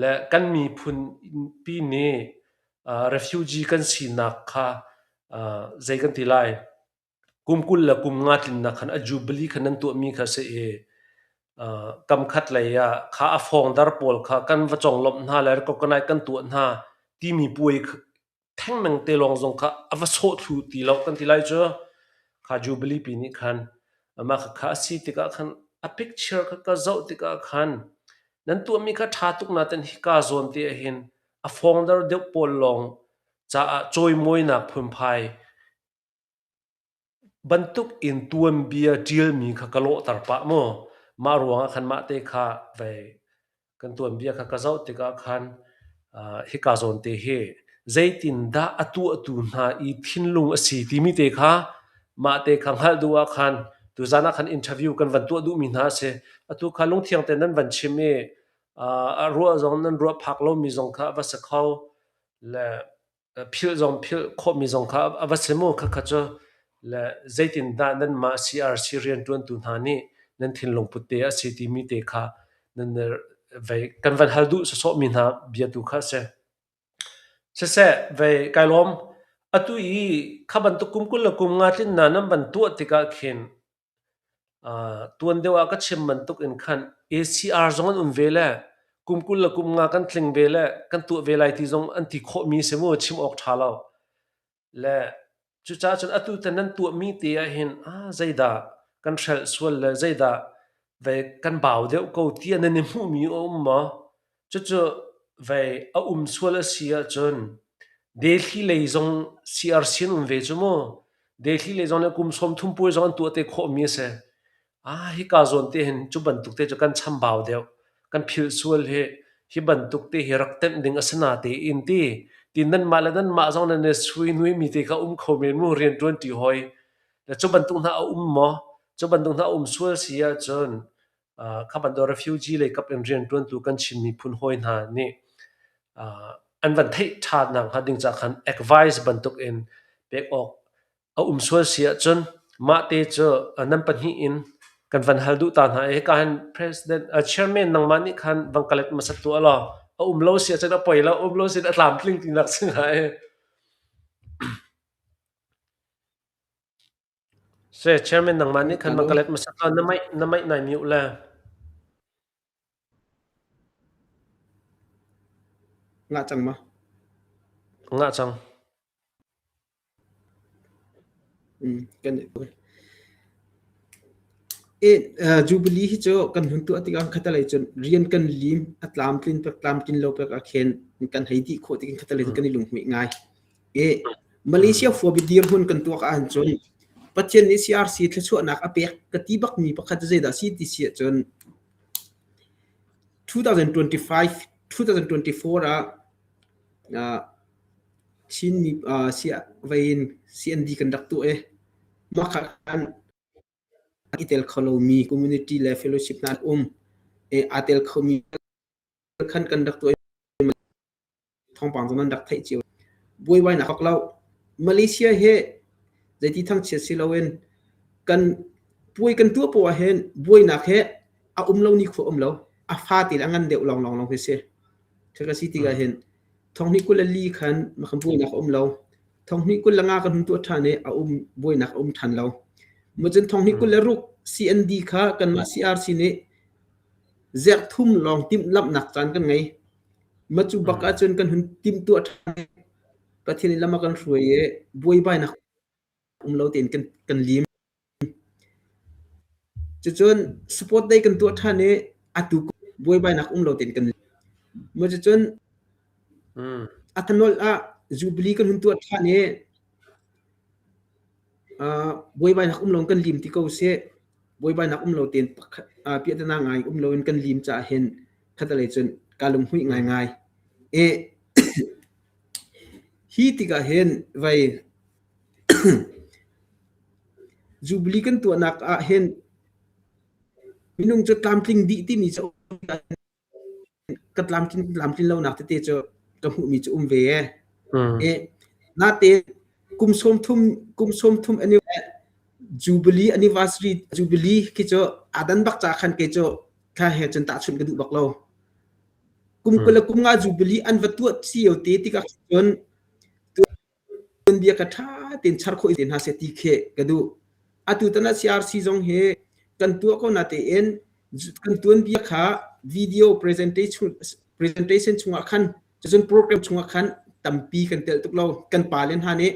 Le kan miphun pi nih refugee kan sinak kha zei kan ti lai kum 20 le kum nga tlinnak khan a jubilee khan nan tuahmi kha si i kam khat lei ah kha a fawngdar pawl kha kan va conglawmh hna le recognize kan tuah hna timi puai thengmeng te lawng zong kha a va sawh thlu ti lo kan ti lai cu. Kha jubilee pi nih khan mah kha a si tikah khan a picture kha ka zoh tikah khan nan tuahmi kha ṭha tuk nain hika zawn te ah hin a fawngdar deuh pawl lawng caah cawimawinak phunphai bantuk in tuanbia ṭialmi kha ka lawhter pah mu. Mah ruangah khan mah te kha vei kan tuanbia kha ka zoh tikah khan hika zawn te hi zeitindah a tuahtu hna i thinlung a si timi te kha mah te kha hngalh duh ah khan tuzan ah khan interview kan van tuah duhmi hna a si. Atu kha lungthiang tein nan van chim i a ruah zong nan ruah phak lomi zong kha a va si kho le philh zong philh khawhmi zong kha a va si mu. Khakha cu le zeitindah nanmah CRC rianṭuantu hna nih nan thinlung put te a si timi te kha nan vei kan van hal duh sawsawh mi hna bia tu kha a si. Siseh, vei kai lawm. Atu i kha bantuk kum 20 le kum nga tlinna nan van tuah tikah khin tuan deuh ah ka chim bantuk in khan ACR zong an um ve le kum 20 le kum nga kan tling ve le kan tuah ve lai ti zong an ti khawhmi si mu chim awk ṭha lo. Le cucaah cun atu tan nan tuahmi te ahhin ah zeidah kan hrelh sual le zeidah vei kan bau deuh ko tiah nan i hmuhmi a um maw? Cucu vei a um sual a si ahcun Delhi lei zong CRC an um ve cu mu. Delhi lei zong nih kum 30 puai zong an tuah te khawhmi a si. Ah, hika zawn te hin cu bantuk te cu kan chambau deuh. Kan philh sual hi hi bantuk te hi rak tenh ding a si na te in ti. Ti nanmah le nanmah zong nan i sui nui mi te kha um kho men mu rian ṭuan ṭi hoi. Le cu bantuk hna a um maw? Cu bantuk hna a um sual si ahcun uh, kha bantuk refugee lei kap in rian ṭuantu kan Chin miphun hawi hna nih uh, an van theih ṭhan nak hnga ding ca khan advice bantuk in pek awk A um sual si ahcun mahte cu nan pahnih in kan van hal duh ta hna i hika hin president chairman nangmah nih khan van ka let hmasat tuah law a um lo si ahcun a poi lo um lo si a tlamtling tinak si hnga i. Se chairman nangmah nih khan van ka let hmasat law na maih na maih nai mute le. Ngah cang ma? Ngah cang. Jubilee hi cu kan hun tuah tikah khatalei cun rian kan lim a tlamtlin pek tlamtlin lo pek ah khin kan hei dih khawh tikhin khatalei cun kan i lunghmuih ngai. Malaysia huabi dirhmun kan tuak ahcun Pathian nih CRC thluachuahnak a pek ka ti bakmi pakhat cu zeidah a si ti si ahcun 2025 2024 ah Chinmi vei in CND kan rak tuah i mah kha khan i tel kho lomi community le fellowship hna an um i aa tel khomi khan kan rak tuah i thawngpang zong nan rak theih cio. Buaibainak bak lo. Malaysia hi zeiti thangchiat si loin kan puai kan tuah poah ahhin buainak hi a um lo ni khua um lo. A fate le a ngan deuh lawnglawng lawng hi si. Thil a si tikah hin Thonghnih 24 khan makhan buainak a um lo. Thonghnih 25 kan hun tuah ṭhan i a um buainak a um ṭhan lo. Macun thonghnih 26 CND kha kanmah CRC nih zerhthum lawng timhlamhnak caan kan ngei. Macu bak ahcun kan hun timhtuah ṭhan i Pathian nih lam a kan hruai i buaibainak um lo tein kan kan lim. Cucun sport day kan tuah ṭhan i atu buaibainak um lo tein kan Cucun a thanolh ah Jubilee kan hun tuah ṭhan i buaibainak um lo in kan lim ti ko seh. Buaibainak um lo tein piahtana ngai um loin kan lim caah hin khatalei cun kaa lunghmuih ngaingai. I hi tikah hin vei Jubilee kan tuahnak ah hin minung cu tlamtling dih timi cu ka tlamtlin tlamtlin lonak tete cu ka hmuhmi cu um ve ee. E, natein kum 30 kum 30 ani Jubilee anniversary Jubilee khi cu adan bak ca khan ke cu kha he cun tahchunh ka duh bak lo. Kum 20 le kum nga Jubilee an va tuah cio te tikah cun Tuanbia ka ṭha tein char khawh te hna seh ti khi ka duh. Atu tan ah CRC zong hi kan tuah ko natein kan tuanbia kha video presentation presentation chungah khan cun program chungah khan tampi kan telh tuk lo. Kan pale hna nih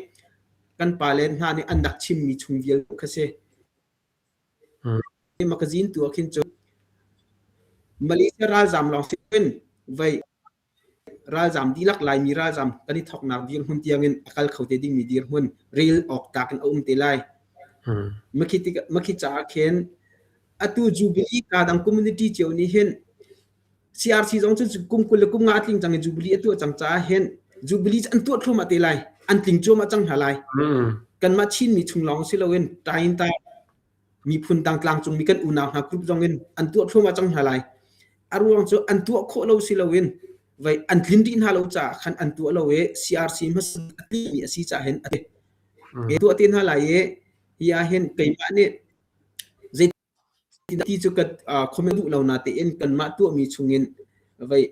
kan pale hna nih an rak chimmi chung vial kha si. Magazine tu ah khin cun Malaysia ralzaam lawng si in vei Ralzaam dihlak Laimi ralzaam kan i thawknak dirhmun tiangin a kal kho te dingmi dirhmun rel awk tlak in a um te lai. Makhi caah khin atu Jubilee ka dang community cio nih hin CRC zong cu kum 20 le kum nga a tling cang i Jubilee a tuah cang caah hin Jubilee cu an tuah thluahmah te lai. An tling cuahmah cang hna lai. Kanmah Chinmi chung lawng si loin tain ta miphun dang tlangcungmi kan unau hna group zong in an tuah thluahmah cang hna lai. A ruang cu an tuah khawh lo si loin vai an tlin rih hna lo caah khan an tuah lo i CRC hmasa a tlimi a si caah hin a ti. Tuah te hna lai i hi ah hin keimah nih zei. Ti cu ka comment duh lo natein kanmah tuahmi chungin vei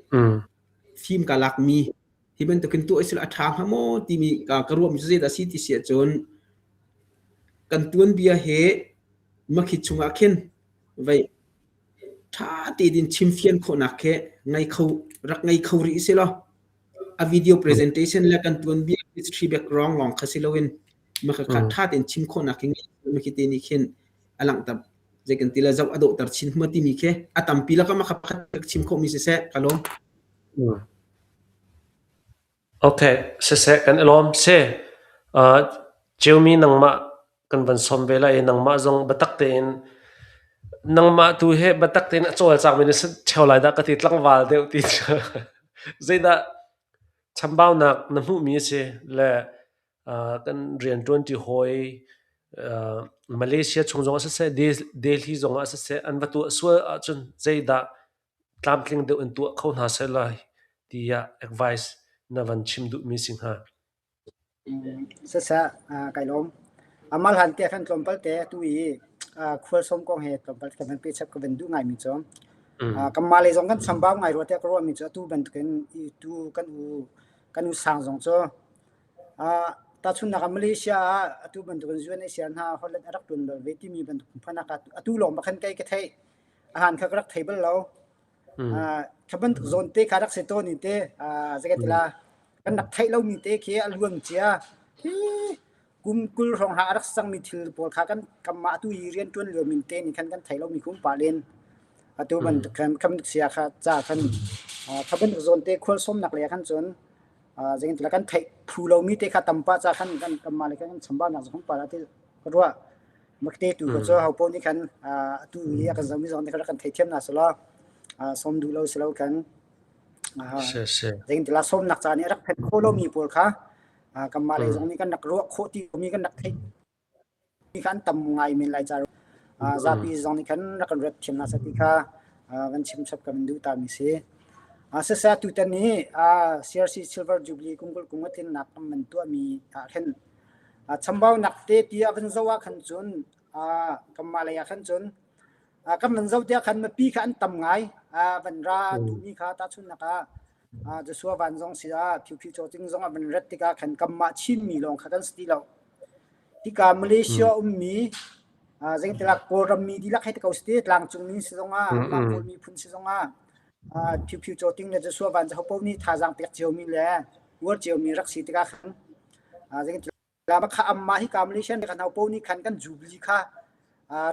fim ka lakmi hi bantukin tuah usila a ṭha hnga maw timi ka ruahmi cu zeidah a si ti si ahcun kan tuanbia he makhi chungah khin vei ṭha tein chimfian khawhnak khi ngei kho rak ngei kho rih si law a video presentation le kan tuanbia history background lawng kha si loin maka kha ṭha tein chim khawhnak hi ngei makhi te nih khin a langhter zei kan ti le zoh a dawhter chin hma timi khi a tampi lakah maka pakhat chim khawhmi siseh ka lawm. Okay, siseh kan i lawm. Si, Ceumi nangmah kan van sawm ve lai i nangmah zong biatak tein nangmah tu hi biatak tein a cawlcangmi na si ṭheo lai dah ka ti tlangval deuh ti cu. Zeidah chambaunak na hmuhmi a si le kan rianṭuanṭi hawi Malaysia chung zongah siseh, Delhi zongah siseh an va tuah sual ahcun zeidah tlamtling deuh in tuah kho hna seh lai tiah advice na van chim duhmi si hnga? Siseh, kai lawm. Amal han te khan tlawmpal te tu i khualsawm kong he tlawmpal ka van pechap ka van duh ngaimi cu kanmah lei zong kan chambau ngai rua tiah ka ruahmi cu atu bantukin i tu kan u kan u sang zong cu tahchunhnak ah Malaysia ah atu bantukin UNHCR hna holland a rak ṭuan bal ve timi bantuk phanak atu lawng bak khan kei ka theih. A han kha ka rak thei bal lo. Kha bantuk zawn te kha rak si tawn i te zeikatila kan rak theih lomi te khi a luang cia. Hi kum 20 hrawng hna a rak cangmi thil pawl kha kan kanmah atu i rian ṭuan lio min te nih khan kan thei lomi kum pah len. Atu bantuk khan kha bantuk sia kha ca khan kha bantuk zawn te khual sawmnak le khan cun zeikatila kan theih phu lomi te kha tam pah ca khan kan kanmah le kan chambaunak zong pah ti ka ruah. Makte tu ka cu ho paoh nih khan atu i a kan zohmi zong nih khan rak kan theithiam hna selaw sawm duh lo si lo khan zeingtila sawmnak ca nih a rak phet kho lomi pawl kha kanmah lei zong nih kan rak ruah khawh ti mi kan rak theih mi kha an tam ngai men lai ca zapi zong nih khan rak kan ruat thiam hna seh ti kha van chim chap kan duh ta mi si. Siseh tutan ni CRC Silver Jubilee kum 20 kum a tlinnak kan man tuahmi ah khin Chambaunak te ti a van zoh ah khan cun kanmah lei ah khan cun kan van zoh tiah khan mipi kha an tam ngai. Van ra duhmi kha tahchunhnak ah Joshua Van zong si ah Phyu Phyu Chaw Ting zong a van rat tikah khan kanmah Chinmi lawng kha kan si ti lo. Hika Malaysia ummi zeingtilak Kawlram mi dihlak hei ti ko si ti tlangcungmi si zongah anmah Kawl miphun si zongah Phyu Phyu Chaw Ting le Joshua Van hopaoh nih thazaang pek ciomi le uar ciomi rak si tikah khan kha amma hi ka Malaysia kan hopaoh nih khan kan jubilee kha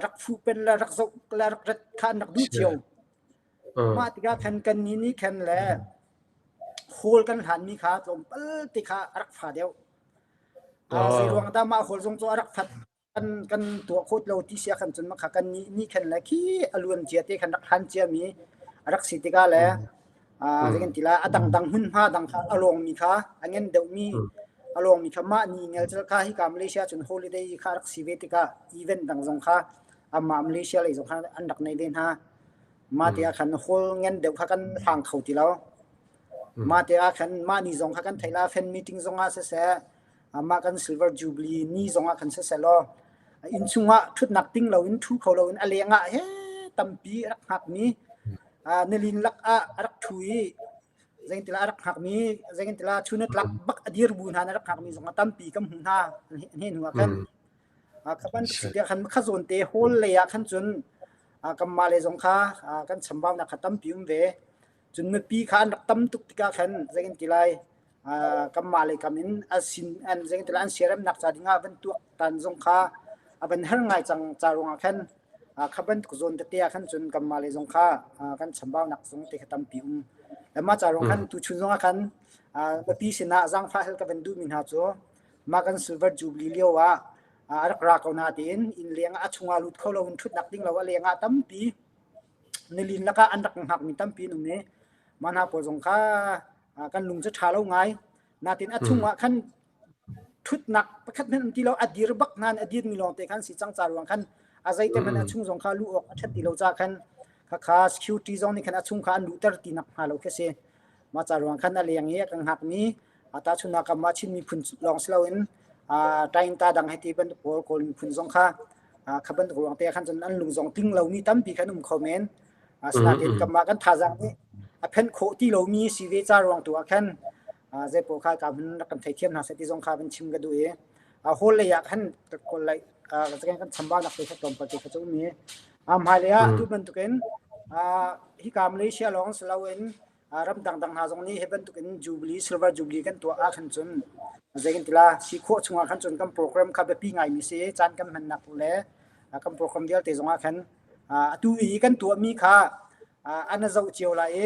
rak fuh pen le rak zoh le rak rat kha an rak duh cio. Mah tikah khan kan ni nih khan le hall kan hlanmi kha tlawmpal te kha a rak fa deuh. Zei ruang dah mah hall zong cu a rak fat kan kan tuah khawt lo ti sia khan cun makha kan nih nih khan le khi a luan cia te khan rak hlan cia mi a rak si tikah le zei kan ti la a dang dang hmunhma dang kha a lawng mi kha a ngen deuh mi a lawng mi kha mah ni ngel cel kha hi ka Malaysia cun holiday kha rak si ve tikah event dang zong kha amah Malaysia lei zong kha an rak nei ve hna ma te ah khan hall ngen deuh kha kan hlang kho ti lo ma te ah khan mah ni zong kha kan thei la fan meeting zong ah siseh Amah kan Silver Jubilee ni zongah khan siseh law inn chungah ṭhutnak ting loin ṭhu kho loin a lengah he tampi a rak hngakmi nilin lak ah a rak ṭhu i zeingtila a rak hngakmi zeingtila chun tlak bak a dir bu hna na rak hngakmi zong a tampi kan hmuh hna hne hnu ah khan kha bantuk si tiah khan kha zawn te hall lei ah khan cun kanmah le zong kha kan chambaunak kha tampi um ve cun mipi kha an rak tam tuk tikah khan zeitin ti lai kanmah lei kam in a sin an zeitin an siaremnak ca dingah van tuak tan zong kha a van har ngai cang ca ruangah khan kha bantuk zawn tete ah khan cun kanmah lei zong kha kan chambaunak zong te kha tampi um le mah ca ruang khan tuchun zong ah khan mipi sinah zaangfah hal ka van duhmi hna cu mah kan silver jubilee lio ah a rak ra ko na tiin inn leng ah a chungah lut kho lo in ṭhutnak ding lo a leng ah tampi nilin lakah an rak hngakmi tampi an um i mah hna pawl zong kha kan lung cu ṭha lo ngai. Natin a chungah khan ṭhutnak pakhat hmanh um ti lo a dir bak nain a dirmi lawngte khan si cang ca ruang khan a zeite hmanh a chung zong kha luh awk a ṭhat ti lo ca khan khakha security zong nih khan a chung kha an luhter ti nak hnga lo khi si. Mah ca ruang khan a leng i a kan hngakmi tahchunhnak ah mah Chin miphun lawng si loin Tainta dang hei ti bantuk pawl Kawl miphun zong kha. Kha bantuk ruang te khan cun an lung zong tling lomi tampi khan um kho men. Asinain kanmah kan thazaang nih a phenh khawh ti lomi si ve ca ruang tu ah khan zeipaoh kha ka hun rak kan theithiam hna seh ti zong kha van chim ka duh i hall lei ah khan kan chambaunak te kha tlawmpal te kha cu um i hmailei ah atu bantukin hika Malaysia lawng si loin ram dangdang hna zong nih hi bantukin Jubilee Silver Jubilee kan tuah ah khan cun zei kan ti la si khawh chungah khan cun kan program kha biapi ngaimi si caan kan hmannak le kan program vialte zongah khan atu i kan tuahmi kha an zoh cio lai i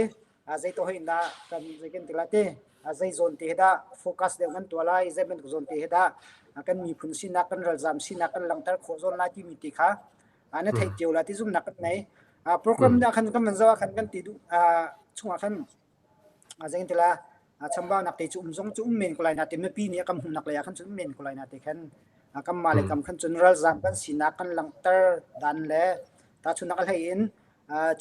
zei to hin dah kan zei kan ti la te zei zawn te dah focus deuh kan tuah lai zei bantuk zawn te dah kan miphun sinak kan ralzam sinak kan langhter khawh zawn lai timi ti kha na theih cio la ti zumnak kan nei program dah khan kan man zo khan kan ti duh chungah khan zei ti la chambaunak te cu um zong cu um men ko lai na te mipi nih kan hmuhnak lei ah khan cun um men ko lai na te khan kan mah le kam khan cun ralzam kan sinak kan langhter dan le tahchunnak a hlei in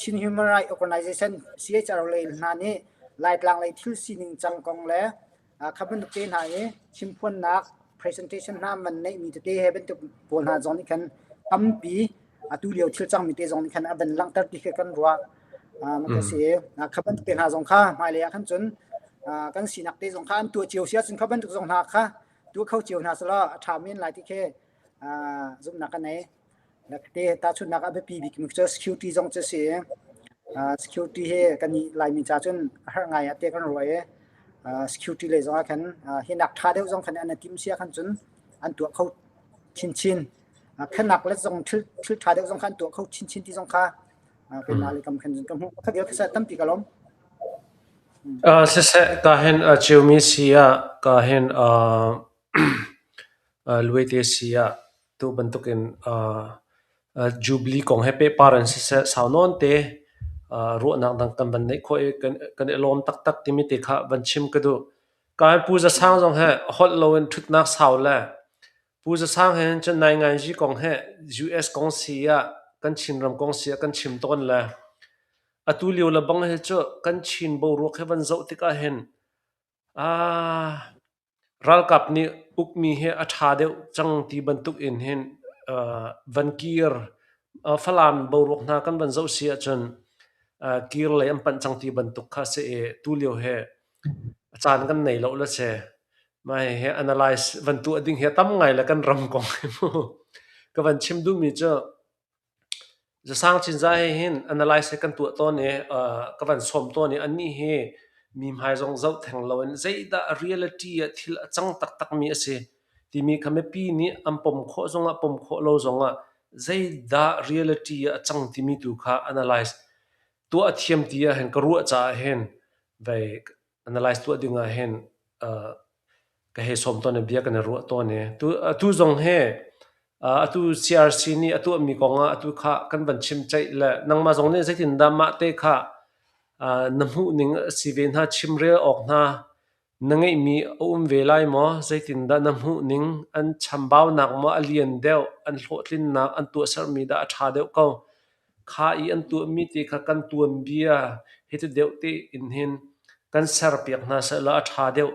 Chin Human Rights Organization CHRO lei hna nih Laitlang lei thil sining cang kong le kha bantuk te hna i chimphuannak presentation hna man neihmi tete he bantuk pawl hna zong nih khan tampi atu lio thil cangmi te zong nih khan a van langhter ti khi kan ruah ka si kha bantuk te hna zong kha hmailei ah khan cun kan sinak te zong kha an tuah cio si ahcun kha bantuk zong hna kha tuah kho cio hna selaw a ṭha men lai ti khi zumhnak ka nei. Te tahchunhnak a biapi bik mi cu security zong cu si. Security hi kan nih Laimi ca cun a har ngai ah te kan ruah i security lei zong ah khan hi nak ṭha deuh zong khan an i tim si ahkhan cun an tuah kho chinchin. Khanak le zong thil thil ṭha deuh zong kha an tuah kho chinchin ti zong kha keimah lei kam khan cun ka hmuh. Kha vial kha tampi ka lawm. Siseh ka hin ciomi si ah ka hin luaite si ah Tu bantukin Jubilee kong he pehpar in siseh sau nawn te ruahnak dang kan van neih khawh i kan i lawm taktak timi te kha van chim ka duh. Ka Pu Za Sang zong he holh loin ṭhutnak sau le Pu Za Sang he hin cun nainganzi kong he US kong si ah kan Chinram kong si ah kan chim tawn le atu lio le bang hi cu kan Chin boruak he van zoh tikah hin Ralkap nih ukmi hi a ṭha deuh cang ti bantuk in hin van kir Falam boruak hna kan van zoh si ahcun kir lei an panh cang ti bantuk kha a si i tulio hi a caan kan nei lo le si. Mah hihi analyze van tuah ding hi a tam ngai le kan ram kong hi mu. Ka van chim duhmi cu Zasang Cinzah he hin analyze hi kan tuah tawn i ka van sawm tawn i annih hi mi hmai zong zoh theng loin zeidah reality ah thil a cang taktakmi a si timi kha mipi nih an pom khawh zongah pom khawh lo zongah zeidah reality ah a cang timi tu kha analyze tuah a thiam ti ah hin ka ruah caah hin vei analyze tuah ding ah hin ka hei sawm tawn i bia kan i ruah tawn i atu zong hi atu CRC nih a tuahmi kong ah atu kha kan van chim ceih le nangmah zong nih zeitindah mah te kha na hmuh ning a si ve hna chimrel awk hna na ngeihmi a um ve lai maw? Zeitindah na hmuh ning an chambaunak maw a lian deuh an hlawhtlinnak an tuahsermi dah a ṭha deuh ko? Kha i an tuahmi te kha kan tuanbia hiti deuh tein hin kan serpiak hna sehlaw a ṭha deuh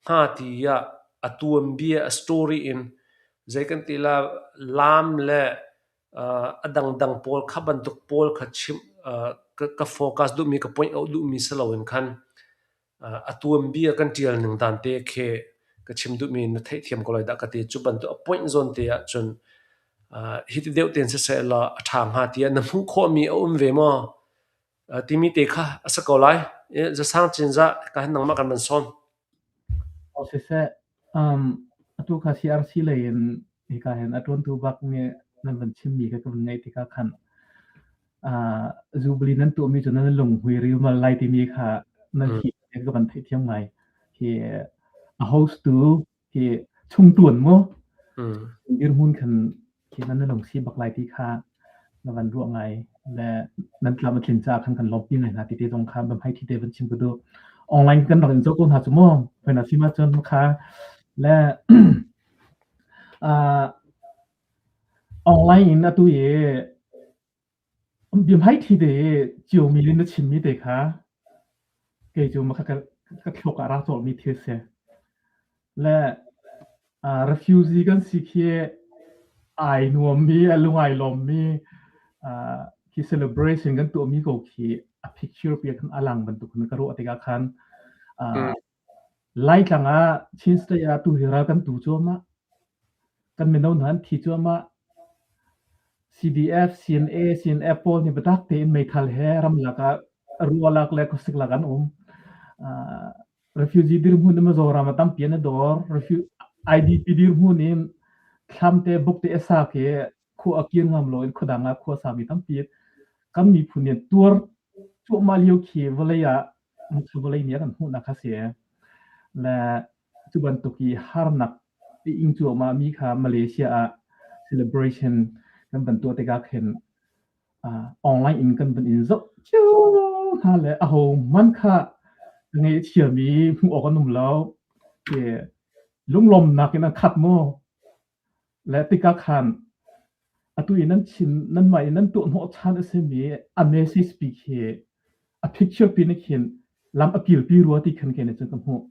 hnga tiah a tuanbia a story in zei kan ti la laam le a dangdang pawl kha bantuk pawl kha chimh ka focus duhmi ka point out duhmi si loin khan A tuanbia kan ṭial ning dan te khi ka chim duhmi na theihthiam ko lai dah ka ti. Cu bantuk a point zawn te ahcun hiti deuh tein siseh law a ṭha hnga tiah na hmuh khawhmi a um ve maw? Timi te kha a si ko lai. Zasang Cinzah ka hin nangmah kan van sawm. Aw siseh, atu kha CRC lei in hika hin a ṭuantu bak nih nan van chimmi kha ka van ngaih tikah khan Jubilee nan tuahmi cu nan lunghmui rilmal lai timi kha nan hi ka van theihthiam ngai. Hi a host tu hi chungtuan mu dirhmun khan khi nan lungsi bak lai ti kha na van ruah ngai le nan tlam a tlin caah khan kan lawmpi ngai hna ti te zong kha biahmai thi te van chim ka duh. Online kan rak in zoh ko hna cu mu. Hoi na sim ahcun kha le Online in atu i biahmaiṭhi te i ciomi le na chimmi te kha kei cu ka ka thluak ah rak cawlmi thil si. Le refugee kan si khi. Ai nuammi, a lung ai lawmmi khi celebration kan tuahmi ko khi a picture pi khan a lang bantuk khan ka ruah tikah khan Laitlang ah Chin State ah tu hi ral kan tu cuahmah. Kan mino hna an thi cuahmah. CDF, CNA, CNF pawl nih biatak tein meithal he ramlak ah rualak le khuasik lak an um. Refugee dirhmun in Mizoram ah tampi an i dor. IDP dirhmun in thlam te buk te a sak i khua a kir ngam lo in khuadang ah khua sami tampi kan miphun nih tuar cuahmah lio khi vawlei ah vawlei nih a kan hmuhnak kha si. Le cu bantuk i harnak i ing cuahmah mi kha Malaysia ah celebration kan van tuah tikah khin online in kan van in zoh cio hna le aho hmanh kha ngaihchiami hmuh awk an um lo. Lunglawmnak in an khat mu. Le tikah khan atu i nan chim nanmah i nan tuah hnawhchan a simi a message pi khi a picture pi nih khin lam a kilpi rua ti khan kei nih cun ka hmuh.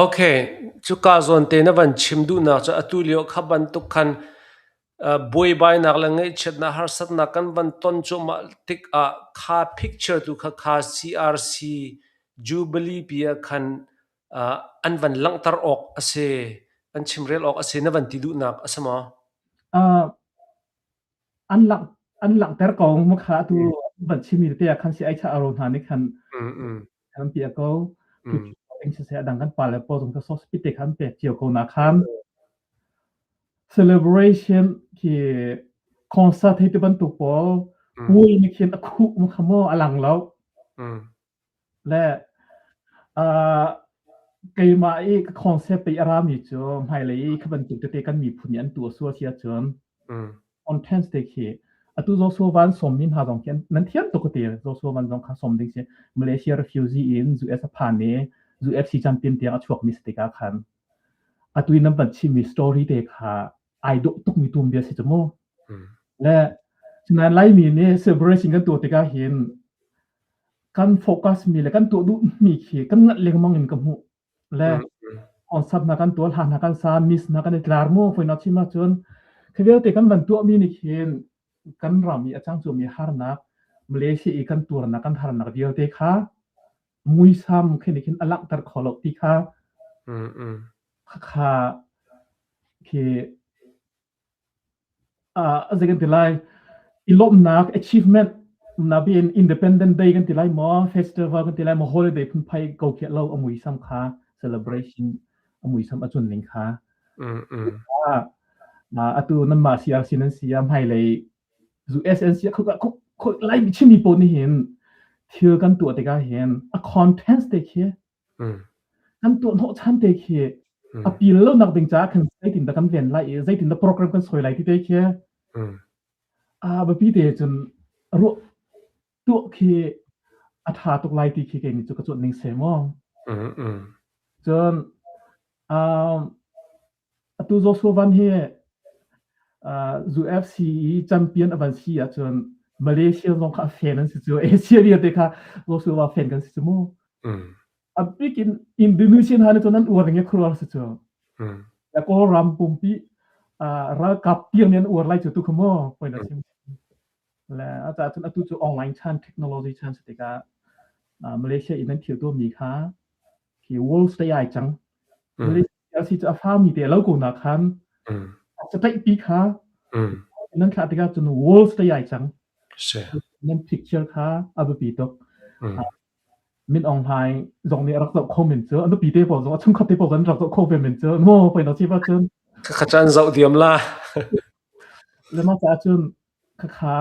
Okay, cuka zawn te na van chim duhnak cu atu lio kha bantuk khan buaibainak le ngaihchiatnak harsatnak kan van ton cuahmah tikah kha picture tu kha kha CRC Jubilee pi ah khan an van langhter awk a si, an chimrel awk a si na van ti duhnak a si maw? An langh an langhter ko mu kha atu van chimmi te ah khan si ai cha aro hna nih khan kan pi ko ing siseh adang kan pa le pawl zong ka sauce te khan pek cio ko na khan celebration khi concert hei ti bantuk pawl puai ni khin a khuh mu kha mo a lang lo Le keimah i ka concept i a rami cu hmailei i kha bantuk tete kan miphun nih an tuah sual si ahcun contents te khi atu Joshua Van sawmmi hna zong khi nan thiam tuk ka ti. Joshua Van zong kha sawm ding si. Malaysia refugee in US a phan i UFC champion tiang a chuakmi si tikah khan atu i nan van chimmi story te kha ai dawh tukmi tuanbia si cu mu. Le sinain Laimi nih celebration kan tuah tikah hin kan focus mi le kan tuah duhmi khi kan nganh lengmang in ka hmuh. Le concert hna kan tuah, hla hna kan sa, miss hna kan i tlar mu. Foinak chim ahcun khi vialte kan van tuahmi nih khin kan ram i a cang cumi harnak, Malaysia i kan tuarnak kan harnak vialte kha muisam khi nih khin a langhter kho lo ti kha kha khi zei kan ti lai i lawmhnak achievement nabiin Independent Day kan ti lai maw festival kan ti lai maw holiday phunphai ko khi lo a muisam kha celebration a muisam a cun ning kha atu nanmah CRC nan si ah hmailei USNC lai chimmi pawl nih hin thil kan tuah tikah hin a contents te khi Kan tuah hnawhchan te khi a pil lo nak ding caah khan zeitin dah kan ven lai i zeitin dah program kan soi lai ti te khi a biapi te cun ruah tuah khi a ṭha tuk lai ti khi kei nih cu ka cuanh ning se maw. Cun Atu Joshua Van hi UFC i champion a van si ahcun Malaysia zong kha a fan an si cu. Asia vialte kha Joshua fan kan si cu mu. A bik in Indonesian hna nih cun an uar ning i khuaruahhar si cu. Kawlram pumpi ralkap tiang nih an uar lai cu tu kha mu poi na chim. Le a caah cun atu cu online chan technology chan si tikah Malaysia i nan thil tuahmi kha khi world stage ai cang. Malaysia si cu a fami te lo ko na khan cataih pi kha nan thlah tikah cun world stage ai cang. Nan picture kha a biapi tuk. Min Aung Hlaing zong nih a rak zoh kho men cu a nupi te pawl zong a chungkhat te pawl an rak zoh kho ve men cu maw poi na si ba cun Kha caan zoh diam la. Le mah caah cun khakha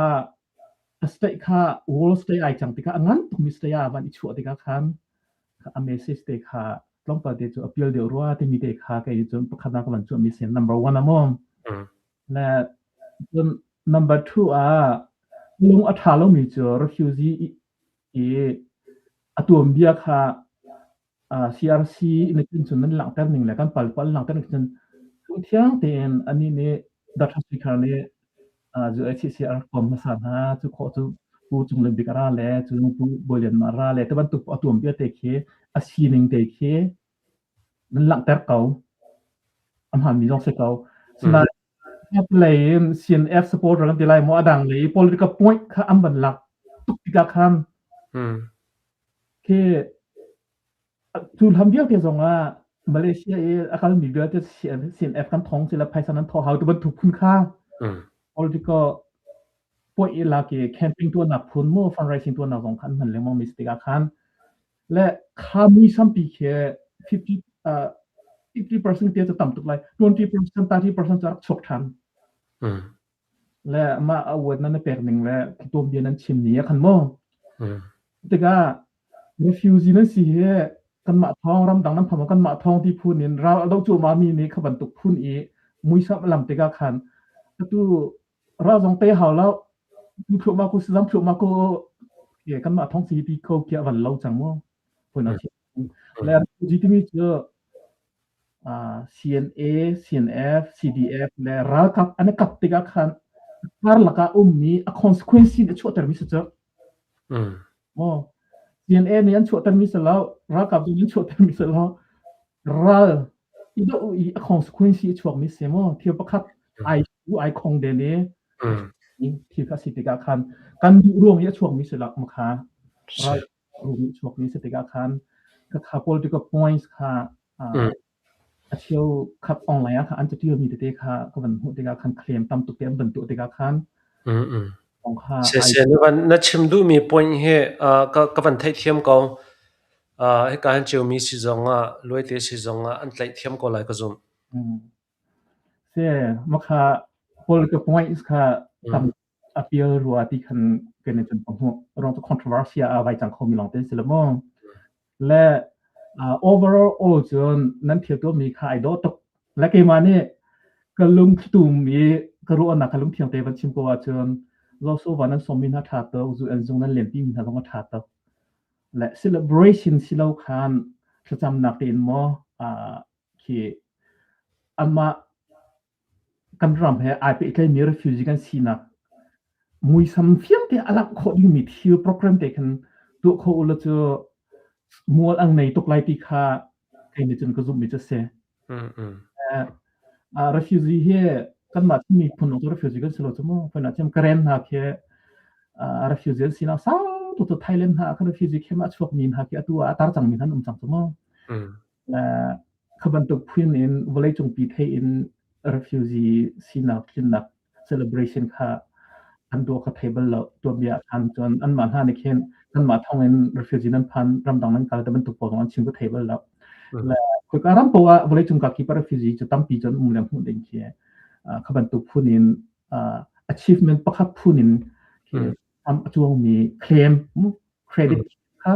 a state kha world state ai cang tikah a ngan tukmi state ah van i chuah tikah khan a message te kha tlawmpal te cu a pial deuh rua timi te kha kei cun pakhat ah ka van chuahmi si number one a maw le cun number two ah lung a ṭha lomi cu refugee i a tuanbia kha CRC in cun nan langhter ning le kan pal pal langhter ning cun lungthiang tein anih nih Dr. Speaker nih UHCC a rak pom hmasa hna cu khawh cu Pu Cung Lian Bik a ra le cu Pu Bawi Lian Ma a ra le ti bantuk a tuanbia te khi a sining te khi nan langhter ko. A hmaanmi zong si ko. Sinain. Lei in CNF supporter kan ti lai maw adang lei political point kha an van lak tuk tikah khan khi cu hlam vialte zong ah Malaysia i a kalmi vialte CNF kan thong sila phaisa nan thawh hau tu bantuk phun kha political point i lak i camping tuahnak phun mu fundraising tuahnak zong khan hman lengmang mi si tikah khan le kha muisam pi khi 50 50% te cu tam tuk lai 20% 30% cu rak chuak ṭhan le mah award nan pek ning le tuam bia nan chim ni khan mu tikah refugee nan si hi kanmah thawng ramdang nan pham kanmah thawng ti phun in ral do cu ma mi nih kha bantuk phun i muisam lam tikah khan atu ral zong te hau lo tu thluahmah ko zam thluahmah ko ke kanmah thawng si ti ko kia van lo cang mu phun a le refugee timi cu CNA, CNF, CDF le ralkap an i kap tikah khan karlak ah ummi a consequence in a chuahtermi si cu. Maw CNA nih an chuahtermi si lo, ralkap zong an chuahtermi si lo. Ral i doh i a consequence a chuakmi si maw thil pakhat ai ai khong den i thil kha si tikah khan kan duh ruang i a chuakmi si lo ma kha ral ruang i a chuakmi si tikah khan ka kha political points kha a cheu khat online ah kha an catialmi tete kha ka van hmuh tikah khan claim tam tuk te an van tuah tikah khan kong kha Sese na van na chim duhmi point hi ka ka van theihthiam ko. Hika hin ciomi si zong ah luaite si zong ah an tlaih thiam ko lai ka zumh. Se makha political points kha tam appeal rua ti khan kan i cun ka hmuh. Rong cu controversy ah a vai cang khomi lawng te si lo mu. Le overall all cun nan thil tuahmi kha ai dawh tuk. Le keimah nih ka lungthlitum i ka ruahnak ka lungthiang te van chim ko ahcun Joshua nan sawmmi hna ṭha tuk, zu an zung nan lenpi mi hna zong a ṭha tuk. Le celebration si lo khan thlacamnak tein maw khi amah kan ram he ai pehtlaimi refugee kan sinak muisam fiang te a langh khawh dingmi thil program te khan tuah kho u law cu mual ang nei tuk lai ti kha kei nih cun ka zumhmi cu a si. Refugee hi kanmah Chin miphun lawng cu refugee kan si lo cu mu. Faina cem Karen hna khi refugee an sinak sau tuk cu Thailand hna ah khan refugee camp ah a chuakmi hna khi atu ah a tar cangmi hna an um cang cu mu. Kha bantuk phun in vawleicung pi thei in refugee sinak tlinnak celebration kha an tuah kha thei bal lo. Tuanbia ah khan cun anmah hna nih khin kanmah thawng in refugee nan phan ramdang nan kal ti bantuk pawl zong an chim ka thei bal lo. Le khoika ram paoh ah vawleicung ka kip ah refugee cu tampi cu an um le hmuh ding khi kha bantuk phun in achievement pakhat phun in khi a cuangmi claim credit kha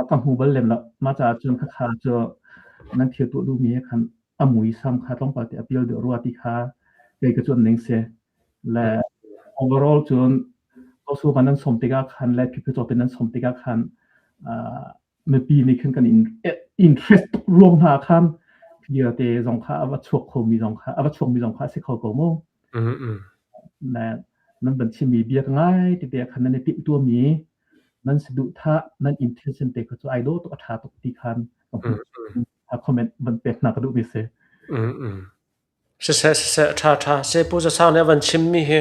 ka hmu bal lem lo. Mah caah cun khakha cu nan thil tuah duhmi he khan a muisam kha tlawmpal te a pial deuh rua ti kha kei ka cuanh ning si. Le overall cun Kosovo nan sawm tikah khan le Phiphi nan sawm tikah khan mipi nih khan kan in interest tuk ruang hna khan vialte zong kha a va chuak khomi zong kha a va chuakmi zong kha a si kho ko mu. Na nan van chimmi bia ka ngai tete khan nan i timhtuahmi nan saduhthah nan intention te kha cu ai dawh tuk a ṭha tuk ti khan ka hmuh. Comment van pek hna ka duhmi si. Siseh siseh ṭha ṭha se Pu Za Sang nih a van chimmi hi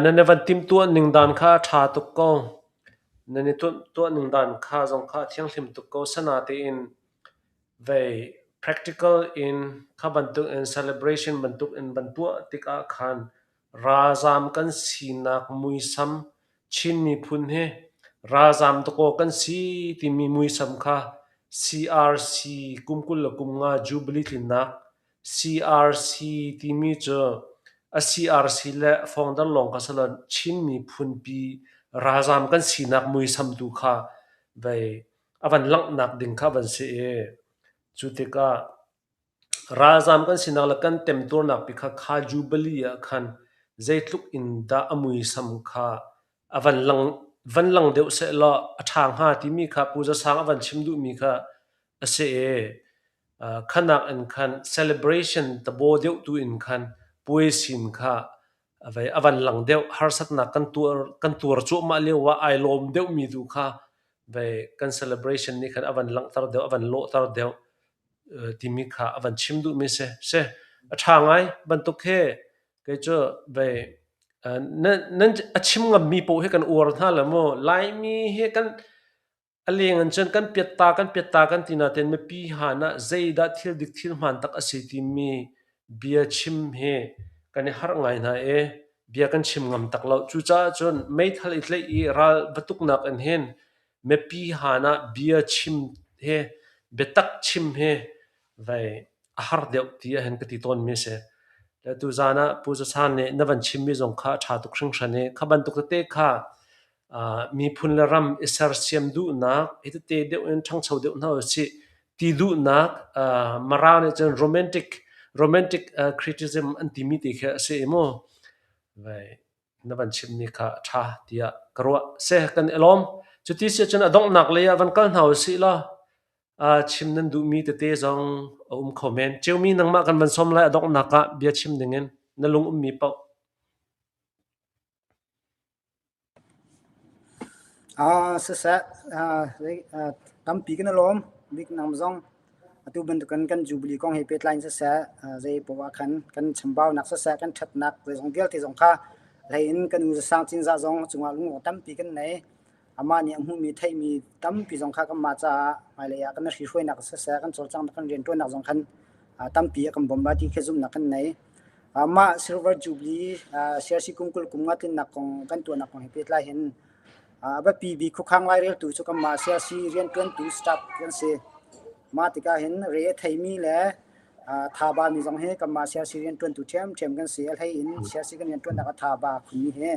nan i van timhtuah ning dan kha a ṭha tuk ko. Nan i tuah ning dan kha zong kha a thianghlim tuk ko. Sanatein vei practical in kha bantuk in celebration bantuk in van tuah tikah khan ralzaam kan sinak muisam Chin miphun hi ralzaam dakaw kan si timi muisam kha CRC kum 25 Jubilee tlinnak CRC timi cu a CRC le fawngdar lawng kha si lo Chin miphunpi ralzaam kan sinak muisam tu kha vei a van langhnak ding kha van si i cu tikah ralzaam kan sinak le kan temtuarnak pi kha kha Jubilee ah khan zeitluk in dah a muisam kha a van lang van lang deuh sehlaw a ṭha hnga timi kha Pu Za Sang a van chim duhmi kha a si i khanak in khan celebration tabo deuh tu in khan puaisin kha a van lang deuh harsatnak kan tuar kan tuar cuahmah lio ah ai lawm deuhmi tu kha vei kan celebration nih khan a van langhter deuh a van lawhter deuh timi kha a van chim duhmi si si a ṭha ngai bantuk he. Kei cu vei nan a chim ngammi paoh hi kan uar hna le mu. Laimi hi kan a leng in cun kan piatta kan piatta kan ti nain mipi han ah zeidah thil dik thil hmaan tak a si timi bia chim hi kan i harh ngai hna i bia kan chim ngam tak lo. Cucaah cun meithal i tlaih i ral va tuknak in hin mipi han ah bia chim hi biatak chim hi vei a har deuh ti ahhin ka ti tawnmi a si. Le tuzaan ah Pu Za San nih na van chimmi zong kha a ṭha tuk hringhran i kha bantuk tete kha miphun le ram i sersiam duhnak hi tete deuh in ṭhangcho deuh hna usih ti duhnak Mara nih cun romantic romantic criticism an timi te khi a si i mu. Vai na van chimmi kha a ṭha tiah ka ruah. Seh kan i lawm. Cuti si ahcun a donghnak lei ah van kal hna usih law chim nan duhmi tete zong a um kho men. Ceumi nangmah kan van sawm lai a donghnak ah bia chim dingin na lung ummi paoh. Siseh, tampi kan i lawm. Bik nang zong atu bantukin kan Jubilee kong he pehtlai in siseh, zei poah ah khan kan chambaunak siseh, kan ṭhatnak zeizong vialte zong kha hlei in kan u Zasang Cinzah zong cungah lungrawh tampi kan nei. Amah nih a hmuhmi, theihmi tampi zong kha kanmah caah hmailei ah kan hrihruainak siseh, kan cawlcanghnak, kan rianṭuannak zong khan tampi a kan bawmh lai ti khi zumhnak kan nei. Mah Silver Jubilee CRC kum 20 kum nga tlinnak kong kan tuahnak kong he pehtlai hin a biapi bik khuakhang laireltu cu kanmah CRC rianṭuantu staff kan si. Mah tikah hin re a theimi le thaba mi zong hi kanmah CRC rianṭuantu ṭhiamṭhiam kan si. A hlei in CRC kan rianṭuannak a thaba khunmi hi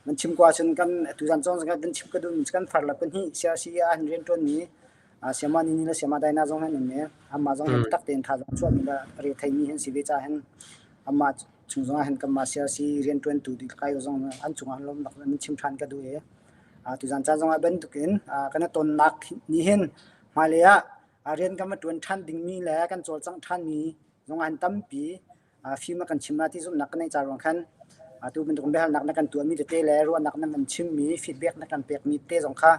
nan chim ko ahcun kan tuzan cawng kan chim ka duhmi cu kan far le pahnih CRC ah an rianṭuanmi Siama Nini le Siama Daina zong hin an um i amah zong hi biatak tein thazaang chuahmi le re theimi hin si ve caah hin amah chung zongah hin kanmah CRC rianṭuantu kai zong an cungah lawmnak an chim ṭhan ka duh i tuzan caan zongah bantukin kan i tonnak nih hin hmailei ah rian kan va ṭuan ṭhan dingmi le kan cawlcangh ṭhanmi zongah hin tampi fim a kan chim ti zumhnak ka neih ca ruang khan atu bantuk biahalnak na kan tuahmi tete le ruahnak na van chimmi feedback na kan pekmi te zong kha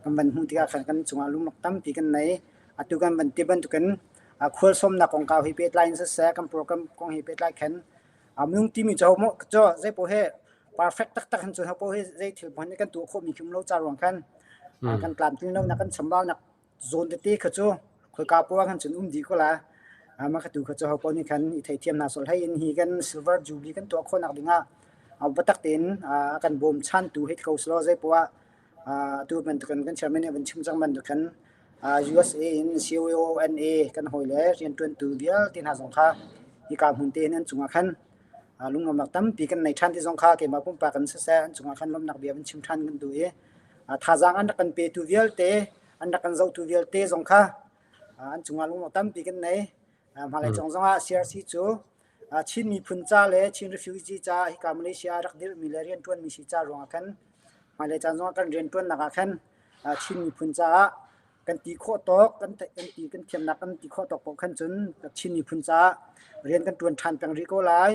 kan van hmuh tikah khan kan cungah lungmak tampi kan nei. Atu kan van ti bantukin khual sawmnak kongkau hi pehtlai in siseh kan program kong hi pehtlai khan minung timi cu mo cu zei paoh hi perfect taktak hin cun ho paoh hi zei thil hmanh kan tuah khawhmi khi um lo ca ruang khan kan tlamtlin lo nak kan chambau nak zawn tete kha cu khoika poah khan cun um dih ko la. Mah kha tu kha cu ho paoh nih khan i theithiam hna sawh hlei in hi kan silver jubilee kan tuah khawhnak dingah biatak tein a kan bawmchantu hei ko selaw zei poah atu bantukin kan chairman nih a van chim cang bantukin USA in CONA kan hawile rianṭuantu vialte hna zong kha hika hmun te in an cungah khan lunglawmhnak tampi kan nei ṭhan ti zong kha keimah pumpak in siseh an cungah khan lawmhnak bia van chim ṭhan kan duh i thazaang an rak kan petu vialte an rak kan zohtu vialte zong kha an cungah lunglawmhnak tampi kan nei. Hmailei cong zongah CRC cu Chin miphun ca le Chin refugee ca hika Malaysia rak dirhmi le rianṭuanmi si ca ruangah khan hmailei caan zongah kan rianṭuannak ah khan Chin miphun caah kan ti khawh tawk kan kan ti kan thiamnak kan ti khawh tawk paoh khan cun Chin miphun caah rian kan ṭuan ṭhan peng rih ko lai.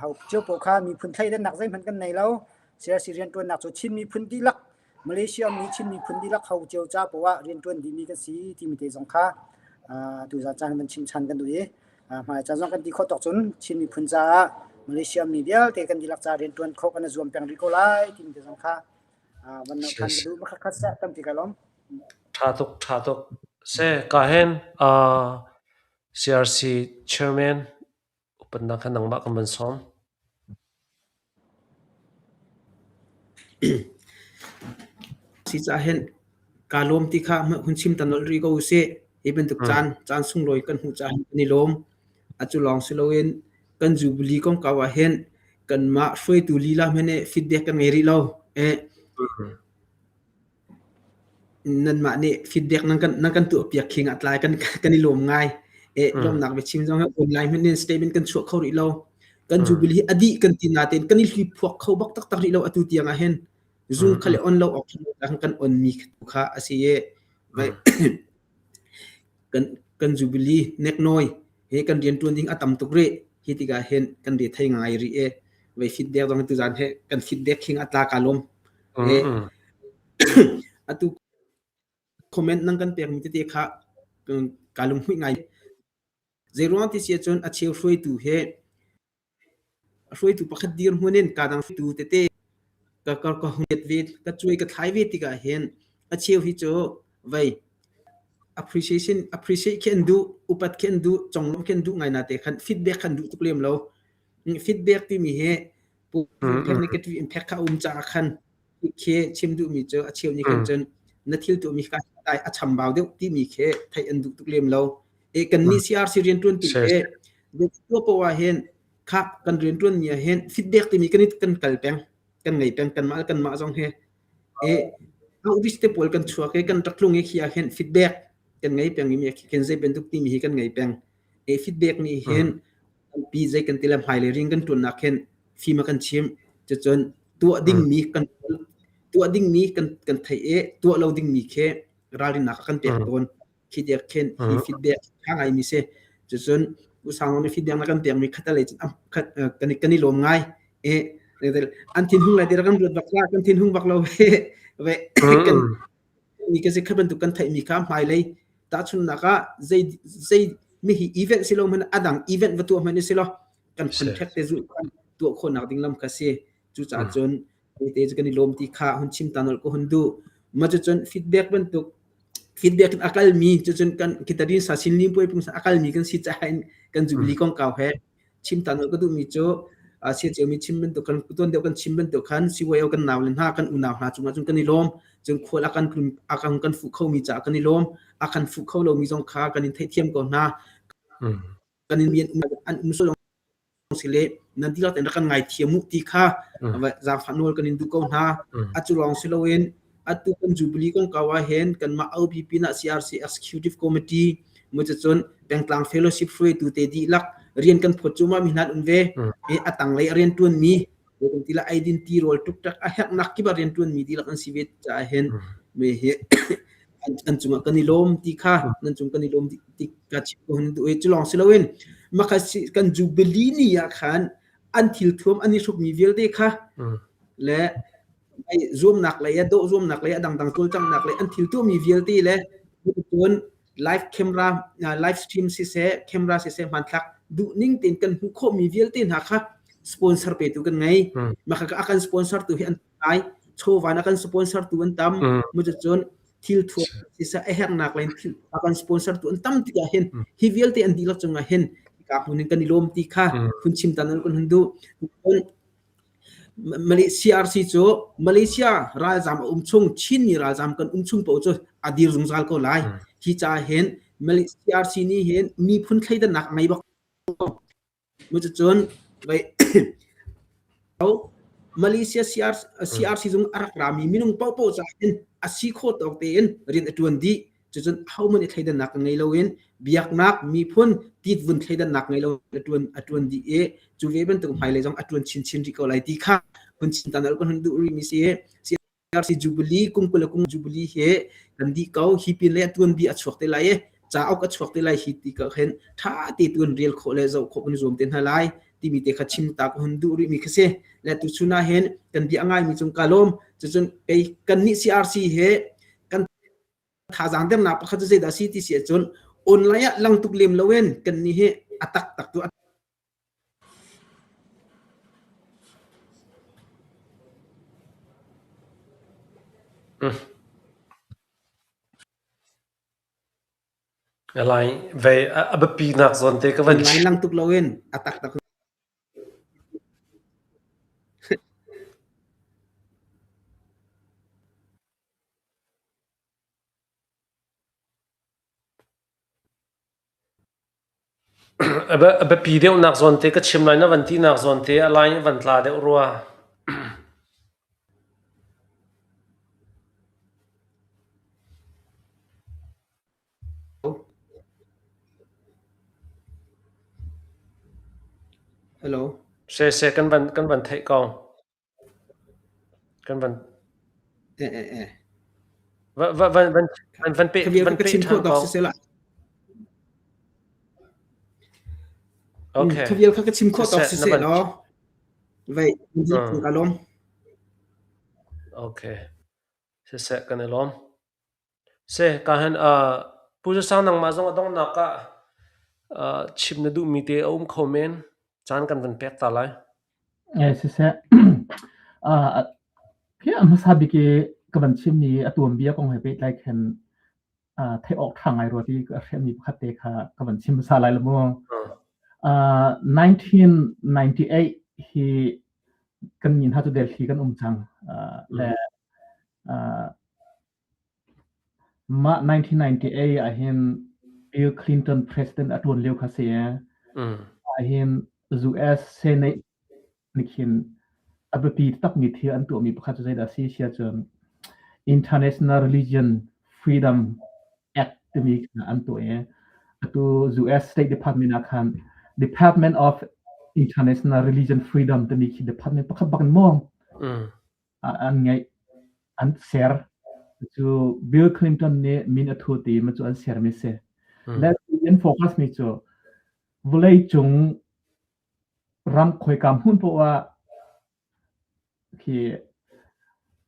Ho cio paoh kha miphun thleidannak zeihmanh kan nei lo. CRC rianṭuannak cu Chin miphun dihlak Malaysia mi Chin miphun dihlak ho cio ca paoh ah rianṭuan dihmi kan si timi te zong kha tuzaan caan kan chim ṭhan kan duh i hmai caan zong kan ti khawh tawk cun Chin miphun caah Malaysia mi vialte kan dihlak ca rianṭuan khawh kan i zuam peng rih ko lai timi te zong kha van no ṭhan ka duh. Makhat khat seh tampi ka lawm. Ṭha tuk, ṭha tuk. Se ka hen CRC chairman upatnak kha nangmah kan van sawm. Si caah hin kaa lawm ti kha hun chim ta nolh rih ko usih. Hi bantuk caan, caan sunglawi kan hmuh caah kan i lawm. Atu lawng si loin kan Jubilee kongkau ah hin kanmah hruaitu lila hmanh nih feedback kan ngei rih lo. Nanmah nih feedback nan kan nan kan tuahpiak khi ngatlai kan kan i lawm ngai. Lawmnak biachim zong hi online hmanh in statement kan chuah kho rih lo. Kan Jubilee hi a dih kan ti natein kan i hliphuak kho bak taktak rih lo atu tiang ah hin. Zung kha le on lo awk kan on mi kha a si i kan kan Jubilee neknawi he kan rianṭuan ding a tam tuk rih. Hi tikah hin kan re thei ngai rih i vei feedback zong tuzaan he kan feedback khing a tla ka lawm. Atu comment nan kan pekmi tete kha ka lunghmuih ngai. Zeiruang ti si ahcun a cheu hruaitu he. Hruaitu pakhat dirhmun in kadang hruaitu tete ka ka ka hung ve ka cuai ka thlai ve tikah hin a cheu hi cu vei appreciation appreciate khi an duh upat khi an duh conglawmh khi an duh ngai nate khan feedback khan duh tuk lem lo. Feedback timi hi impact negative impact kha a um caah khan khi chim duhmi cu a cheu nih khan cun na thil tuahmi kha a chambau deuh timi khi theih an duh tuk lem lo. E kannih CRC rianṭuantu he tuah poah ah hin kha kan rianṭuanmi ah hin feedback timi kan kan kal peng kan ngei peng kanmah le kanmah zong he e outreach te pawl kan chuak i kan rak tlung i khi ah hin feedback kan ngei peng i mi kan zei bantuk timi hi kan ngei peng e feedback nih hin tampi zei kan ti le hmailei rian kan ṭuannak hin fim a kan chimh. Cucun tuah dingmi kan tuah dingmi kan kan theih i tuah lo dingmi khi ralrinnak a kan pek tawn. Khi tiah khin hi feedback ṭha ngaimi si. Cucun usang nih feedback na kan pekmi khat le khat kan kan i lawm ngai. E an thinhung lai ti kan ruat bak la kan thinhung bak lo ve kan mi ka si kha bantuk kan theihmi kha hmailei tahchunhnak ah zei zei mi hi event si lo hmanh adang event va tuah hmanh si lo kan contact te zulh kan tuah khawhnak ding lam kha si cucaah cun te cu kan i lawm ti kha hun chim ta nolh ko hun duh ma cu cun feedback bantuk feedback in a kalmi cucun kan kitarin sa sin lim puai pung a kalmi kan si caah in kan jubilee kong kau he chim ta nolh ka duhmi cu sia ciomi chim bantuk kan tuan deuh kan chim bantuk khan CYO kan nau le hna kan unau hna cungah cun kan i lawm cun khual a kan tlun a kan kan fuh khomi caah kan i lawm a kan fuh kho lomi zong kha kan in theihthiam ko hna kan in an um so si le nan dihlak tein rak kan ngaithiam u ti kha zaangfah nawl kan in duh ko hna. Atu lawng si loin atu kan Jubilee kongkau ah hin kanmah OBP na CRC Executive Committee mu cun pengtlang fellowship hruaitu te dihlak rian kan phawt cuahmah mi hna an um ve. I a tanglei a rian ṭuan mi kan ti la eidin ti rawl ṭukṭak a herhnak kip ah rian ṭuan mi dihlak an si ve caah hin me hi an cungah kan i lawm ti kha nan cung kan i lawm ti ka chim ko hun duh i cu lawng si loin maka kan jubilee ni ah khan an thil thuam an i hrukmi vialte kha le zuamnak lei a dawh zuamnak lei a dangdang cawlcanghnak lei an thil tuahmi vialte le cun live camera live stream siseh camera siseh hmanthlak duh ning tein kan hmuh khawhmi vialte hna kha sponsor petu kan ngei maka a kan sponsor tu hi an ai chawva na kan sponsor tu an tam mu cun thil thuam sisa a hernak len thil a kan sponsor tu an tam tikah hin hi vialte an dihlak cungah hin ka hmun in kan i lawm ti kha hun chim tan kan hun du CRC cu Malaysia ralzam a um chung Chinmi ralzam kan um chung paoh cu a dir zungzal ko lai hi ca hin CRC nih hin miphun thleidannak a ngei bak Cucun Malaysia CRC zung a rak rami minung paohpaoh caah hin a si khawh tawk tein rian a ṭuan dih. Cucun ahohmanh i thleidannak ngei loin biaknak, miphun, titvun thleidannak ngei lo a ṭuan a ṭuan dih i cu ve bantuk hmailei zong a ṭuan chinchin rih ko lai ti kha hun chim ta nolh kan hun duh rihmi si. CRC Jubilee kum 20 le kum Jubilee hi kan dih ko. Hi pin le tuanbia a chuak te lai i cauk a chuak te lai hi ti ka khin ṭha te tuan rel khawh le zoh khawh kan zuam te hna lai timi te kha chim ta ka hun duh rihmi kha si. Le tuchun ah hin kan bia a ngaimi cung ka lawm. Cucun kei kannih CRC he kan thazaang dernak pakhat cu zeidah a si ti si ahcun online ah lang tuk lem loin kannih hi a taktak tu Lai ve a biapi nak zawn te ka van Online lang tuk loin a taktak A biapi deuhnak zawnte ka chim lai na van tinak zawnte a line a van tla deuh rua. Hello. Seh kan van theih ko. Kan van Eh eh eh. Va va van van van van peh Kha vial van ka peh chim ṭhan khawh ko. tawk siseh la. Okay. Kha vial kha ka chim khawh tawk Siseh na siseh van law. Vei ka lawm. Okay. Siseh kan i lawm. Seh ka han Pu Zasang nangmah zong a donghnak ah chim na duhmi te a um kho men. Caan kan van pek ta lai. Siseh, khi a hmasa bik i ka van chimmi a tuanbia kong he pehtlai khin theih awk ṭha ngai rua ti ka hremmi pakhat te kha ka van chim hmasa lai lo mu. 1998 hi kan min hna cu Delhi kan um cang. Le Mah 1998 ahhin Bill Clinton president a ṭuan lio kha si i ahhin US Senate nih khin a biapi takmi thil an tuahmi pakhat cu zeidah a si siahcun International Religion Freedom Act timi kha an tuah i atu US State Department ah khan Department of International Religion Freedom timi khi department pakhat bak in maw an ngeih, an ser. Cu Bill Clinton nih min a thut i cu an sermi si. Le an focus mi cu vawleicung ram khoika hmun poah ah khi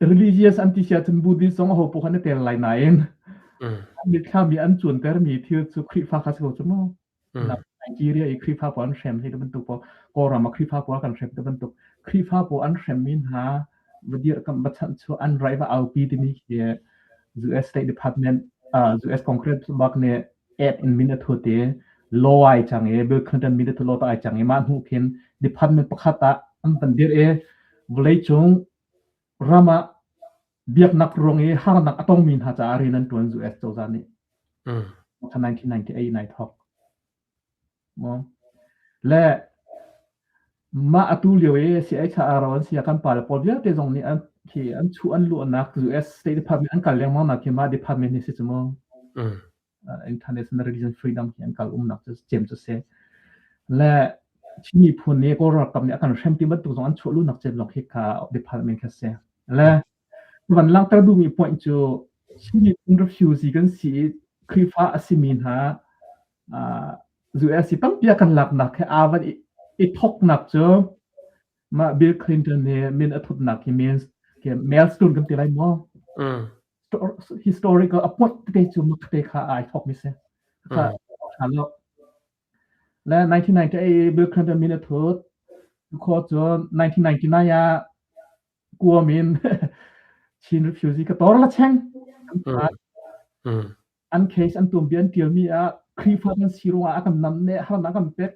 religious an ti sia cun Buddhist zong aho poh khan a tel lai nain an mitthlam i an cuantermi thil cu Khrihfa kha si ko cu mu. Nigeria i Khrihfa pawl an hrem hi bantuk pawl Kawlram ah Khrihfa pawl kan hrem ti bantuk Khrihfa pawl an hremmi hna va dirhkamh va chanh chuah an right va aupi timi khi US State Department US Congress bak nih act in min a thut i law ai cang i Bill Clinton min a thut law ai cang i mah hnu khin department pakhat ah an van dirh i vawleicung ram ah biaknak ruang i harnak a tongmi hna caah rian an ṭuan US cozah nih. 1998 nai thawk. Le mah atu lio i CHR an si kan pale pawl vialte zong nih an khi an chuh an luahnak US State Department an kal lengmang nak khi mah department hi si cu mu. International Religion Freedom hi an kal umnak cu cem cu si. Le Chin miphun nih Kawl ralkap nih a kan hrem ti bantuk zong an chuah lunak cem zong khi kha department kha si. Le van langhter duhmi point cu Chin miphun refugee kan si i Khrihfa a simi hna US i tampi a kan laknak he aa van i thoknak cu mah Bill Clinton nih min a thutnak hi means milestone kan ti lai maw? Historical a point tete cu mak te kha ai thok mi si. Kha lo. Le 1998 Bill Clinton min a thut. Kho cun 1999 ah kuam in Chin refugee ka tor la cheng. An case an tuanbia an tialmi ah Khrihfa kan si ruangah a kan nam ne harnak kan pek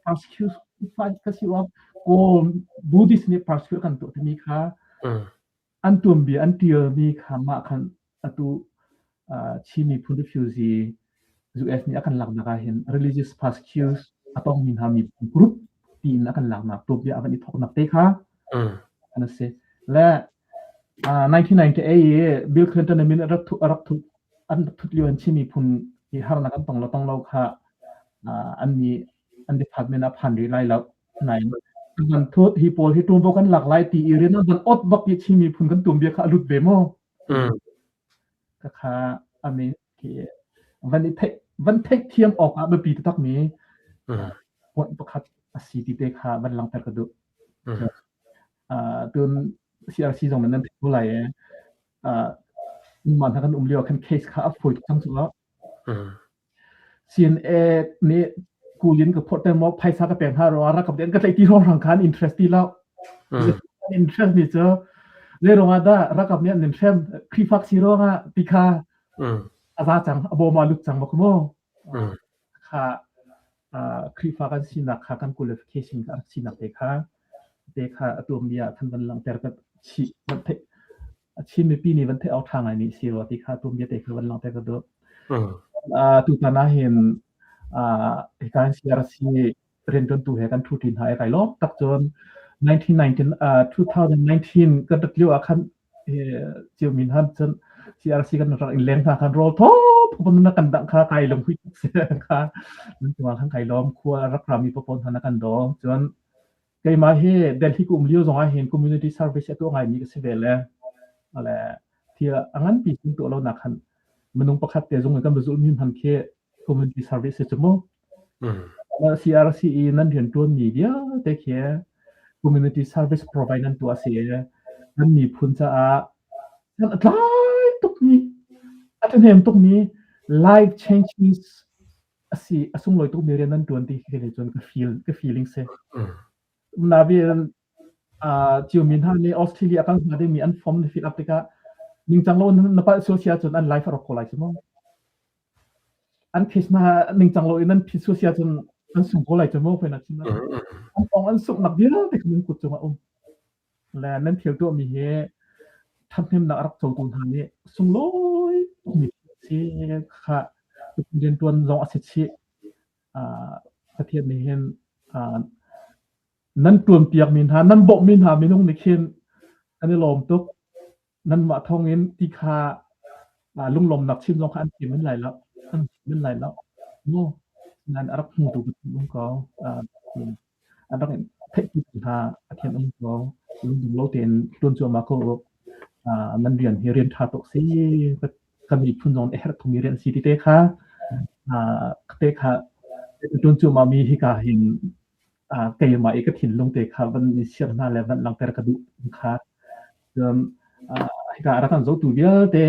persecute ka si ruang Kawl Buddhist nih persecute kan tuah timi kha an tuanbia an tialmi kha mah khan atu Chin miphun refugee US nih a kan laknak ah hin religious persecute a tongmi hna miphun group tiin a kan laknak tuanbia a van i thawknak te kha an si. Le 1998 i Bill Clinton nih min a rak rak thut an rak thut lio an Chin miphun hi harnak an tong lo tong lo kha an nih an department ah phan rih lai lo. Nain an thut hi pawl hi ṭuanvo kan lak lai ti i rian an van ot bak i Chin miphun kan tuanbia kha a lut ve maw? Ka kha ami khi van i theih van theih thiam awk ah biapi taktak mi point pakhat a si ti te kha van langhter ka duh. Tun CRC zong nan theih ko lai i mah hna kan um lio ah khan case kha a fawi tuk cang cu. CNA nih kulin ka phorhter maw phaisa ka pek hna ruangah rakap nih an ka tlaih ti ruang khan interest ti lo. Interest mi cu zei ruangah dah rakap nih an nin hrem Khrihfa si ruangah ti kha a za cang a bawm ah lut cang bak mu. Kha Khrihfa kan sinak kha kan qualification ka rak sinak te kha te kha a tuammi ah khan van langhter ka chih van theih Chin mipi nih van theih awk ṭha ngai mi si rua ti kha tuanbia te kha van langhter ka duh. Tutan ah hin hika in CRC rianṭuantu he kan ṭhu ṭi hna i kai lawm tak cun 1919 2019 kan rat lio ah khan cio min han cun CRC kan rak in leng hna khan rawl thawp thawp na kan dangh kha kai lung hui tuk si kha nan cungah khan kai lawm khua rak rami papawn hna na kan daw cun Keimah hi Delhi ka um lio zong ah hin community service a tuah ngaimi ka si ve le le thil a nganpi chung tuah lo nak khan minung pakhat te zung in kan va zulhmi hman khi community service si cu mu. CRC i nan rianṭuanmi vialte khi community service provide nan tuah si i nan miphun caah nan a tlai tukmi a ṭhahnem tukmi life changing a si a sunglawi tukmi rian nan ṭuan ti khi kei cun ka feel ka feeling si. Nabi. Ciomi hna nih Australia kal hnga dingmi an form na fill up tikah ningcang lo na palh sual si ahcun an life a rawk ko lai cu mu. An phis hna ningcang lo in an phis sual si ahcun an sung ko lai cu mu khoina chim. An ong an sunghnak vialte kha nan kut cungah um. Le nan thil tuahmi hi ṭhathnemnak a rak cotu hna nih sunglawi tukmi si kha rianṭuan zong a si chih. Pathian nih hin nan ṭuanpiakmi hna, nan bawmhmi hna minung nih khin kan i lawm tuk. Nanmah thawngin ti kha lunglawmnak chim zong kha an thiam men lai lo. An thiam men lai lo. Mu nan a rak hmutu Pathian um ko. A rak in theihpi hna Pathian um ko. Lungdong lo tein ṭuan cuahmah ko u. Nan rian hi rian ṭha tuk si. Kan miphun zong a herh tukmi rian si ti te kha te kha ṭuan cuahmah mi hika hin keimah i ka thinlung te kha van i siar hna le van langhter ka duh kha. Cun hika a rak kan zohtu vialte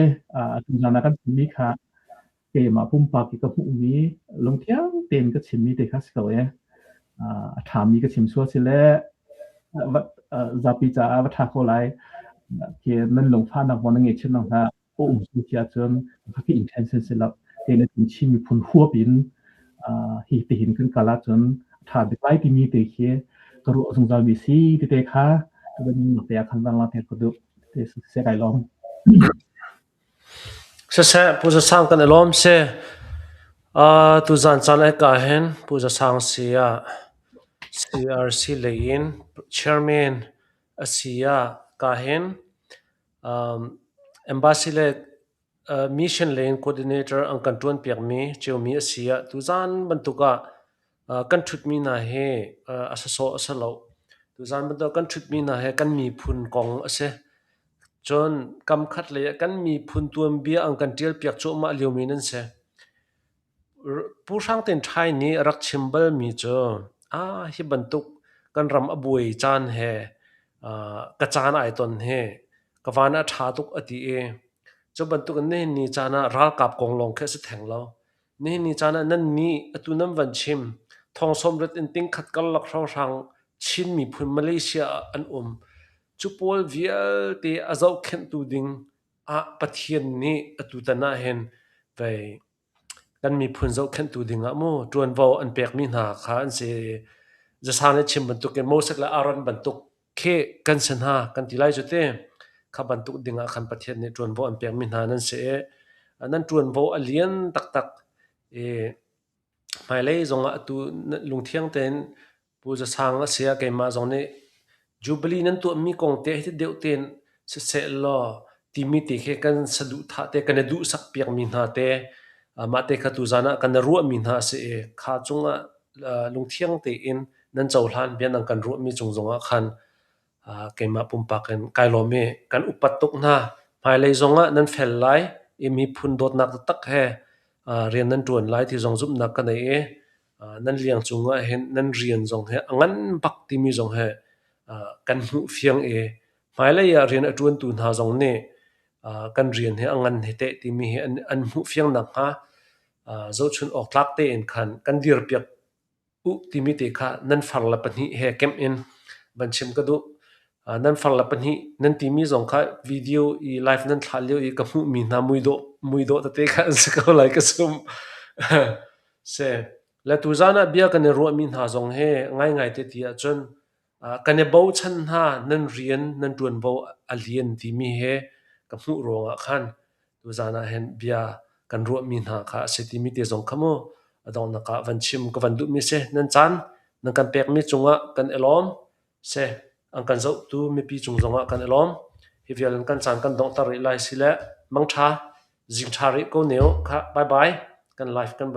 tuzan ah kan chimmi kha keimah pumpak i ka hmuhmi lungthiang tein ka chimmi te kha si ko e. A ṭhami ka chim sual si le zapi caah va ṭha ko lai. Khi nan lungfahnak maw nan ngaihchiatnak hna a um si ti ahcun ka intention si lo. Kei na Chin miphun huap in hi tihin kan kal ahcun a ṭha bik lai timi te khi ka ruah zungzal mi si ti te kha ka van te ah khan van langhter ka duh. Te se kai lawm. Siseh, Pu Za Sang kan i lawm si. Tuzaan caan ai ka hin Pu Za Sang si ah CRC lei in chairman a si ah ka hin Embassy le mission lei in coordinator an kan ṭuanpiakmi ciomi a si ah tuzaan bantuk ah kan ṭhutmi hna hi a sawsawh a si lo. Tuzaan bantuk ah kan ṭhutmi hna hi kan miphun kong a si. Cun kamkhat lei ah kan miphun tuanbia an kan ṭialpiak cuahmah liomi nan si. Pu Hrang Tin Ṭhai nih a rak chim balmi cu hi bantuk kan ram a buai caan he ka caan ai ton hi ka van a ṭha tuk a ti i cu bantuk in nihin ni caan ah ralkap kong lawng khi a si theng lo. Nihin ni caan ah nannih atu nan van chim thong sawmriat in tingkhat karlak hrawnghrang Chin miphun Malaysia ah an um. Cu pawl vialte a zohkhenhtu ding ah Pathian nih atutan ah hin vei kan miphun zohkhenhtu dingah mu ṭuanvo an pekmi hna kha an si. Zasang nih chim bantukin Moses le Aaron bantuk khi kan si hna kan ti lai cu ti. Kha bantuk dingah khan Pathian nih ṭuanvo an pekmi hna nan si i nan ṭuanvo a lian taktak i Hmailei zongah atu lungthiang tein Pu Za Sang a si ah keimah zong nih Jubilee nan tuahmi kong te hi deuh tein siseh law timi te khi kan saduhthah te kan i duhsak piakmi hna te mah te kha tuzaan ah kan i ruahmi hna a si i kha cungah lungthiang tein nan cohlan bia nan kan ruahmi cung zongah khan Keimah pumpak in kai lawm i kan upat tuk hna. Hmailei zongah nan fel lai i miphun dawtnak taktak he rian nan ṭuan lai ti zong zumhnak ka nei i nan liang cungah hin nan rian zong hi a ngan bak timi zong hi kan hmuh fiang i hmailei ah rian a ṭuantu hna zong nih kan rian hi a ngan hi teh timi hi an hmuh fiang nakhnga zohchun awk tlak tein khan kan dirpiak uh timi te kha nan far le pahnih he kemh in van chim ka duh. Nan far le pahnih nan timi zong kha video i live nan thlah lio i ka hmuhmi hna muidawh tete kha an si ko lai ka zumh. Se le tuzaan ah bia kan i ruahmi hna zong he ngaingai te ti ahcun kan i bochan hna nan rian nan ṭuanvo a lian timi he ka hmuh ruangah khan tuzaan ah hin bia kan ruahmi hna kha a si timi te zong kha mu a donghnak ah van chim ka van duhmi si. Nan caan nan kan pekmi cungah kan i lawm. Si an kan zohtu mipi cung zongah kan i lawm. Hi vial in kan caan kan donghter rih lai si le mangṭha zing ṭha rih ko ne u. Kha bye bye. Kan live kan van.